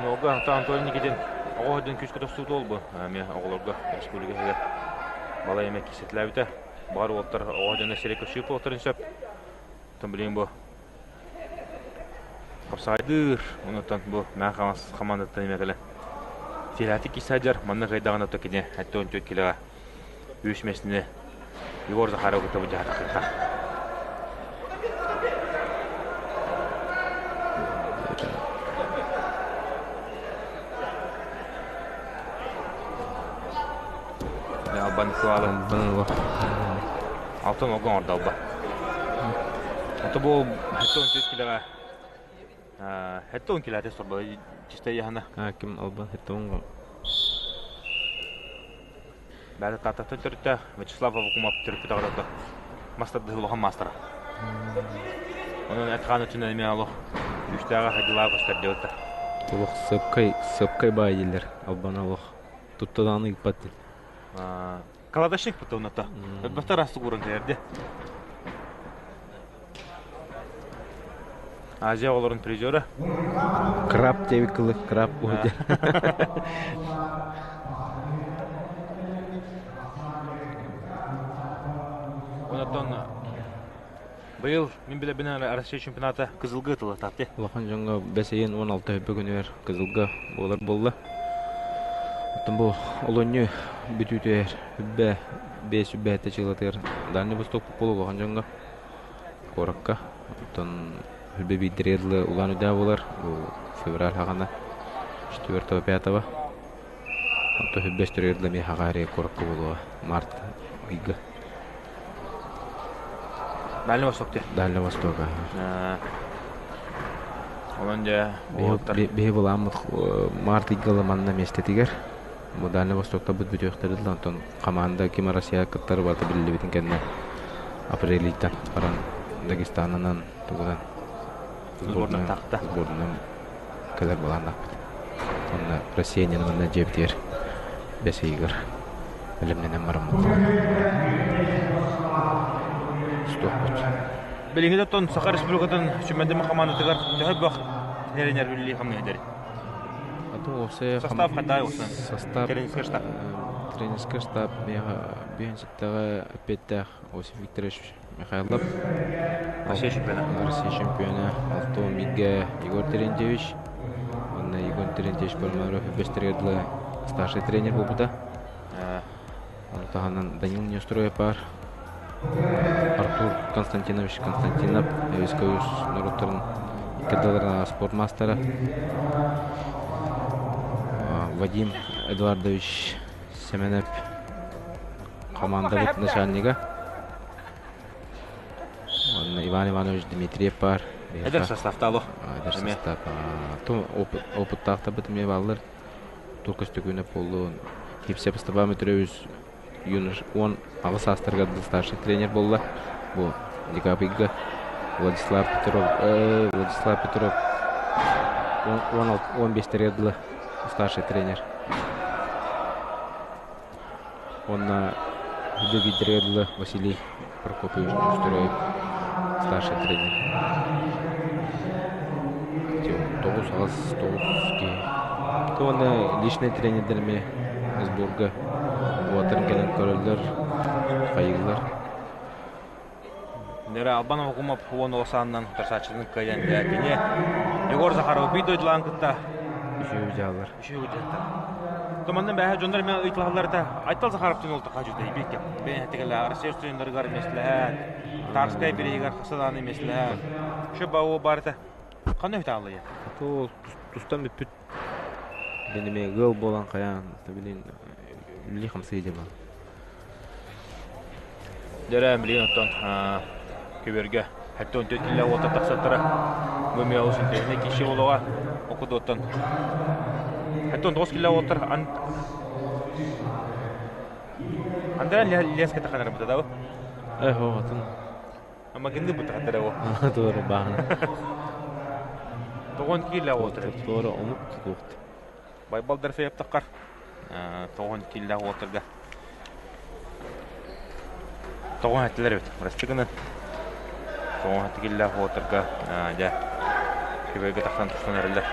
Нога Антон Никитин оҕо сылдьан күүскэ тохсуута ол бу. Эмиэ оҕолорго республика иһигэр балай эмэ киирсэтилээбитэ. Баҕар уолаттар оҕо дьоно сири көрсүү буолуохтарын сөп. Оттон билигин бу Хапсаайдыыр, онуттан бу Мэҥэ Хаҥалас хамаандаттан эмиэ кэлэн тиэлээтик киирсэ сылдьар. Манна кыайдаҕына то кини 74 килоҕа үс миэстэни Егор Захаров кытта былдьаһа тахсыахтаах. Албан Кылаалы. Алтын олгон оҥордо Алба. Ото бу 74 килоҕа 70 кило сорбо чистай яһана. Ким Албан 70 Бары Тааттаттан төрүттээх Вячеслав Аввакумов төрүппүт аҕата мас тардыһыы улахан маастара. Онон эт-хаан өттүнэн эмиэ олох күүстээҕэ хайдылаах көстөр диэбиттэр. Олох сыпкай, сыпкай баай дииллэр. Албан олох тутта даҕаны ыыппат диэн. Кладовщик бутта Өлбөхтөр астык ууран кэлэрди. Азия оҕолорун призера. Краб диэбит кылы, краб уһу Онтон быйыл мин билэбинэн Россия чемпионата Кызылга ыытыллар ти. Улахан дьоҥҥо бэс ыйын 16 күнүгэр Кызылга буолар буолла. Оттон бу олунньу бүтүүтүгэр үбэ биэс үбэһэтэ чыылатыгар Дальний Восток буолуо улахан дьоҥҥо куоракка. Оттон Хүлбэ биирдэригэр дылы Улан-Удэ буолар. Бу февраль хаҕана 4-5 Онто хүлбэстэригэр дылы эмиэ Хагария куоракка буолуоҕа. Март ыйга. Дальний Восток дии. Дальний Востока. Онон дьэ уолаттар Биһи былааммыт март ыйга манна миэстэтигэр бу Дальний Востоктарбыт бүтүөхтэрэ дылы онтон команда ким Россия кыттар барыта биллибитин кэннэ апрель ыйтан баран Дагестанынан тугунан сборынан тахта. Сборынан кэлэр былааннаахпыт. Онно Россия манна дьиэбитигэр бэс ыйыгар бэлэмнэнэн бараммыт. Стоппут. Билиҥҥи оттон Саха Республикатын Сүмэдим хамаандатыгар төһө бөх тренер үлэлии хамныыр Состав хантай усан? Состав тренерский штаб. Тренерский штаб биһэн ситтаҕа эппиэттээх Осип Викторович Михайлов. Россия чемпиона. Россия чемпиона. Алтон Миге Егор Терентьевич. Онно Егор Терентьевич Пономарев бэстэригэр дылы старший тренер буолбута. Ону таһынан Данил Неустроев баар. Артур Константинович Константинов, Союз норуоттарын икки спорт маастара. Вадим Эдуардович Семенов командабыт начальнига. Уонна Иван Иванович Дмитриев баар. Эдэр составтаало. Эдэр состав. Опыттаахтарбыт эмиэ бааллар. Тур көстөкүүнэ буоллун. Кипсеп Степан Петрович юнош 18 саастарыгар старший тренер буолла. Бу декабрьга Владислав Петров Владислав Петров 15-тэригэр дылы старший тренер. Уонна биирдэригэр дылы Василий Прокопьевич Неустроев старший тренер. 9 9 киһи. Уонна личный тренердэр эмиэ сборга уотарын кэлэн көрөллөр, хайыыллар. Нера Албан Авакумов уон олосаанынан утарсааччытын кыайан кини Егор Захаров биир дойдулаан кытта үчүгэй дьаалар. Үчүгэй дьаалар. Туманнан бэһэ дьоннор мен ыйтылалларта Айтал Захаров түн олта хажыта ибикке. Бен хэтигеле Россия студентларыгар меслэһэн, Тарскай бириигэр хасадааны меслэһэн. Şu бау барыта қандай үтаалыйа? То тустан бүппүт. Бенеме гыл болан каян, билин үлли хамсый жабал. Дәрә билин оттон көбөргө хәтта 14 кило уота тахсаттара. Бу мен олус интехне киши болуга окудуоттан. Хәтта 19 кило уоттар Андра леска таханар бута да. Э хо атын. Ама гинди бута хатара о. Doğru баана. Тоғон кило уоттар. Doğru омук тутуохт. Байбал Дорфеев таққар. Тоғон кило уоттарга. Тоғон хаттылар бит. Растыгына. Тоғон хатты кило уоттарга. Жа. Көбөйгө тахсан тустан эрелер.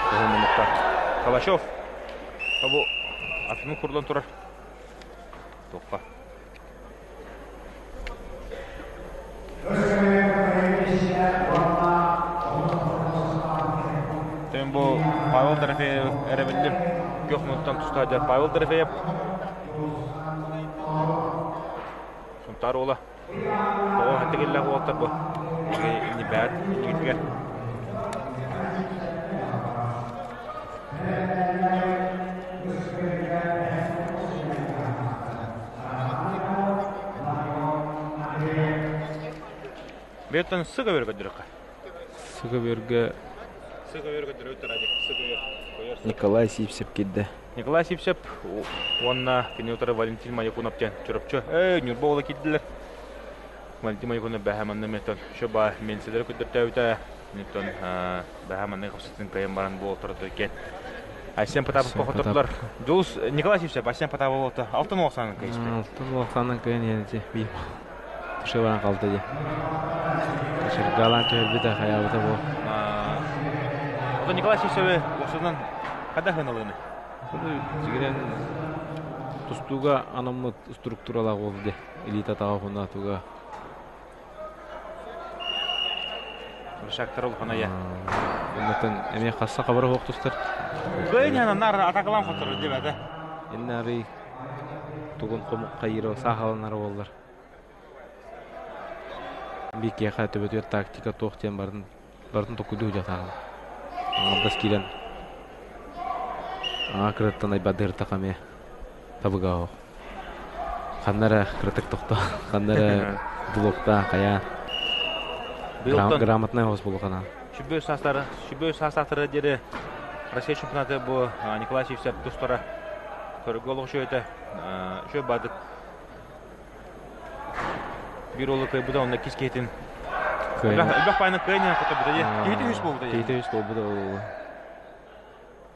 Тоғон мунукта. Калашов. Бу атының курлан турар. Тоққа. Тем бу Павел Дорофеев эрэбиллим. Көх мунуттан туста Павел Дорофеев. Сунтар ола. Тоҕо хаттыгиллах уоттар бу. Ини бәт, инигитигер. Беттен сыга бер көдүрөккө. Сыга берге Сыга бер көдүрөк ради. Сыга бер. Николай Сипсеп кидде. Николай Сипсеп уонна кини утары Валентин Маякунов тен чөрөпчө. Нюрба ола киддилер. Валентин Маякунов бәһә манны метон. Шоба менселер көдөртөбүтэ. Нитон бәһә манны капсытын кайын баран бу отырды кен. Айсен Потапов похотордулар. Дулус Николай Сипсеп Айсен Потапов олты. Алтын олсанын кайыспы. Алтын олсанын кайын янычы. Би. Тушы баран қалды де. Кашыр галан төһөрбүтэ хаябыта бу. Ото Николай Сипсеп осунан када хыналыны? Жигерен тустууга анаммыт структуралаах буолду элита таға хуна туга. Шактар улхана я. Оннотон эмиэ хасса хабара хуох тустар. Кыйын нар атакалан хотор деп ата. Иннары тугун хомук кайыро сахаланар боллар. Биир киһиэхэ төбөтүгэр тактика туох диэн барын барытын толкуйдуу сылдьыахтааххын. Аҥардас киирэн аҥаар кыраттан айбардыыртах эмиэ табыгаһа суох. Ханна эрэ кыратык тохтоо, ханна эрэ блоктаа, хайаа. Быйылтан Грамотнай оҕус буолуохха Сүбө саастары, сүбө саастаахтара диэри Россия чемпионата бу Николай Сивцев тустара көргө олох үчүгэй үчүгэй баадык биир уолу кыайбыта онно иккис киһитин элбэх паайынан кыайан хотторбута киһити үс буолбута киһити үс буолбута ол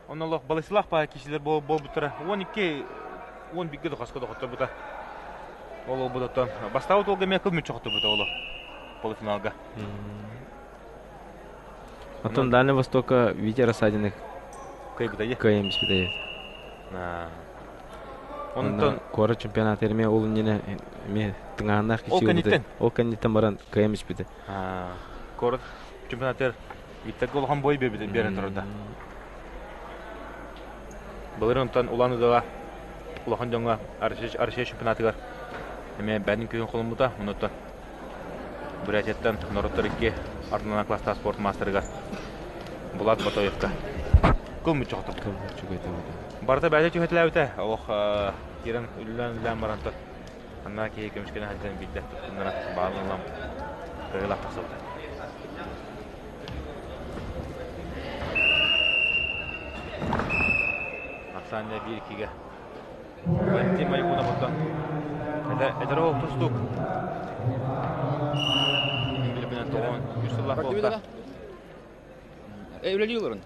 онно олох балысылаах паа киһилэр буолбуттара 12 11 да хаска да хотторбута ол буолбутуттан бастаабыт уолга эмиэ кыл мүччү хотторбута оло полуфиналга. Оттон Дальний Востокка Витя Рассадины кыайбыта кыайан биспитэ. Онтон куорат чемпионата эмиэ ол иннинэ эмиэ тыҥааһыннаах Ол кэнниттэн? Ол кэнниттэн баран кыайан биспитэ. Куорат чемпионатыгар Викторга улахан бой биэрэн турарда. Былыр онтон Улан Удэҕэ улахан дьоҥҥо Россия чемпионатыгар эмиэ бэйэтин күүһүн холоммута. Онуттан Бурятияттан норуоттар икки ардынан класстаах спорт маастарыгар Булат Ботоевка кыл мүччү хотон. Барыта бэйэтэ түһэтилээбитэ. Олох киирэн үллээн-үллээн баран аннаа киһи көмүскэнэ сылдьан биирдэ туттуннаран баалын ылан кыайыылаах тахсыбыта. Оксана биир иккигэ Валентин Майгунов оттон эдэр оҕо тустуук билбинэн тоҕон үс сыллаах буолта. Үлэлии олорун.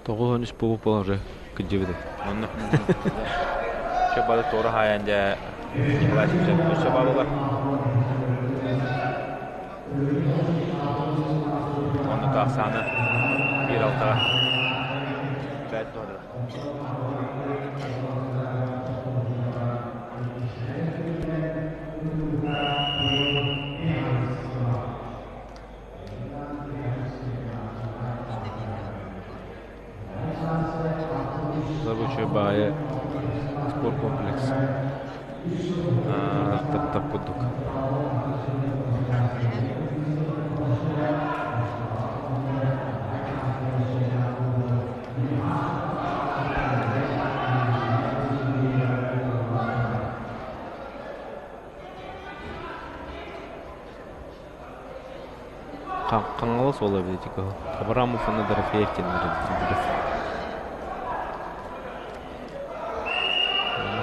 93 буолуп буолан уже кырдьыбыты. Онно. Чө балы туора хаайан дьэ Николай Сивцев өссө баалылар. Онно ахсааны биир алтаҕа бэт туһатыгар. Рабочая баайа спорткомплекс тап-тап курдук. Хаҥалас уола эбит ити Абрамов уонна Дорофеев диэннэр эбит.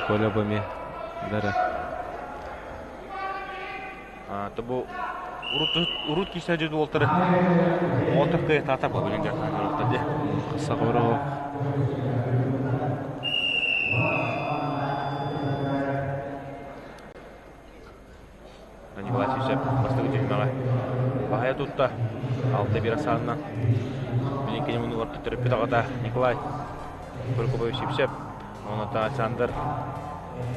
Коля бу эмиэ дара. Бу урут киирсэ дьүд уолтары уолтар кыайа таата буолбун дьархаан дии. Сахабыра Николай Сивцев бастакы түһүмэҕи баһыйа тутта. 6-1 ахсаанынан билин кини муннугар төрөппүт аҕата Николай Прокопович Сивцев, онуота Александр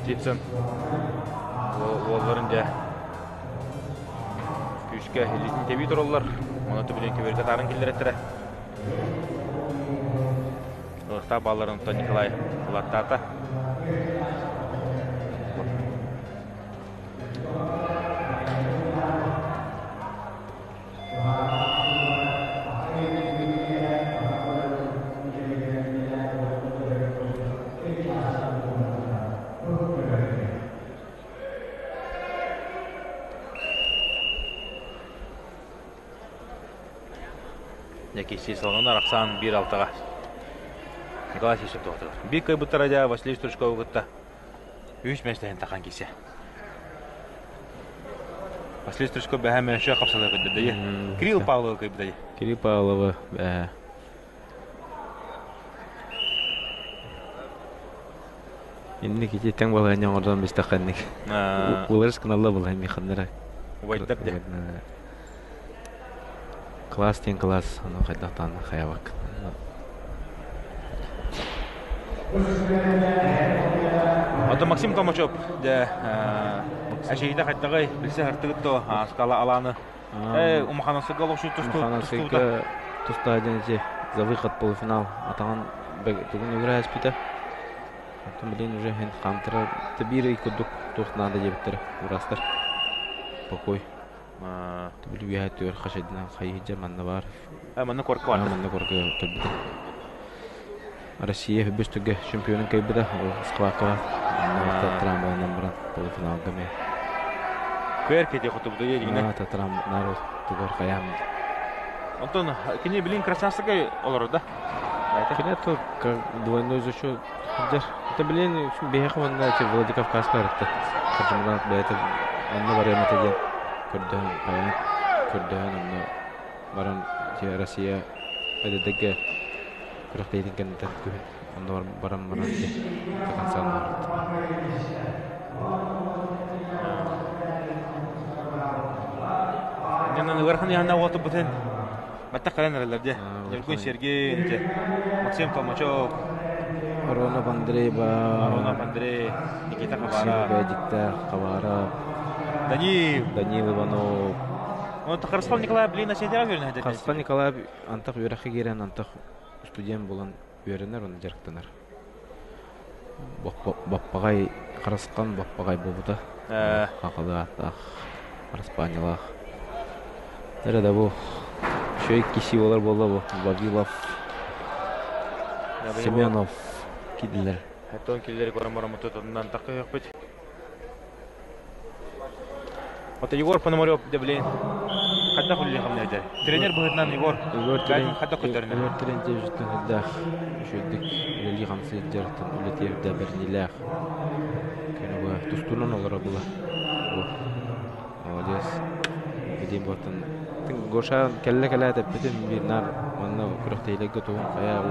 Птицын уолларын дьэ күүскэ илиитин тэбии тураллар. Онуота билин көбүөргэ таарын киллэрэттэрэ. Ылыктаах баалларын Николай ылаттаата. Дьэ салонун арахсан биир алтаҕа Николай Сивцев тоҕотугар. Биир кыайбыттара дьэ Василий Стручкову кытта үс миэстэһин тахан киирсэ. Василий Стручков бэһэ мөшө хапсалыы кыйдырдайы. Кирилл Павлова кыйбытай. Кирилл Павлова бэһэ. Инник ити тэҥ балаһыанньа оҥордон бистэххэ инник. Уларыс гыналла былаһын миханнара. Убайдар де. Класс диэн класс, ону хайдахтаан хайабак. Ото Максим Томачев дэ эшейде хайдаҕый билсе хартыгыт то скала алааны Умаханасыга олохшу тустуута тустаа диэн ити за выход полуфинал атаҕын тугун өгүрэ эспитэ. Оттон билин уже хин хаамтара биир ый курдук туох наада диэбиттэрэ ураастар. Покой. Били үөһэ түөр хашайдынан хайыһыдьа манна баар. Манна корка бар. Манна корка кэлбитэ. Россия үбүс түгэ чемпионун кэлбитэ. Ол схваткаҕа трамвайынан баран полуфиналга эмиэ. Көр кети хотубута дигине. Трам народ тугар хаям. Онтон кини билин Красноярскай олорор да? Кини то двойной зачет сылдьар. Это билин биһиэхэ уонна эти Владикавказка барытта. Хадьымнаах бэйэтэ онно барыам этэ диэн көрдөһөн хайаан көрдөһөн онно баран Россия ЭДД-гэ күрэхтэһиитин кэнниттэн күһүн онно баран баран диэн до конца барыт. Иннан ыарахан яһына уотубутун Баттах кэлэн эрэллэр дьэ. Ньургун Сергей, дьэ. Максим Толмачев. Аронов Андрей ба. Аронов Андрей, Никита Максим Хабаров. Бэдиктээх Хабаров. Данил. Данил Иванов. Онто Харысхал Николаев блин Осетияҕа үөрэнэ Харысхал Николаев антах үөрэххэ киирэн антах студент буолан үөрэнэр уонна дьарыктанар. Баппаҕай Харысхан Баппаҕай буолбута. Хахалы ааттаах, араспаанньалаах. Эрэ да бу үчүгэй киси буолар буолла бу Вавилов, Семенов киирдилэр. Оттон киллери көрөн бараммыт тутунан таххыахпыт. Ото Егор Пономарев да блин хайдах үлэлиэх хамнайдар. Тренер быһыытынан Егор Егор бэйэтин хайдах көрдөрүнэр? Егор Терентьевичтэн хайдах үчүгэйдик үлэлии хамсыы дьарыктан үлэтиэрдэ бэриниилээх күнү быһа тустуунан олоро була. Бу молодец. Билиим буоттан Гоша кэллэ кэлээт эппитим биир наар манна күрэхтэһиилэргэ туһун хайа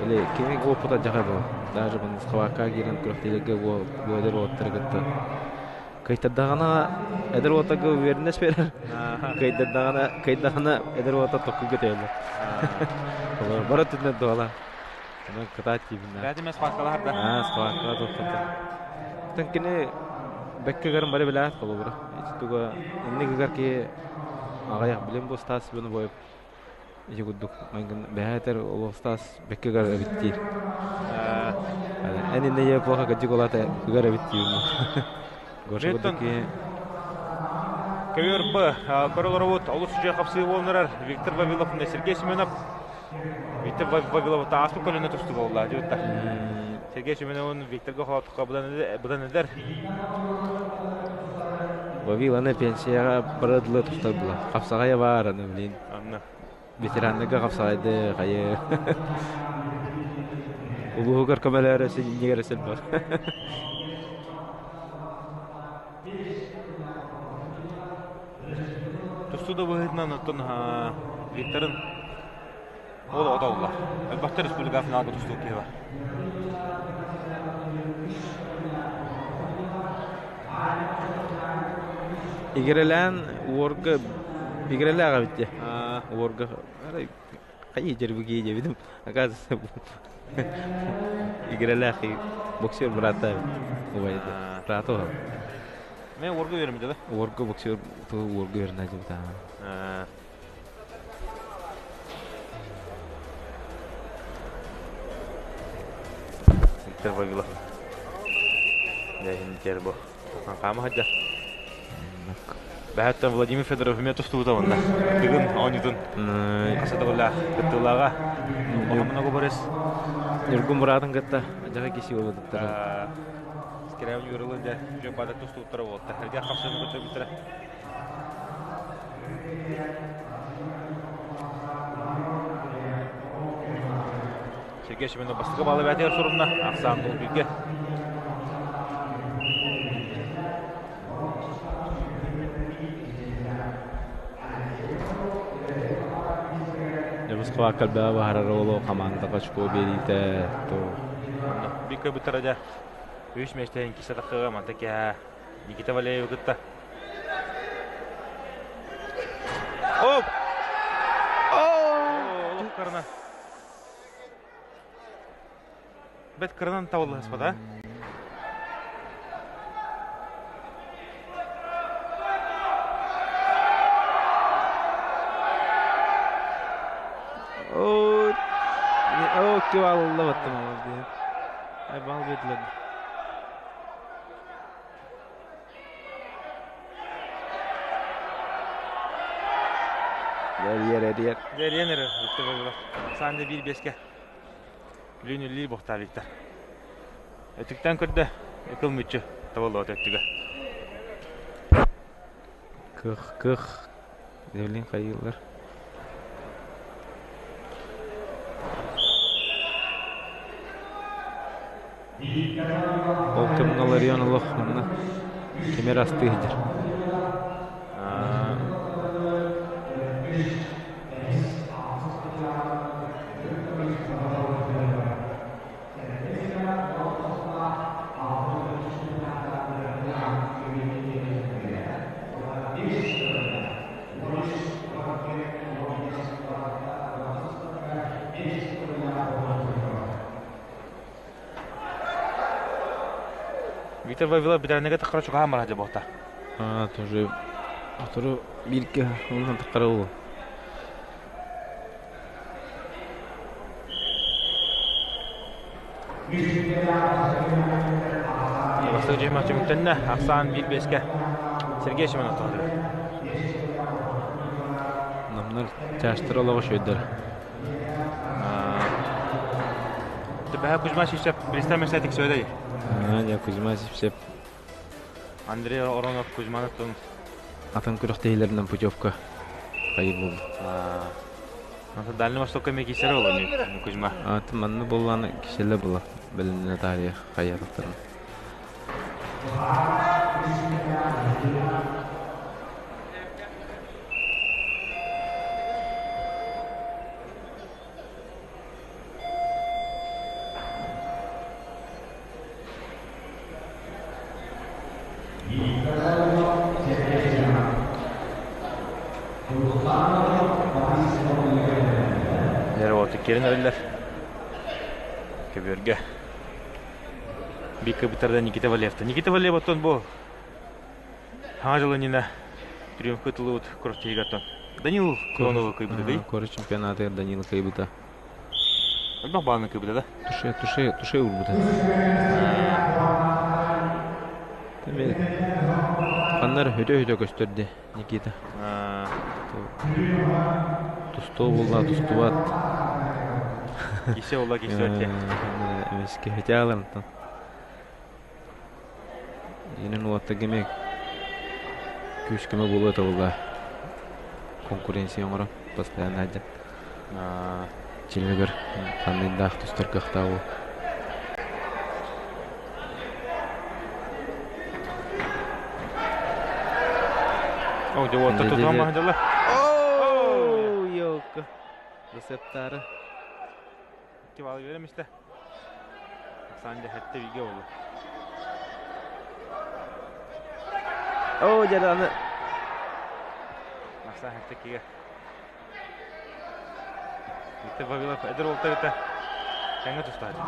или кини опыта дьаха бу даже манна схватка киирэн күрэхтэһиилэргэ бу эдэр уолаттары кытта кыайтардаҕына эдэр уолаттарга уверенность берер кыайдардаҕына кыайдаҕына эдэр уолаттар токкуйга түһэллэр олор бары өттүнэн туһалаах онон кытаат диибин Бэйэтин схваткалаһар да аа схваткаҕа туоххата Оттон кини бэккэ гарын бары билээт холобура ити туга инник ыгар киһи аҕыйах билим бу Стас Бенобоев ити курдук майгын бэһээтэр ол Стас бэккэ ыгар эбит диир эн иннэ плохо кырдьык ол аата ыгар эбит диир Гоша курдук киһи Көбүөр Б көрөлөрөбут олус үчүгэй хапсыы буолан Виктор Вавилов Сергей Семенов Виктор Вавилов ааспыт көлүнэ тустуу буолла дьыбытта Сергей Семеновын Викторга холоотукка быдан эдэр Вавил аны пенсияҕа бара дылы тустар була. Хапсаҕайа баар аны блин. Анна. Ветераннарга хапсаҕайды хайы. Улууһугар көмөлөөрө синньигэр сылбар. Тустуу да быһыытынан оттон Викторын ол оҕото буолла. Элбэхтэ республика финалга тустуу киһи бар. Игирэлээн уорга игирэлээх эбит дии. Уорга хайыы дьэрбигии диэбитим. Оказывается, игирэлээх боксер быраата эбит. Убайда. Быраата уһа. Мен уорга үөрэммитэ да? Уорга боксер уорга үөрэнэ дьыбыта. Виктор Вавилов. Дьэ, бу. Хаама сылдьар. Бэһэттэн Владимир Федоров эмиэ тустубута уонна Дыгын оонньуутун хаса төгүллээх кыттыылааҕа. Улахан Борис. Ньургун быраатын кытта дьаха киси буолбуттара. Скрябин юрылын дьэ үчүгэй баада тустубуттара буолта. Эргэ хапсыны көрдөрбүттэрэ. Сергей Семенов бастакы баалы бээтигэр сурунна. Ахсаан бииргэ. Дьабыс кыбааккалбаа баһарар оҕолоо хамаандаҕа очко биэриитэ то Биир көбүттэрэ дьэ үс миэстэһин кисе таххыга манта киһэ Никита Валеевы кытта. Оп! Олох кырына. Бэт кырынан табыллыспат, а? Оо, оо, кивалла баттым диэн. Ай бал биэдилэр. Эрийэр, эрийэр. Эрийэн эрэр Виктор Вавилов. Ахсаан да биир биэскэ. Үлүн үллүүр буохтаа Виктор. Өтүктэн көрдө, ыкыл мүччү табыллыбат өттүгэ. Кых, кых. Девлин хайыылар. Ол кэмҥэ Ларион олох манна кимэр астыы сылдьар. Виктор Вавилов бүтэрнэгэ таххара чугаһаан барар дьэ А, тоже отору бииргэ онон таххара ол. Бастакы дьиэ түмүктэннэ. Ахсаан биир биэскэ Сергей Семенов тоҕо Намнар чаастар олоҕу шөйдөр. Төбөһө Кузьма Сипсеп Бристан Мессетик сөйдөй. А, я Кузьма Сипсеп. Андрей Оронов Кузьмановтун атын күрэхтэһиилэринэн путевка хайыр буолла. Дальний Востокка эмиэ киирсэрэ буолла Кузьма. Аты манна буоллааны киселе була бэлэмнэнэ таарыйа хайыатахтарын. Киирэн эрэллэр. Көбүөргэ. Биир кыбытарда Никита Валевта. Никита Валев оттон бу Хаҥа дьылы иннинэ триумфка ытыллыбыт күрэхтэһиигэ Данил Клоновы кыйбыта дии. Куорат чемпионатыгар Данил кыйбыта. Элбэх баалны кыйбыта да? Туше, туше, туше урбута. Ханнар өтө-өтө көстөрдө Никита. Тустуу булла, тустубат. Кисе була, кисе өтө. Эмеске хөтө алар Инэн уолаттарга эмиэ күүс-көмө буолуо этэ буоллаа. Конкуренция оҥорон постоянно сылдьан. Чилимигэр ханныйдаах тустар кыахтаах уол. О, дьэ уолаттар тутуһан баһдылар. Оо, ёлка. Рецептары. Икки балл үөрэмистэ. Саня хэттэ бигэ болу. Оо, дьэ аны. Махсан хэттэ кигэ. Виктор Вавилов эдэр уолтарыта тэҥҥэ тустааччы.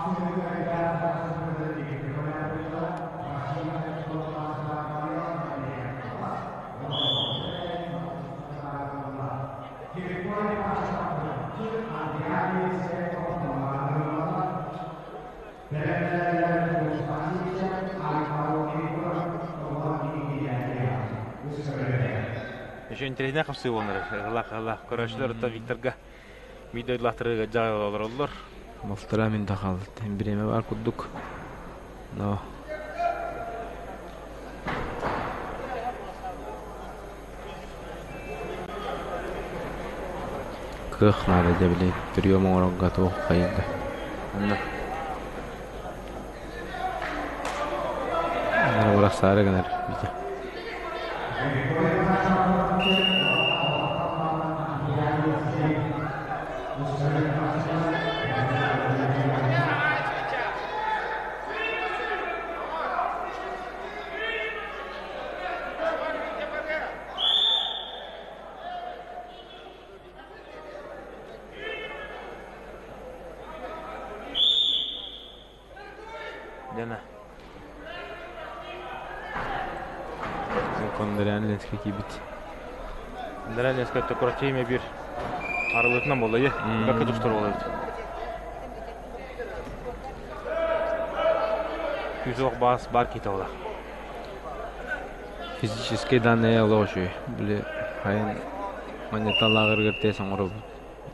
Еще интэриэһинэй хапсыы буолан ылах-ылах көрөөччүлэр оттон Викторга биир дойдулаахтары дьаҕай олороллор. Полтора минута хаалла. Бириэмэ баар курдук. Но Кыах наада дьэ били прием оҥорорго туох хайыырга. Онно. Аны бырахсаары гынар Витя. Дена. Кондырян Ленскэй киирбит. Кондырян Ленскэй токураччы бир арылытынан буолла бакка тустар буолабыт. Күүс баас бар киһи буола. Физические данные олох үчүгэй. Били хайан Манньата лааҕырыгар тиэс оҥоробут.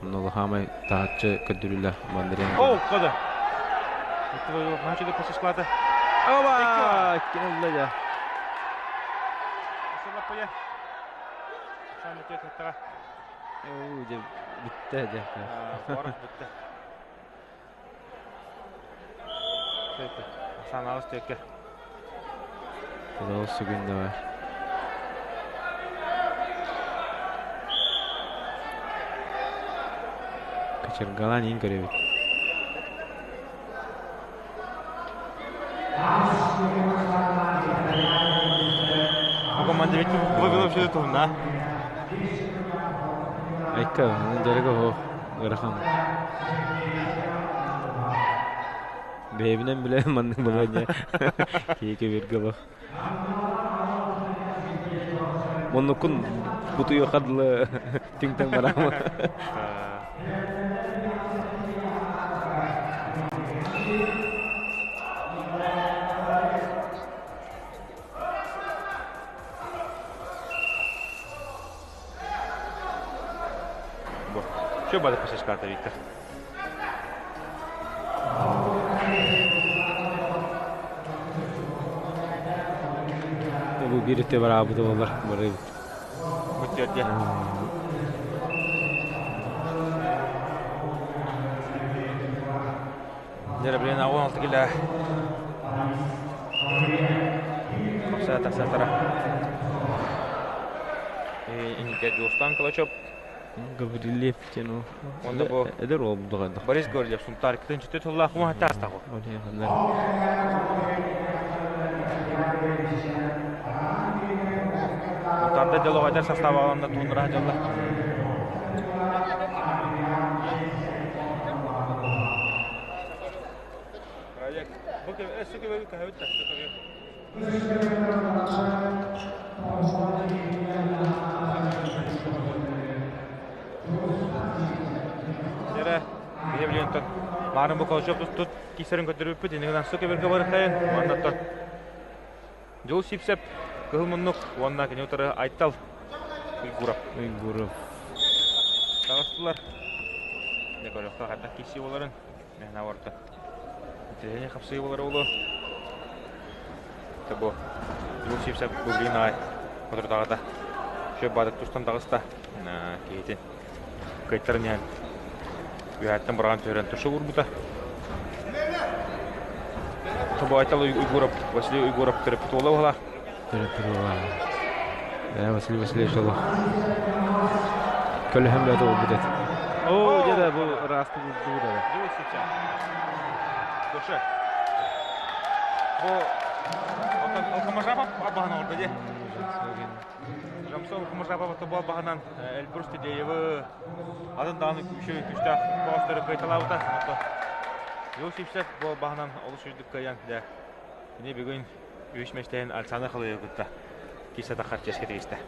Онно улахаамай таһыччы көрдөрүүлээх Бондаренко. О, кода. Начали после склада. Оба! Кинулла дьэ. Оо, дьэ бүттэ дьэ. Бүттэ. Санаалыс түөккэ. Ол сүгүн да бар. Кочергалаан иин көрөбүт. Команда ведь выбила вообще туһуна. Айка, дьарыга оһох ыарахан. Бэйэбинэн билэ маннык балаһыанньа киһи көбүөргэ олох. Муннуккун бутуйуохха дылы түҥ-таҥ бараама. Что бада пасашката, Виктор? Бу биир өттө бараабыта буолар барыбыт. Буттерде. Дьэ, блин, 16 килэ. Тахса, тахса, тара. Инникке Дьулустан Калачев. Гаврильев диэн ол. Онно бу Эдэр уол булдуҕайдах. Борис Гаврильев Сунтаар кытын тыллаах ума таастаҕы. Сунтаарда дьолоҕо эдэр састаабы аҕаланна тууннара дьалла. Проект. Бу көбө көһөбүт да көбө. Дьэрэ, биһи билиэнтэн маарын бу колчок тут кисэрин көрдөрбүппүт, иннигинэн су көбөргө барыхайын, уонна Дьол Сипсеп, Кыһыл Муннук уонна кини утары Айтал Уйгуров. Уйгуров. Таҕыстылар. Дьэ көрүөххэ хайдах киирсии буоларын. Мэһнэ орто. Интэриэһинэй хапсыы буолар уолу. Бу Дьол Сипсеп Бублин аай хотурдаҕата. Шөп баадык тустан таҕыста. Киһитин кыайтаран иһэн үөһэттэн быраҕан түһэрэн туша уурбута. Тобо Айтал Уйгуров, Василий Уйгуров төрөппүт уола буолар. Төрөппүт уола. Э, Василий Васильевич олох көлөһөн бөтө буолбут этэ. Оо, дьэ бу ыраастык урдуу да. Душа. Бу Алкамажапов абаһан орда дии. Жамсов Кумажапов тобол баһынан Эльбрус Тедеевы атын даҕаны үчүгэй күүстээх бөҕөстөрү кыайталаабыта. Онто Иосиф бу баһынан олус үрдүк кыайан дьэ кини бүгүн үс миэстэһин Александр Халыевы кытта киирсэ таххар чиэскэ тигистэ.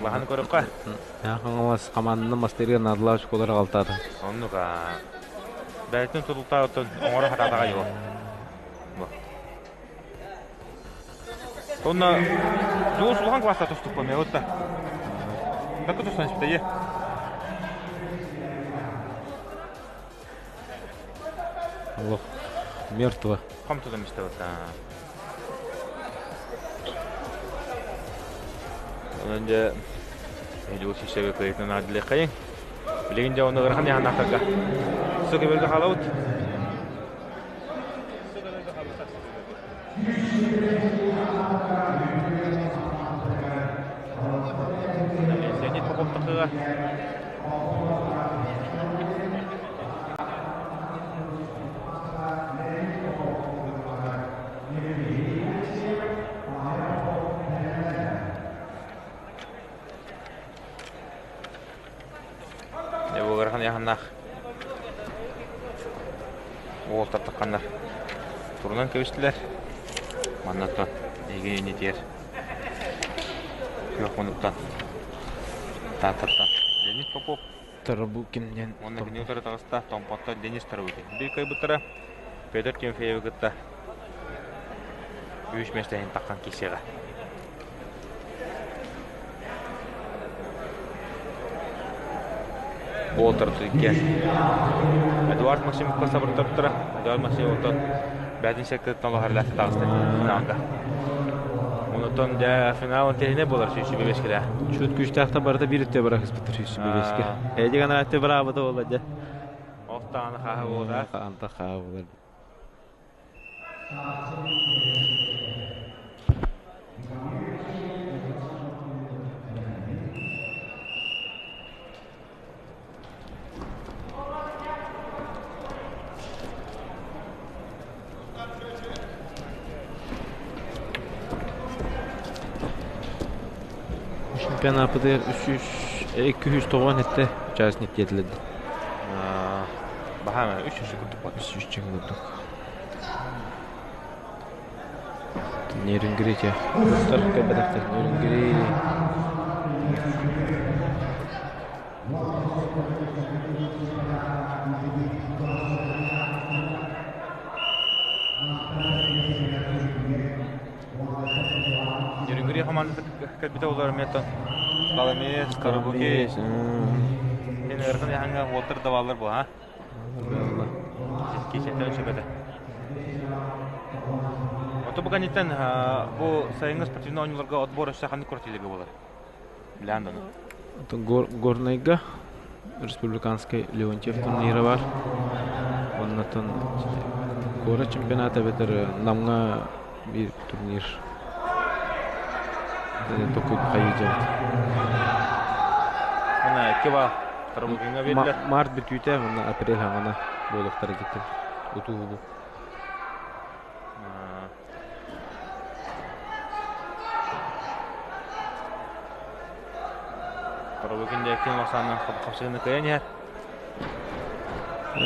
Баһаны көрөххө. Хаҥалас хамааннаны мастырыга наадалаах очколары аҕалтаата. Оннук бэйэтин тутултаабыттан оҥоро хатаатаҕа йоо. Онно Дьулус улахан класста тустукпун мен отта. Бакы тустан испитэ Олох мертво. Хомтудам истэ вот. Онон дьэ Дьулус ишеге кыйтын аадилехайын. Билигин дьэ оны ырахан яханахтарга. Су кеберге халабыт. Леонид Попов тахыга. Дьэ бу ыарахан ыйааһыннаах уолтар тахханнар турунан кэбистилэр. Манна оттон эһиги иннитигэр күөх муннуктан Тааттаттан Леонид Попов Тарабукин диэн уонна кини утары таҕыста Томпоттон Денис Тарабукин. Биир кыайбыттара Петр Тимофеевы кытта үс миэстэһин таххан киирсиэҕэ. Уолтар иккиэн. Эдуард Максимовка сабыртаптара. Эдуард Максимов оттон бээтин сектортан олохарлаах таҕыста финалга. Онотон дьэ финал интэриэһинэй буолар сүүс бэбиэскэлээх. Чут күүстээхтэр барыта биир өттө бырахыспыттар сүүс бэбиэскэ. Эдик анаатты быраабыта буолла дьэ. Охтааны хааһы буолар. Анта хааһы буолар. Чемпионаппытыгар 397 участник диэтилэр. Баһаама 300 курдук бар. 300 курдук. Нерюнгри те. Тустар кэлбэтэхтэр. Нерюнгри. Нерюнгри хамаандата кэлбитэ олор эмиэ Коломеец, Карабуки. Эн ыарахан яһаҥҥа уолтар да бааллар буо, а? Киэсэттэн сөбөтө. Ото бу кэнниттэн бу сайыҥҥы спортивнай оонньууларга отбор өссө ханнык квартирга буолар? Билээн даны. Горнайга республиканскай Леонтьев турнира бар. Оннотон куорат чемпионата эбэтэр Намҥа биир турнир. Токуй хайыдьабыт. Ана киба Тарабукиҥҥа биэрдилэр. Март бүтүүтэ уонна апрель хаҥана буолуохтара диттим. Утуу Тарабукин диэкин лосаанан хапсыгыны кыайан иһэр.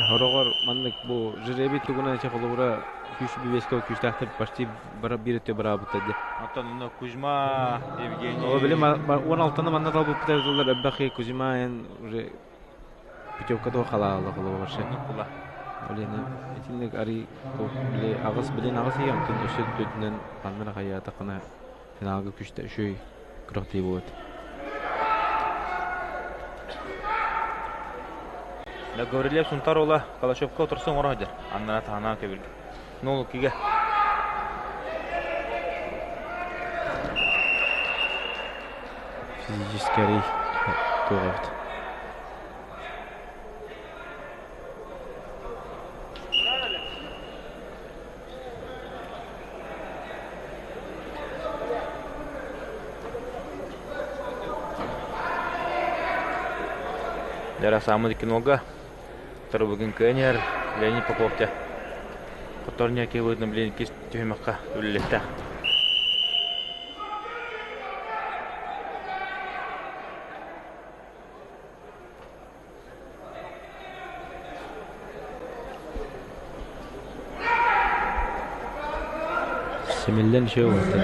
Хороҕор маннык бу жребий тугунан ичэ холобура күүс бивескэ күүстээхтэр почти бара биир өттө бараабыта дии. Оттон онно Кузьма, Евгений... О, били 16-ны манна талбыппыта дыллар элбэх Кузьма эн уже путевка того халаала холобура вообще. Оннук Блин, итинник ари били аҕыс билин аҕыс ийэ онтон өссө төрдүнэн ханна хайаатаххына финалга күстэ үчүгэй күрэхтии буолуот. Гаврилев Сунтар уола Калачевка утарсан оҥоро сылдьар. Аннара таһынан көбүргэ. Нолукига. Физический туох эбит. Дьара сааммыт кинога Тарбыгын кыаньар Леонид Попов дьэ Хотторньо киһи билин иккис түһүмэххэ үлэлэттээх. Симиллэн үчүгэй уолаттар.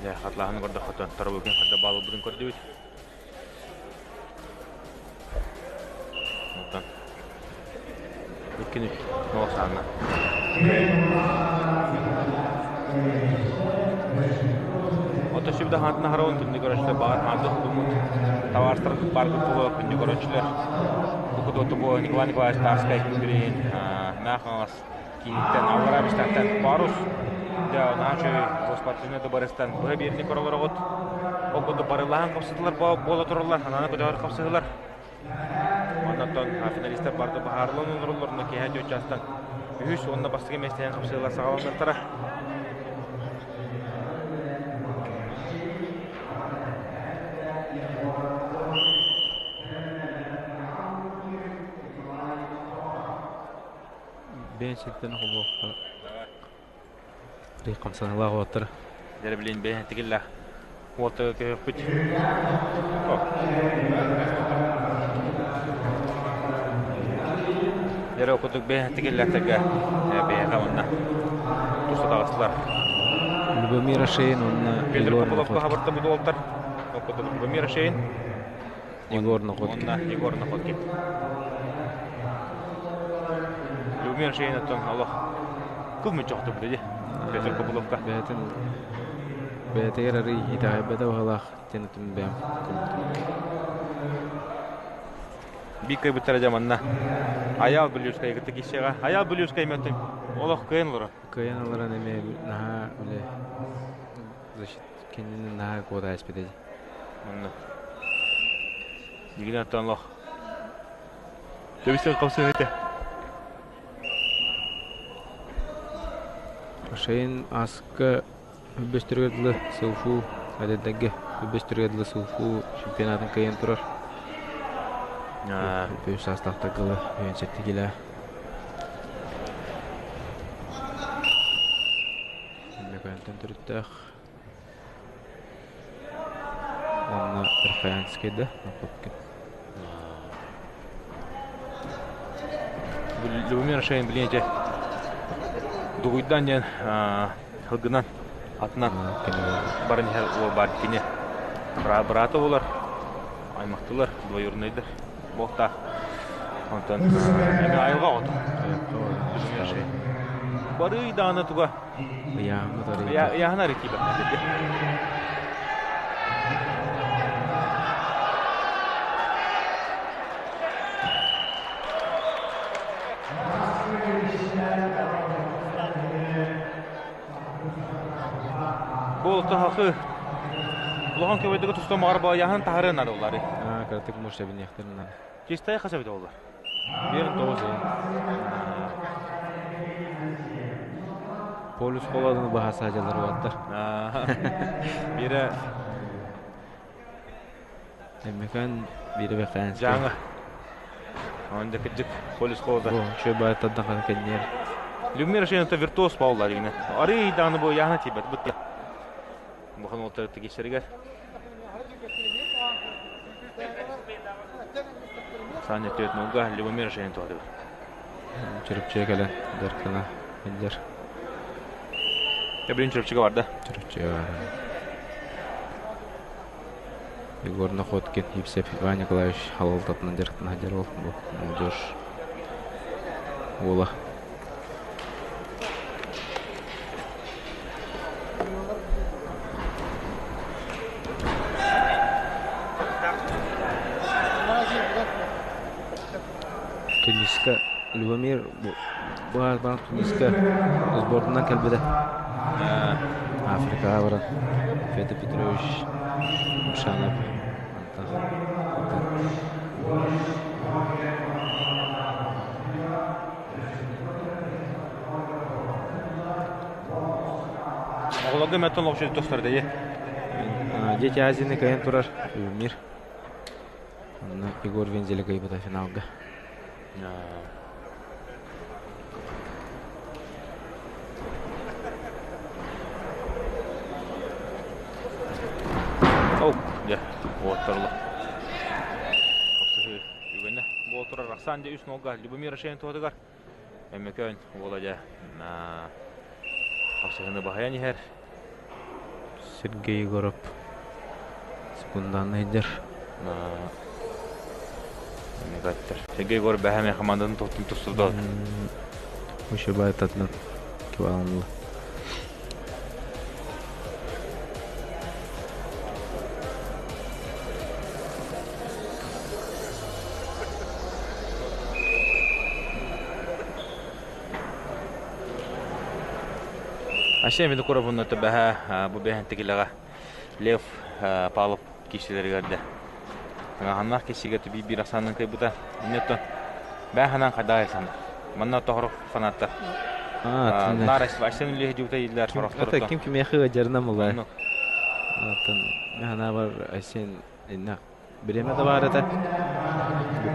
Дьэ, хатлааһын көрдөххө Тарабукин хадда баалылбытын көрдүбүт. Оттон иккини нолосаанна. Ото сүбдэ хаантына хараун күндү көрөччүлэр баҕар хаанты тумут табаарыстар баргы тула күндү көрөччүлэр бу бу Николай Николаевич Тарскай күрин наахаҥас кииниттэн аллараа бистахтан парус дьэ наһаа үчүгэй бу спортивнай дыбарыстан быһа биэрни көрөлөрөҕүт ол курдук барылаһан хапсытылар буола тураллар ханааны көтөҕөр хапсыһылар Оннотон финалистар барыта баһаарылан олороллор, онно киэһэ 4 чаастан үһүс уонна бастакы миэстэнэн хапсыһыылар саҕаланыахтара. Бэйэн сиртэн холбуохха хамсаныылаах уолаттар. Дьэ билин бэйэн тигиллээх уолтага көһүөхпүт. Дьэ Дьэрэ курдук бэйэ тикиллэхтэргэ бэйэҕэ уонна туста таҕыстылар. Любомир Шейн уонна Петр Егор Копыловка Находкин. хабырта бу уолтар. Ол курдук Любомир Шейн Егор Находкин. уонна Егор Находкин. Любомир Шейн оттон олох кыл мүччөхтө бу дии. Петр Копыловка. Бэйэтин бэйэтигэр арый итэҕэйбэтэ баһылаах диэн этим бэйэм көрбүтүм. Биир кыайбыттара дьэ манна Айаал Бүлүүскэйгэ киирсиэҕэ. Айаал Бүлүүскэй мөттүн олох кыайан олорор. Кыайан олорон эмиэ наһаа үлэ защит кинини наһаа куота испитэ. Манна Дигинэ оттон олох Төбүстэн хапсыһы этэ. Шейн аска Үбүстэргэ дылы СУФУ эдэрдэргэ үбүстэргэ дылы СУФУ чемпионатын кыайан турар. Үс саастаахтарга дылы 17 килэ. Мөкөөнтөн төрүттээх. Уонна Верхоянскай да Находкин. Любомир Шейн билиэнчэ Дугуйдан диэн Һылгынан, атынан баран иһэр уол баар кини быраата буолар, аймахтылар, двоюроднайдар буолтаах. Онтон эмиэ айылҕа оҕото. Барый даҕаны туга ыйааһына арый тиийбэт. Бу олохтон улахан көбөйдөгө тустан баҕар баайаһын таһарын арыллары. Аа, кыратык муж эбиниэхтэрин наада. Чистай хас эбит олар? 1-9 Полюс холодunu баһа саадьалар уоттар. Бире Эммекан бире бэкээнскэй. Дьааҥы. Онда кырдьык полюс холода. Бу үчүгэй баайтардан хана кэнниэр. Любмир Шейн виртуоз паулар игне. Арый дааны бу яхна тиийбэт бытта. Бухан уолтар тигиштеригер. Саня төт нуга Любомир Шейн туады. Чөрүпчүгэ кэлэн дьарыктана сылдьар. Эбрин Чөрүпчүгэ барда. Чөрүпчүгэ барда. Егор Находкин, Евсеев Иван Николаевич халалтатынан дьарыктана сылдьар уол бу молодежь уола. Туниска Любомир бу баран Туниска сборунан кэлбитэ. Африкаҕа баран Федор Петрович Мшанов Антон Оҕолорго мөттөн лохчу тостор дии. Дети Азияны кыайан турар Любомир. Онно Егор Вензеля кыайбыта финалга. Оу, дьэ, уоттарлы. Үгэнэ буол турар Рахсан дьэ үс нолга Любомир Шейн туһатыгар Өмөкөөн уола дьэ хапсыһыны баһыйан иһэр. Сергей Егоров секунданный дьэр. Сергей Егоров бэһэ хамаандатын тоттун тустурда. Вышибает одна киваланла. Айсен Винокуров онно бэһэ бу бэһэн тигилэҕэ Лев Павлов киирсилэригэр да Тыҥааһыннаах киирсиигэ түбүү биир ахсаанынан кыайбыта. Иннеттон бэһанан хайдах санаа. Манна тоһорох фанаттар. Наар Айсен үлэһи дьута ииллэр Это ким кимиэхэ ыадьарынан булар. Атын механа бар Айсен инна бириэмэ да баар этэ.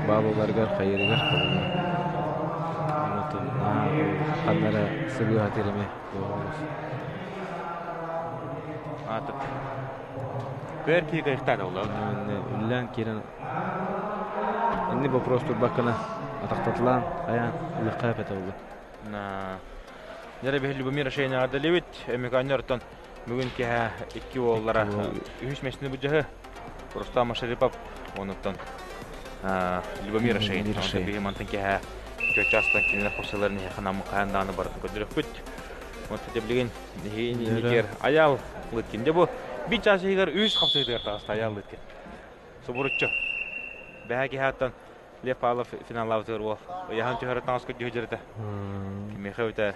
Баалыларыгар хайырыгар холуна. Онотун ханнара сыбыа тиреме Атык. Көр киһи кайыктаата буолла. Үллээн киирэн инни вопрос турбаккана. Атахтатылаан, хайаан, ылыахха эпэтэ буолла. Дьэ, биһи Любомир Шейнаҕа дэлибит. Өмүкаанньар оттон бүгүн киэһэ икки уоллара үһүс местэни былдьаһы. Рустам Машарипов онуттан Любомир Шейн. Биһи мантан киэһэ чочаастан кинилэр хопсаларын иһэ ханаммы хаһан даҕаны барытын көрдөрөхпүт. Вот билигин инникер Аял Лыткин. Дьэ бу бит чаас иһигэр үс хапсыытыгар таҕыста Аял Лыткин. Субуруччу. Бэһэ киһи Лев Павлов финаллаабытыгар уол ыйаһан түһэрэ таҥас көрдүү сылдьар Кимиэхэ эбитэ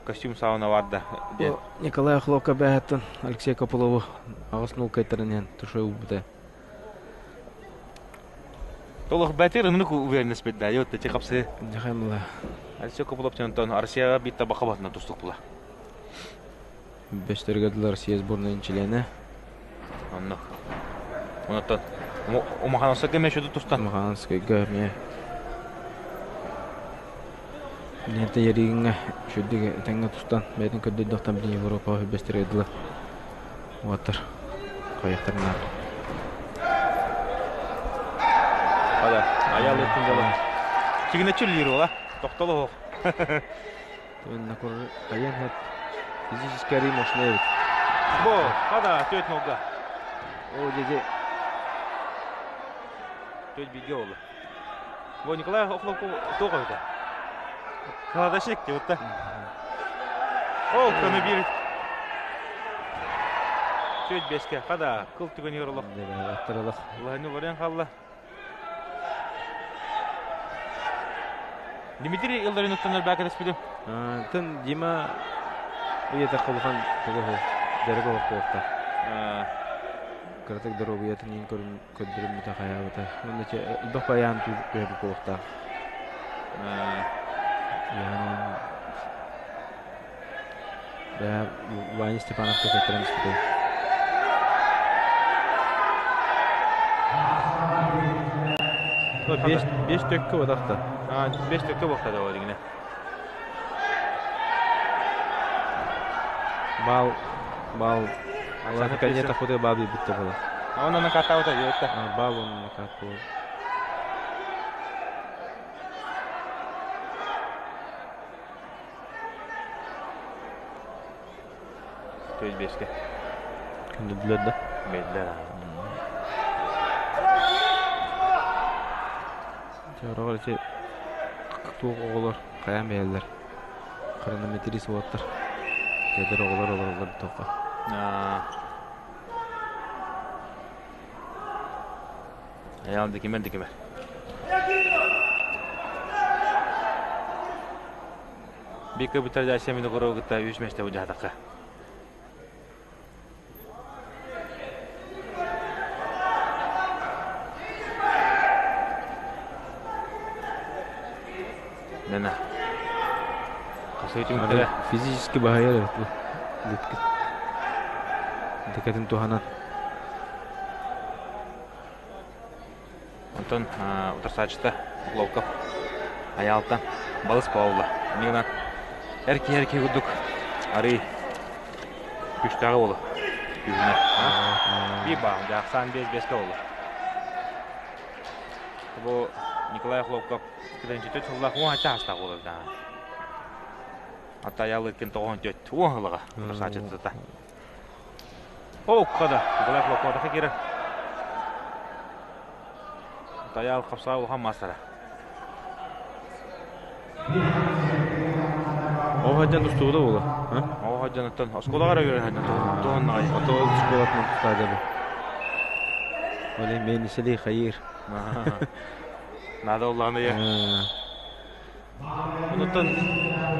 костюм сауна бар да диэн. Николай Охлопко бэһэттэн Алексей Копылову аҕыс нул кыайтаран иһэн тушой ылбыта. Толох бэтир ыннык уверенность бедда. Вот эти хапсы. Дьахаймала. Алексей Копылов тонтон Россияга бит табаха батына тустук була. Бөстөргө дылы Россия сборнайын чилиэнэ. Оннук. Онтон Умахановскайга эмиэ шуду тустан. Умахановскайга эмиэ Лента Ярыгиҥҥа үчүгэйдик этэҥҥэ тустан бэйэтин көрдөрдөхтөн билигин Европаҕа үбэстэргэ дылы уоттар хайыахтарын наада. Ада, аял ыттын дьоло. Чигинеччи үллүүр уола. Тохтоло суох. Айан хэп физически арый мощный эбит. Бо, хада, төт нолга. О, дьэ Төт бииргэ буолла. Бо, Николай Охлопков туох эбитэ? Кладовщик диэбит да. Ол көмө биир Төт беске, хада, кыл түгэнигэр олох. Аттарылах. Улаханы баран хаалла. Дмитрий Ылларын оттонор баакадаспытым. Тын Дима уйата улахан тугу дьарык олохтуохта. Кыратык доруобуйатын иин көрдөрүммүтэ хайаабыта. Уонна элбэх байаан түһэрбит буолуохтаах. Ваня Степановка кэттэрэн испитэ. Бес төккө бодахта. Бес төккө бохта да дигине. Бал бал Алла худы бал битте була. Онон накаттабыта диэбитте. Бал он накаттабыта. Төс беске. Күндүлэр да. Бедлер. Чороҕор ити туох оҕолор хайаан бэйэлэр хронометрист уолаттар эдэр оҕолор олороллор тоққа. Айаал дикимер дикимер. Бика бүтэр дайса мин оҕоро кытта үс месте бу дьаһатахха. Нена. Хасыытым Физически баһыйар эбит бу. Дикэтин туһанан. Онтон утарсааччыта Ловков Айаалтан балыс буолла. Иннигинэн эр киһи эр киһи курдук арый күстээҕи буолу күһүнэ. Биир баал, дьаахсаан биэс биэскэ буолла. Бу Николай Хлопков кытынчы сыллаах уон хачча хастаах буолар даҕаны. Ата Айаал иккин тоҕуһун түөрт уон сылаҕа утарсааччыта. О, када, Николай Хлопков таха киирэр. Тайаал хапсаа улахан маастара. Ол хадьан тустубута буола. Ол хадьаныттан оскуолаҕа эрэ үөрэн хадьан туһуннаҕай. Ото ол школатынан тустаада бу. Оле мен исели хайыр. Надо оллааны я. Онуттан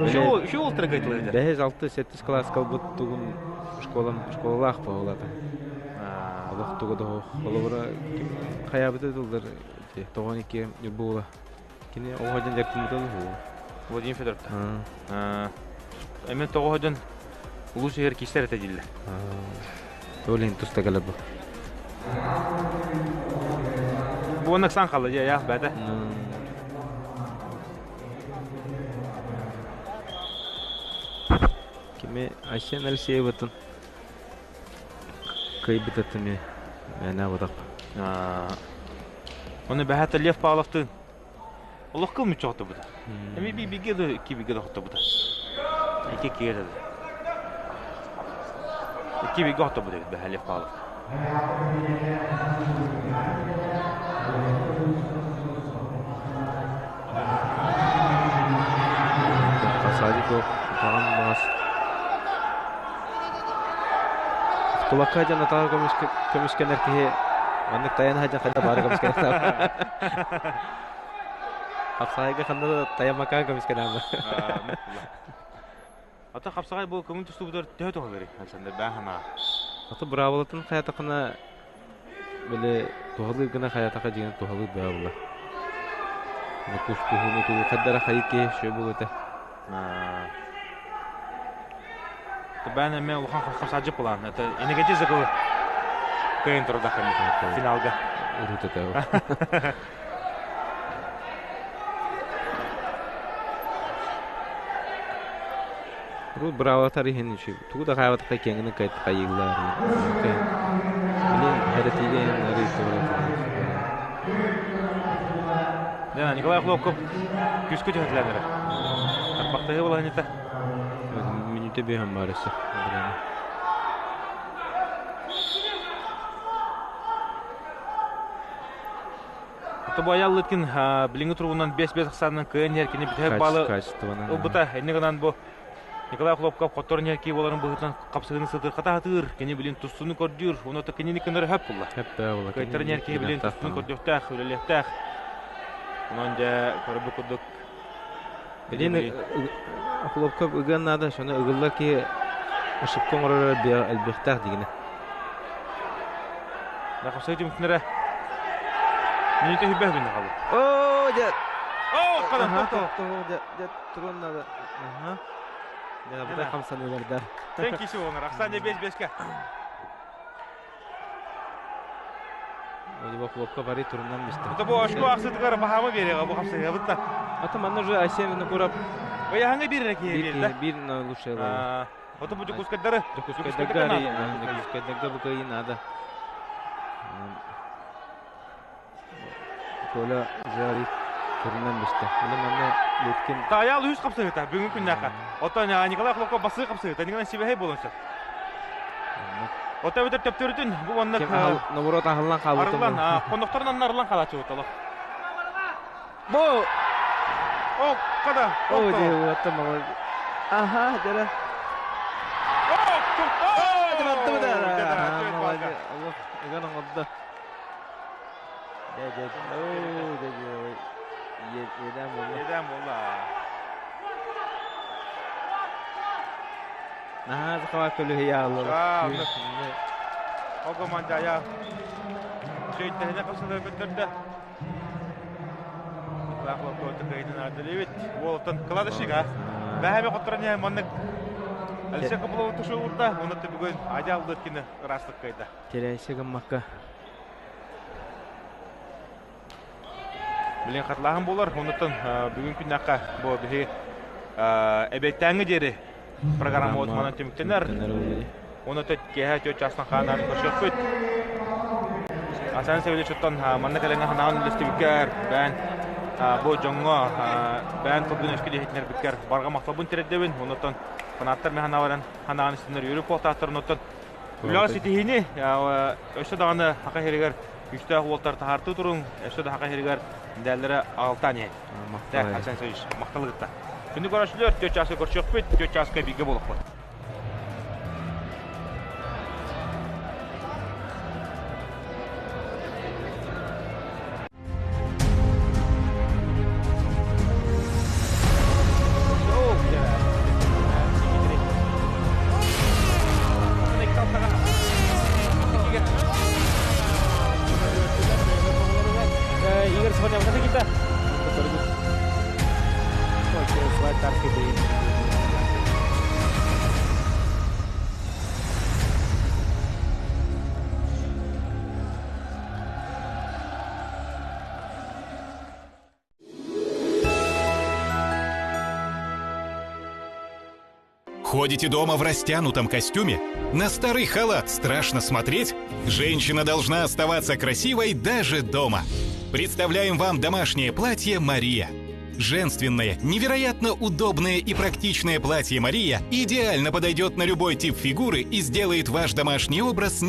şu şu ултра кайтылыйда. Бэһис алты сэттис класс калбыт тугун школам школалаах буолата. Олох туга да холобура хайаабыта тылдар тоҕон икки буола. Кини оҕо дьон дьарыктаммытын уһу. Владимир Федоров. Эми тоҕо дьон улуус иһэр кистер этэ дииллэр. Ол туста кэлэр бу. Буоннак сан қалды я бәді. Кими Айсен Алексееватын кыйбытатыми мэнэ бодақ. Оны бәхәтті Лев Павловтың Олох кыл мүччү хотторбута. Эми би биге да икки биге да хотторбута. Икки иккиге да. Икки биге хотторбута эбит бэһэ Лев Павлов. Садиков хаҕан маас Кулакка дьон атаҕа көмүскэнэр киһи маннык тайан сылдьан хайда баары көмүскэнэр. Хапсаҕайга ханна да тайамакка көмүскэнэҕин. Ата хапсаҕай бу көҥүл тустубутугар төһө туһалыырый Александр баа санаа. Ата быраабылатын хайатахына били туһалыыр гына хайатаха дьиҥин туһалыыр баа була. Кус-куһуну тугу хайдара хайы киһи шө буолуо этэ. Бээн эмэ улахан хапсаадьы план. Это энергетик закылы кыайын турдахын финалга. Урут это. Урут быраабатар иһин тугу да хаайбатахха киэҥин хайыыллар. Билин хэрэтиигэ иһин арый Да, Николай Хлопков күскө түһэтилэнэрэ. Тарбахтаһыы балаһынньыта. Мүнүүтэ биэһэн баар өссө. Тобу Аял Лыткин билиҥҥи туругунан 5-5 ахсаанынан кыайан иһэр кини бүтэһик баалы ылбыта. Инньэ гынан бу Николай Хлопков хотторон иһэр киһи буоларын быһыытынан хапсыһыыны сытыырхата сатыыр. Кини билин тустууну көрдүүр. Уонна кинини кынары хөп булла. Кыайтаран иһэр киһи билин тустууну көрдүөхтээх, үлэлиэхтээх. Онон дьэ көрбүт курдук Билин Хлопков ыгыан наада, сону ыгыллар киһи ошибка оҥорор элбэхтээх дигинэ. Да хапсай түмүктүнэрэ минута хүбэһ күннэ хаалла. Оо, дьэ. Оо, хадан тохто. Дьэ, дьэ, турун надо. Аха. Дьэ, бу хамсаныылардар. Тен киси оҥор. Ахсаан бес беске. Его хлопка бары турунан бисте. Это бу очко ахсытыгар баһаамы биэриэҕэ бу хапсыһыабыт да. Ата манна уже Айсен Винокуров Ыйаһаҥы биир киһи биэрдэ. Биир лучший Ото бу Дьокуускайдары Дьокуускайдарга Дьокуускайдарга бу кыайыы наада. Коля Жарик турунан бисте. Мына манна Луткин Таял үс хапсыһыта бүгүн күннээххэ. Оттон Николай Хлопков басыы хапсыһыта. Николай сибэһэй буолан сөп. Ота эбэтэр төптөрүтүн бу оннук Наоборот аһыллан хаалбытым. Арыллан, хоннохторун арыллан хаалааччыбыт олох. Бу О, када. О, дии, оттон мама. Аха, дьэ. О, О, дьэ баттыбыт. Олох, ыган оҥордо. Дьэ, дьэ, о, дьэ, дьэ. Иэдээн буолла. Иэдээн буолла. Наһаа сахалаах көлүһүйэ ааллылар. Ол командая Сөйттэһинэ хасылар көттөрдө. Уолтан кладышик а. Бэһэме хотторон иһэн маннык Алексей Копылов тушу уурда, уонна бүгүн Адя Лыткины ыраастык кыайда. Теряйся гыммакка. Билин хатылааһын буолар, оннуттан бүгүн күннэххэ бу биһи эбэттээҥҥи диэри программа манан түмүктэнэр. Оны киэһэ түөрт чаастан хаанаар көрсүөхпүт. Асан Савельевичтан манна кэлэҥҥэ ханаан үллэстибиккэр, бээн бу дьоҥҥо бээн тылгын өскө диэһитинэрбиккэр барҕа махталбын тириэрдэбин. Онуттан фанаттар мен ханаабаран ханаан истиннэр үөрүү буолтаахтар. Онуттан үлэҕэ ситиһиини өссө даҕаны хака иһигэр күүстээх уолтар таһаартыы туруҥ, өссө да хака иһигэр дээллэрэ аҕалтаан иһэй. Асан Савельевич, махталыгытта. Күндү көрөөччүлэр, түөрт чааска көрсүөхпүт, түөрт чааска бииргэ буолуохпут. Игорь Сфанев, Ходите дома в растянутом костюме? На старый халат страшно смотреть? Женщина должна оставаться красивой даже дома. Представляем вам домашнее платье «Мария». Женственное, невероятно удобное и практичное платье «Мария» идеально подойдет на любой тип фигуры и сделает ваш домашний образ не